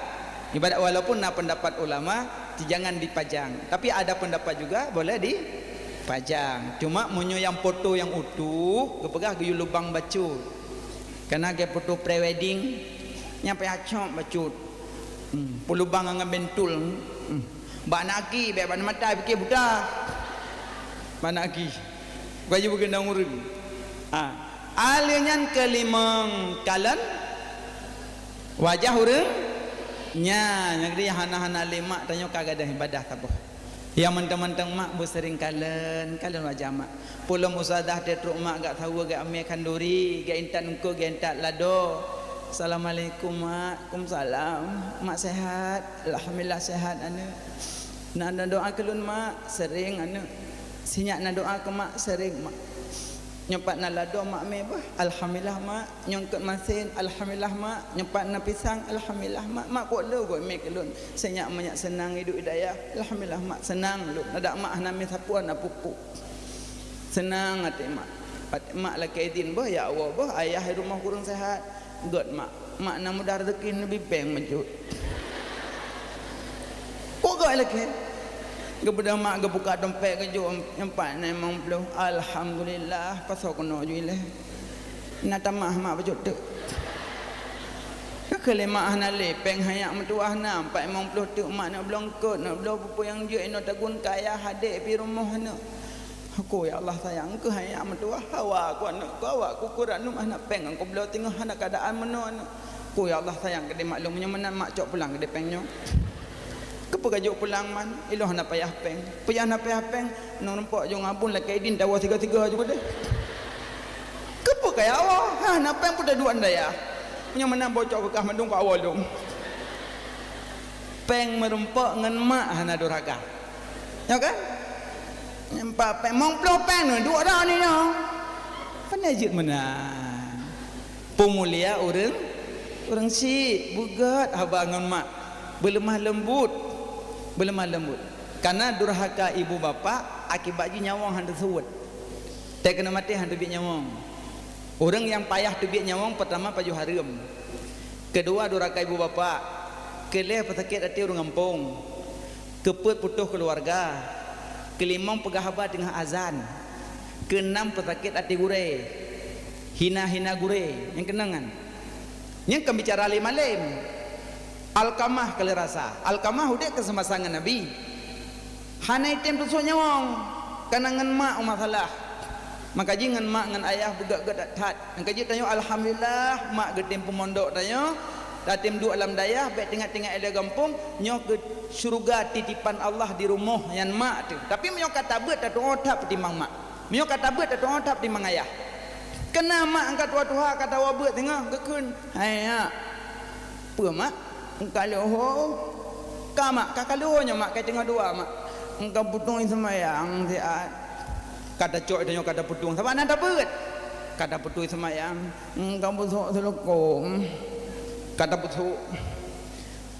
ibadah. Walaupun na pendapat ulama, jangan dipajang. Tapi ada pendapat juga boleh dipajang. Cuma meunyoe nyang foto nyang utuh, geupeugah geuyue lubang bacut. Kana geufoto pre-wedding, nyang payah cok bacut. Hmm, peulubang ngon bentul. Hmm. Bak na aki, bèk bak na mata, pike buta. Bak na aki. Baju beugeundang ureueng. Ha. Aleuh nyan keulimong kalon wajah ureueng. Nyan, nyang keudua hana-hana lé mak tanyoe ka gadôh ibadah saboh. Nyang mantong-mantong mak beuseuring kalon, kalon wajah mak. Peulom ustazah teuh trok mak gak saweue, gak amé khanduri, gak intat eungkôt, gak intat lado. "Assalamualaikum, Mak." "Waalaikumsalam." "Mak sehat?" "Alhamdulillah sehat, aneuk." "Na, na doa keu lôn, Mak?" "Seuring, aneuk." "Sinyak na doa keu Mak?" "Seuring, Mak." "Nyoe pat na lado Mak mé bah?" "Alhamdulillah, Mak." "Nyoe eungkôt masin?" "Alhamdulillah, Mak." "Nyoe pat na pisang?" "Alhamdulillah, Mak." "Mak, kok le goe mé keu lôn?" "Sinyak meunyak seunang iduek i dayah." "Alhamdulillah, Mak, seunang lôn. Adak Mak hana mé sapeue, hana pupuk." "Seunang até Mak." Até Mak lakèe idin boh, ya Allah boh, ayah di rumoh kureueng sehat. "Göt, Mak. Mak na mudah rezeki, neubi péng meucut." "Kok göt lakèe?" Geubeudôh mak geubuka dompet geujok, nyoe pat na limong ploh. "Alhamdulillah, pasoe keunoe ju ilèe. Na tamah mak bacut teuk." Ka keuh lé mak hana lé péng, hanyak meutuwah na, pat limong ploh teuk mak neuk bloe eungkôt, neuk bloe peue-peue nyang jeuet, inoe tagun kaya hadék pi rumoh aneuk. Ku ya Allah sayang, keuh hanyak meutuwah, hawa ku aneuk ku, awak ku keu ranum hana péng, ku bloe teungoh hana keadaan meunoe aneuk. Ku ya Allah sayang, keudéh maklum, meunyoe meunan mak cok pulang keudéh péng nyoe. Keupeue ka jok pulang man, ilôn hana payah péng. Peue nyang hana payah péng, nong rumpok jong abon lakèe idin tawoe siga-siga ju keudéh. Keupeue kaya awak, ha, hana péng peue taduek dayah. Meunyoe meunan bocok keu kah mandum ka awak lom. Péng meurumpok ngon mak hana durhaka. Nyo kan? Empat péng, limong ploh péng nyoe, duek droe nyoe. Pane jeuet meunan. Peumulia ureueng, ureueng syik, beugöt haba ngon mak. Beuleumah leumbut. Beuleumah leumbut. Karena durhaka ibu bapak, akibat jih nyawöng hana teusuet. Teuh keuneuk maté hana teubiet nyawöng. Ureueng nyang payah teubiet nyawöng, peurtama pajoh hareuem. Keudua durhaka ibu bapak. Keulhèe peusakét até ureueng gampông. Keupeuet putôh keuluwarga. Keulimong peugah haba teungoh azan. Keunam peusakét até gurèe. Hina-hina gurèe. Nyang keunong nyan. Nyan kon bicara lé malém. Alkamah ka lheueh rasa. Alkamah udép keu seumasa ngon Nabi. Hana item teusuet nyawöng, kana ngon mak masalah. Maka jih ngon mak ngon ayah beugöt-göt that. Maka jih tanyoe alhamdulillah mak geutem peumondok tanyoe. Tatem duek lam dayah, bék teuingat-ingat ilée gampông, nyoe keu syeuruga titipan Allah di rumoh nyan mak teuh. Tapi meunyoe ka tabeuet, tatuoh that peutimang mak. Meunyoe ka tabeuet, tatuoh that peutimang ayah. Keuna mak ka tuha-tuha, ka tawoe beuet singoh, geukheun, "Hai, yak." "Peue, mak?" "Ka lheueh." "Ka, mak, ka, ka lheueh nyoe, mak, ka teungoh dua, mak." "Ka putong seumayang siat." Ka tacok tanyoe, ka tapeutong, sabab na tabeuet. Ka tapeutong seumayang, ka busok seuleukom. Ka tabusok.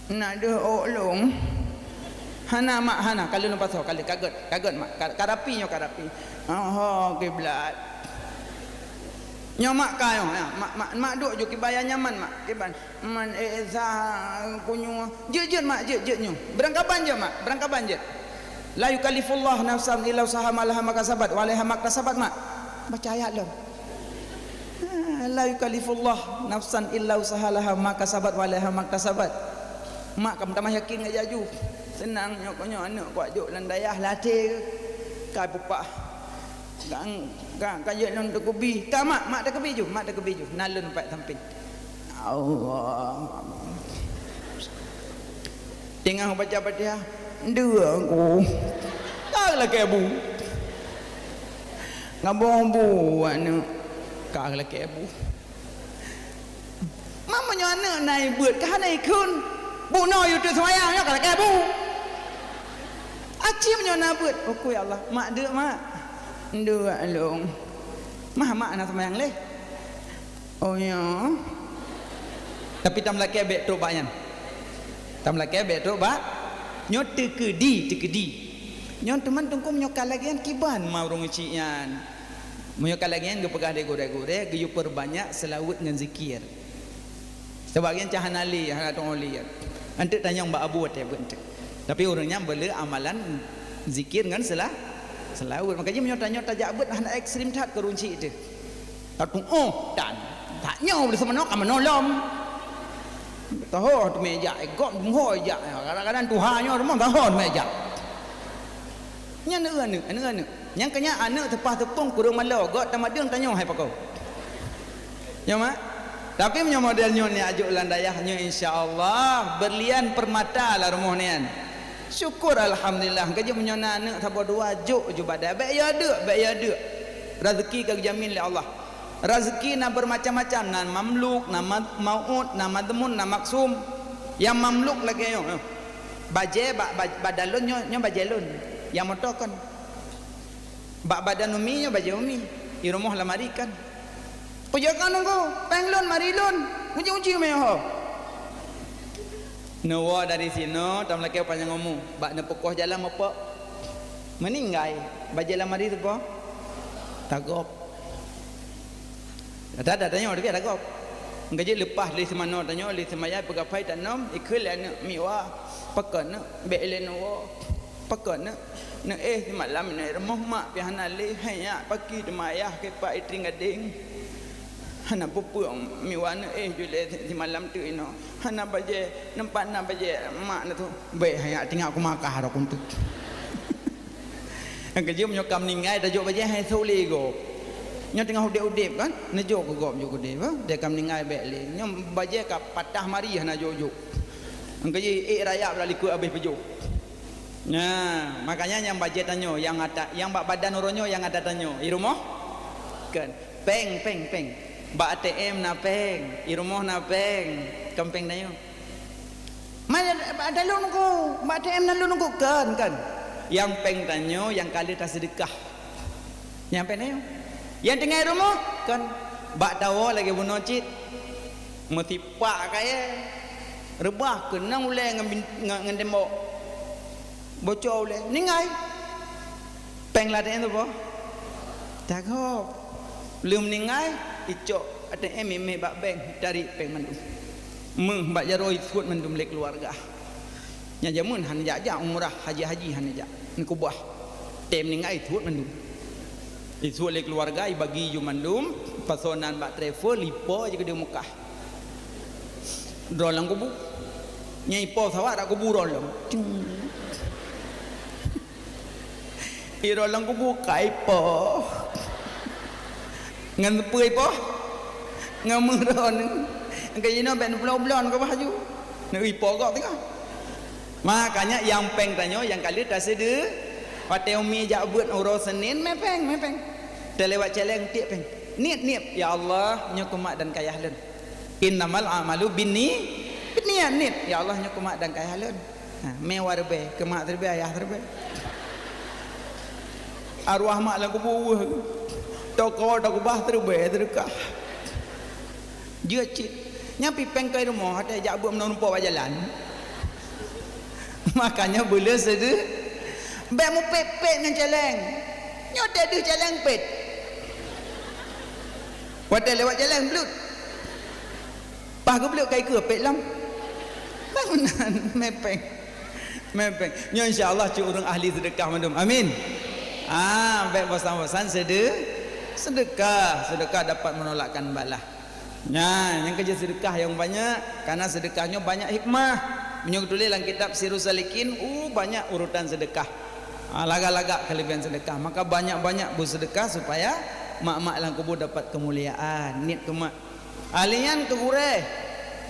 "Na deuh ôk lôn?" "Hana, mak, hana. Ka lôn pasoe, ka lheueh, ka gét, ka gét, mak. Ka, ka rapi nyoe, ka rapi." "Oho, kiblat." "Nyoe, mak, ka nyoe, ya. Mak, mak, mak duek ju kiban nyang nyaman, mak. Kiban. Man esa kunyueng." "Jeuet, jeuet, mak, jeuet, jeuet nyoe. Beurangkaban jeuet, mak, beurangkaban jeuet." "La yukallifullahu nafsan illa usaha ma laha ma kasabat wa alaiha maktasabat, mak." Baca ayat lom. "La yukallifullahu nafsan illa usaha laha ma kasabat wa alaiha maktasabat." Mak ka meutamah yakin ngon jaju. Seunang nyoe, nyoe aneuk kuat jok lam dayah latée ka pupah. Ka, ka, ka jeuet lôn teukubi. "Ka, mak, mak teukubi ju, mak teukubi ju. Na lôn pat sampéng." Allah. Teungoh baca Fatihah, "Ndeue aku." Ka lakée bu. Ngaboh bu aneuk. Ka lakée bu. Meunyoe aneuk na ibeuet, ka hana ikheun. Bunoe yue teuk seumayang, nyoe ka lakée bu. Aci meunyoe na beuet, "Ukui Allah, mak deuk, mak." "Ndeue lôn." "Mah mak na seumayang lé." "Oh, nyoe." Tapi tameulakée bék trok bak nyan. Tameulakée bék trok bak. Nyoe teukeudi, teukeudi. Nyoe teuma teungku meunyoe ka lagée nyan kiban ma ureuëng cit nyan. Meunyoe ka lagée nyan geupeugah lé gurée-gurée, geuyue peurbanyak seulaweuet ngon zikir. Sabab nyan cah hana lé, hana tuoh lé. Anteuk tanyong bak abu watée beuet anteuk. Tapi ureuëng nyan beu le amalan zikir ngon seula-, seulaweuet. Maka jih meunyoe tanyoe tajak beuet hana ekstrem that keu ureuëng cit teuh. Tatuoh tan. Tak nyoe beu seumanoe ka meunolom. Taho teumé jak, eh, gob meuho jak. Kadang-kadang tuha nyoe rumoh taho teumé jak. Nyan aneuk-aneuk, aneuk-aneuk. Nyang keu nyan aneuk teupah teupông kureueng malo, gok tamadeueng tanyoe hai pakoe. Nyo mak. Tapi meunyoe model nyoe ni ajok lam dayah nyoe, insya Allah, berlian permata lah rumoh nian. Syukur alhamdulillah, keujeuet meunyoe na aneuk saboh dua jok ju bak dayah. Bék yo deuk, bék yo deuk. Rezeki ka geujamin lé Allah. Rezeki na bermacam-macam, na mamluk, na ma-, mau'ud, na madhmun, na maksum. Nyang mamluk lagée nyoe, bajée bak, bak, bak dalon nyoe, nyoe bajée lôn. Nyang moto kon. Bak badan umi nyoe bajée umi, i rumoh lamari kan. Peujeuet kon nunggu, péng lôn mari lôn, uji-uji meuho. Neuwoe dari sinoe, tameulakée panyang umu, bak neupeukoh jalan meupok. Meuninggai, bajée lamari teupo. Tagop. Ada, ada tanyoe, tapi ada gop. Engka jih leupah lé seumanoe tanyoe, lé seumayang peugah pai tanom, ikheun lé aneuk miwa, pakon neuk, bék lé neuwoe, pakon neuk, neuéh simalam inoe rumoh mak pih hana lé, hai nyak paki teuma ayah keu pak itring gadeng. Hana peue-peue miwa neuéh ju lé simalam teuk inoe. Hana bajée, neumpat na bajée mak na tu. Bék hai nyak tinggai ku Makah rot kunteuk. Nyang keujeuet nyoe ka meuninggai tajok bajée hai sôk lé gob. Nyoe teungoh udeb-udeb kan, neujok keu gob jok keudeh, bah, deh ka meuninggai bék lé. Nyoe bajée ka patah mari hana jok-jok. Nyang keujeuet ék rayap lam likot habéh peujok. Nah, makanya nyang bajée tanyoe, nyang ata, nyang bak badan uroe nyoe nyang ata tanyoe. I rumoh? Kan. Péng, péng, péng. Bak A T M na péng, i rumoh na péng. Kan péng tanyoe. Mana ada lôn ku, bak A T M na lôn ku, kan, kan. Nyang péng tanyoe, nyang ka lheueh taseudeukah. Nyang péng tanyoe. Nyang tinggai rumoh, kan. Bak tawoe lagée bunoe cit. Meusipak kayée. Reubah keunong ulée ngon bin-, ngon, ngon tembok. Bocor ulée. Ninggai. Péng lam A T M teupo? Tagop. Lheueh meuninggai, icok A T M imé bak bank, tarék péng mandum. Meuh bak jaroe isuet mandum lé keuluwarga. Nyan jameun hana jak-jak umrah, haji-haji hana jak. Neukeubah. Tém meuninggai isuet mandum. Isuet lé keuluwarga, ibagi ju mandum, pasoe nan bak travel, ipo jih keudeh Mekah. Droe lam kubu. Nyan ipo sawak dak kubu droe lom. Cing. Droe lam kubu ka ipo. Ngon peue ipo? Ngon meuh droeneuh. Nyang keu jinoe bèk neubloe-bloe neukeubah laju. Neuipo gok teungoh. Makanya nyang péng tanyoe nyang ka lheueh taseudeu. Watèe umi jak beuet uroe Senin, mè péng, mè péng. Teulewat cèlèng tiek péng. Niet, niet, "Ya Allah, nyoe keu mak dan keu ayah lôn." Innamal a'malu binni-, binniat, niet. "Ya Allah, nyoe keu mak dan keu ayah lôn." Ha, mè wareubèe, keu mak sireubèe, ayah sireubèe. Arwah mak lam kubu weueh. Toko takeubah sireubèe, seudeukah. Jeuet cit. Nyan pih péng keu rumoh, watèe jak beuet meunan rumpok bak jalan. Makanya beu le seudeu, bèk mupét-pét ngon cèlèng. Nyoe teuh deuh cèlèng pét. Watèe lewat cèlèng bluet. Paih geubleuk ka ikeue pét lom. Bangunan, mè péng. Mè péng. Nyoe insya Allah cit ureueng ahli seudeukah mandum. Amin. Ah, bèk bosan-bosan seudeu-, seudeukah. Seudeukah dapat menolakkan bala. Nyan, nyang keu jeuet seudeukah nyang banyak, karena seudeukah nyoe banyak hikmah. Meunyoe geutuléh lam kitab Sirus Salikin, uh, banyak urutan seudeukah. Ah, lagak-lagak keulebihan seudeukah. Maka banyak-banyak beuseudeukah supaya mak-mak lam kubu dapat keumuliaan. Niet keu mak. Ahli nyan keu gurèe,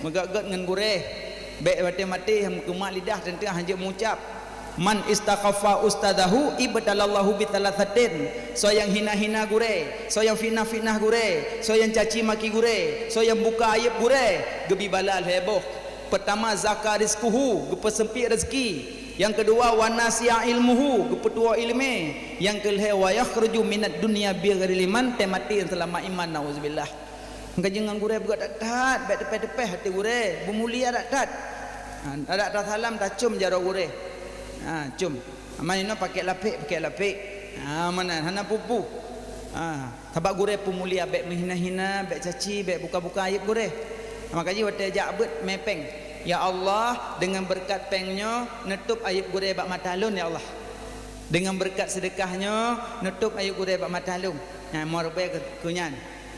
meugèt-gèt ngon gurèe. Bèk watèe maté, keu mak lidah teuntèe hana jeuet meuucap. "Man istakhaffa ustadzahu ibtalallahu bi tsalatsatin." Soe nyang hina-hina gurèe, soe nyang fitnah-fitnah gurèe, soe nyang caci maki gurèe, soe nyang buka ayeub gurèe, geubri bala lhèe boh. Peutama, dzaka rizquhu, geupeuseumpit raseuki. Nyang keudua, wa nasiya ilmuhu, geupeutuwoe ileumèe. Nyang keulhèe, wa yakhruju minad dunya bi ghairil iman, teumaté seulama iman, nauzubillah. Maka jeuet ngon gurèe beugèt that-that, bèk teupèh-teupèh até gurèe, beumulia that-that. Ha, adak tasalam tacôm jaroe gurèe. Ha, côm. Aman inoe pakèk lapèk, pakèk lapèk. Ha, meunan, hana peue-peue. Ha, sabab gurèe peumulia, bèk meuhina-hina, bèk caci, bèk buka-buka ayeub gurèe. Maka jih watèe jak beuet mè péng. Ya Allah, deungon beureukat péng nyoe, neutôb ayeub gurèe bak mata lôn, ya Allah. Deungon beureukat seudeukah nyoe, neutôb ayeub gurèe bak mata lôn. Nyan, meureubai keu, keu nyan.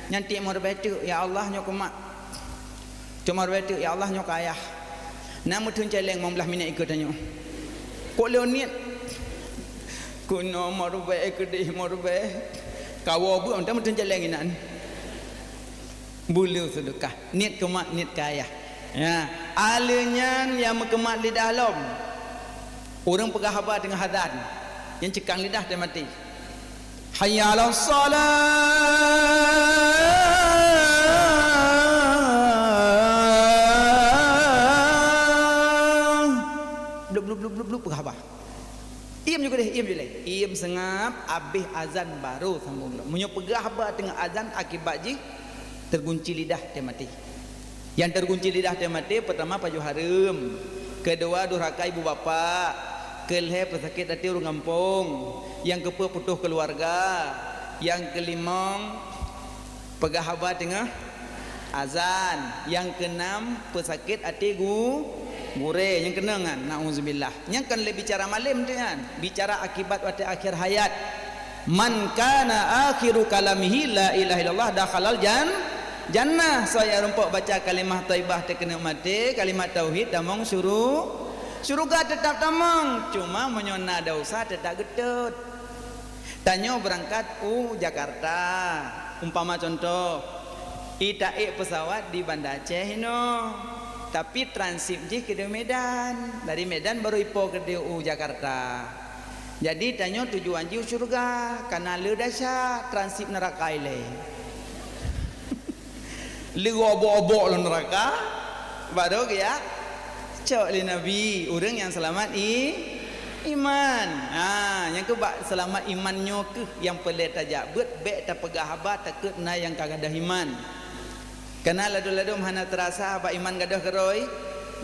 Nyan tiek meureubai teuk, "Ya Allah, nyoe keu mak." Cuma meureubai teuk, "Ya Allah, nyoe keu ayah." Na meutheun cèlèng limong blah minèt ikeue tanyoe. Kok lôn niet? Keunoe meureubai, keudéh meureubai. Kawoe beuet, na meutheun cèlèng inan. Beu le seudeukah. Niet keu mak, niet keu ayah. Ya, alèh nyan nyang meukeumat lidah lom. Ureueng peugah haba teungoh azan. Nyang ceukang lidah teumaté. Hayya 'alas shalah. Blub, blub, blub, blub, blub, peugah haba. Iem ju keudéh, iem ju lé. Iem seungab, abéh azan baru sambông lom. Meunyoe peugah haba teungoh azan, akibat jih teugunci lidah teumaté. Nyang teugunci lidah teumaté, peutama pajoh hareuem, keudua durhaka ibu bapak, keulhèe peusakét até ureueng gampông, nyang keupeuet putôh keuluwarga, nyang keulimong peugah haba teungoh azan, nyang keunam peusakét até gu-, gurèe, nyang keunong nyan, nauzubillah. Nyan kon lé bicara malém tu nyan, bicara akibat watèe akhé hayat. "Man kana akhiru kalamihi la ilaha illallah dakhalal jan-, jannah." Soe nyang rumpok baca kalimah thaibah teukeuneuk maté, kalimat tauhid, tamong syuru-, syuruga teutap tamong. Cuma meunyoe na desya teutap geutot. Tanyoe beurangkat u Jakarta, umpama contoh, i taék peusawat di Banda Aceh inoe, tapi transit jih keudéh Medan. Dari Medan baru ipo keudéh u Jakarta. Jadi tanyoe tujuan jih u syeuruga, kana le desya, transit neuraka ilèe. Le obok-obok lam neuraka, baru geujak cok lé Nabi, ureueng nyang seulamat i-, iman. Ha, nyang keu bak seulamat iman nyoe keuh nyang peureulèe tajak beuet, bèk tapeugah haba takot na nyang ka gadôh iman. Kana ladôm-ladôm hana teurasa bak iman gadôh keudroe,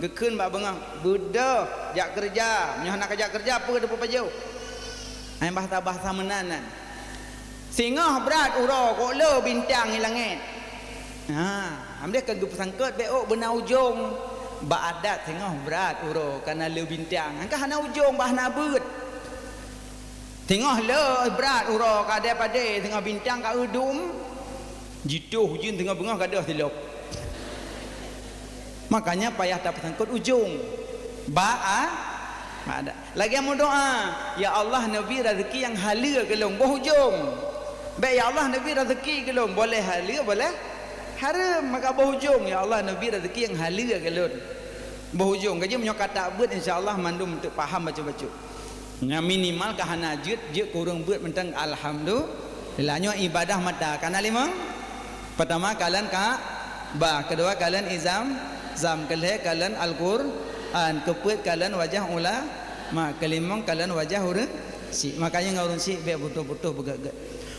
geukheun bak beungoh, "Beudôh, jak keureuja, meunyoe hana kajak keureuja, peue teupeupajoh?" Hai bahasa-bahasa meunan nyan. Singoh brat uroe kok le bintang i langèt. Ha, alhamdulillah ka geupeusangkot bèk ôk beuna ujông. Bak adat singoh brat uroe kana le bintang. Angka hana ujông bah na beuet. Singoh le brat uroe ka padé-padé, singoh bintang ka eudum. Jitoh ujeuen singoh beungoh gadôh silop. Makanya payah tapeusangkot ujông. Ba a, ba ada. Lagèe meudoa, "Ya Allah, neubri raseuki nyang haleue keu lôn, boh ujông." Bèk, "Ya Allah, neubri raseuki keu lôn." Boleh haleue, boleh, Hareuem, maka boh ujong, "Ya Allah, neubi rezeki nyang haleue keu lôn." Boh ujong, ka jeuet meunyoe ka tabeuet, insya Allah mandum teuk paham bacut-bacut. Nyan minimal ka hana jeuet, jeuet keu ureueng beuet mantong alhamdulillah. Nyoe ibadah mata, ka na limong? Pertama kalon Ka'bah, kedua kalon i Zam-, Zam, kelhèe kalon Al-Qur'an, keupeuet kalon wajah ulama, kelimong kalon wajah ureueng syiek. Makanya ngon ureueng syiek bèk putôh-putôh beugèt-gèt.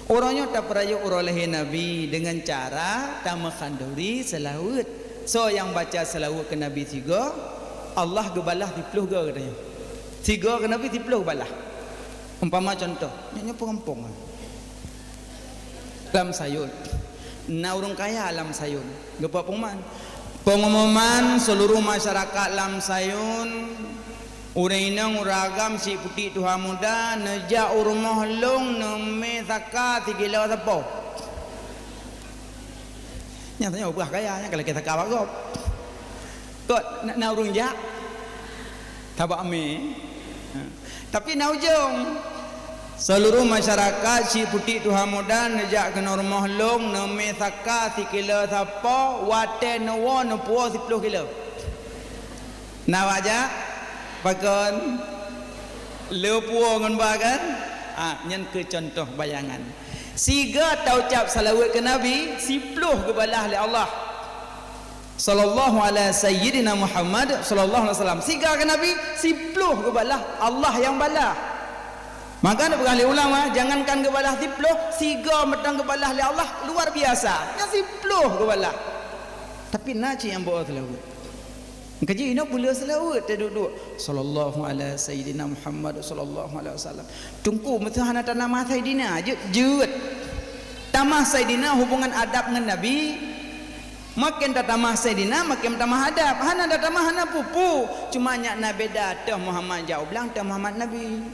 Uroe nyoe tapeurayeuk uroe lahé Nabi deungon cara tameukhaduri seulaweuet. Soe nyang baca seulaweuet keu Nabi sigoe, Allah geubalah siploh goe geutanyoe. Sigoe keu Nabi siploh geubalah. Umpama contoh, nyoe, nyoe peugampông. Lam Sayun. Na ureueng kaya lam Sayun. Geupeupuman. Pengumuman seluruh masyarakat lam Sayun, ureueng inong, ureueng agam, syiek putéh, tuha muda, neujak u rumoh lôn neumè saka sikilo sapo. Nyan tanyoe bah kaya, nyan ka lakèe saka bak gob. Kon na, na ureueng jak? Tabak mè. Ha. Tapi na ujong. Seluruh masyarakat syiek putéh, tuha muda neujak keunoe rumoh lôn neumè saka sikilo sapo, watèe neuwoe neupuwoe siploh kilo. Na wajah? Pakon? Leupuwoe ngon ba kan? Ah, nyan keu contoh bayangan. Sigoe taucap seulaweuet keu Nabi, siploh geubalah lé Allah. Sallallahu ala sayyidina Muhammad sallallahu alaihi wasallam. Sigoe keu Nabi, siploh geubalah, Allah nyang balah. Maka na peugah lé ulama, jangankan geubalah siploh, sigoe mantong geubalah lé Allah, luar biasa. Nyan siploh geubalah. Tapi na cit nyang beu seulaweuet. Kaji inoe buleue seulaweuet teuduek-duek. Sallallahu ala sayyidina Muhammad sallallahu alaihi wasallam. Teungku, meuseu hana tanamah sayyidina, jeuet, jeuet. Tamah sayyidina hubungan adab ngon Nabi. Makin tatamah sayyidina, makin tamah adab. Hana tatamah, hana peue-peue. Cuma nyan na beda, teuh Muhammad jak u blang, teuh Muhammad Nabi.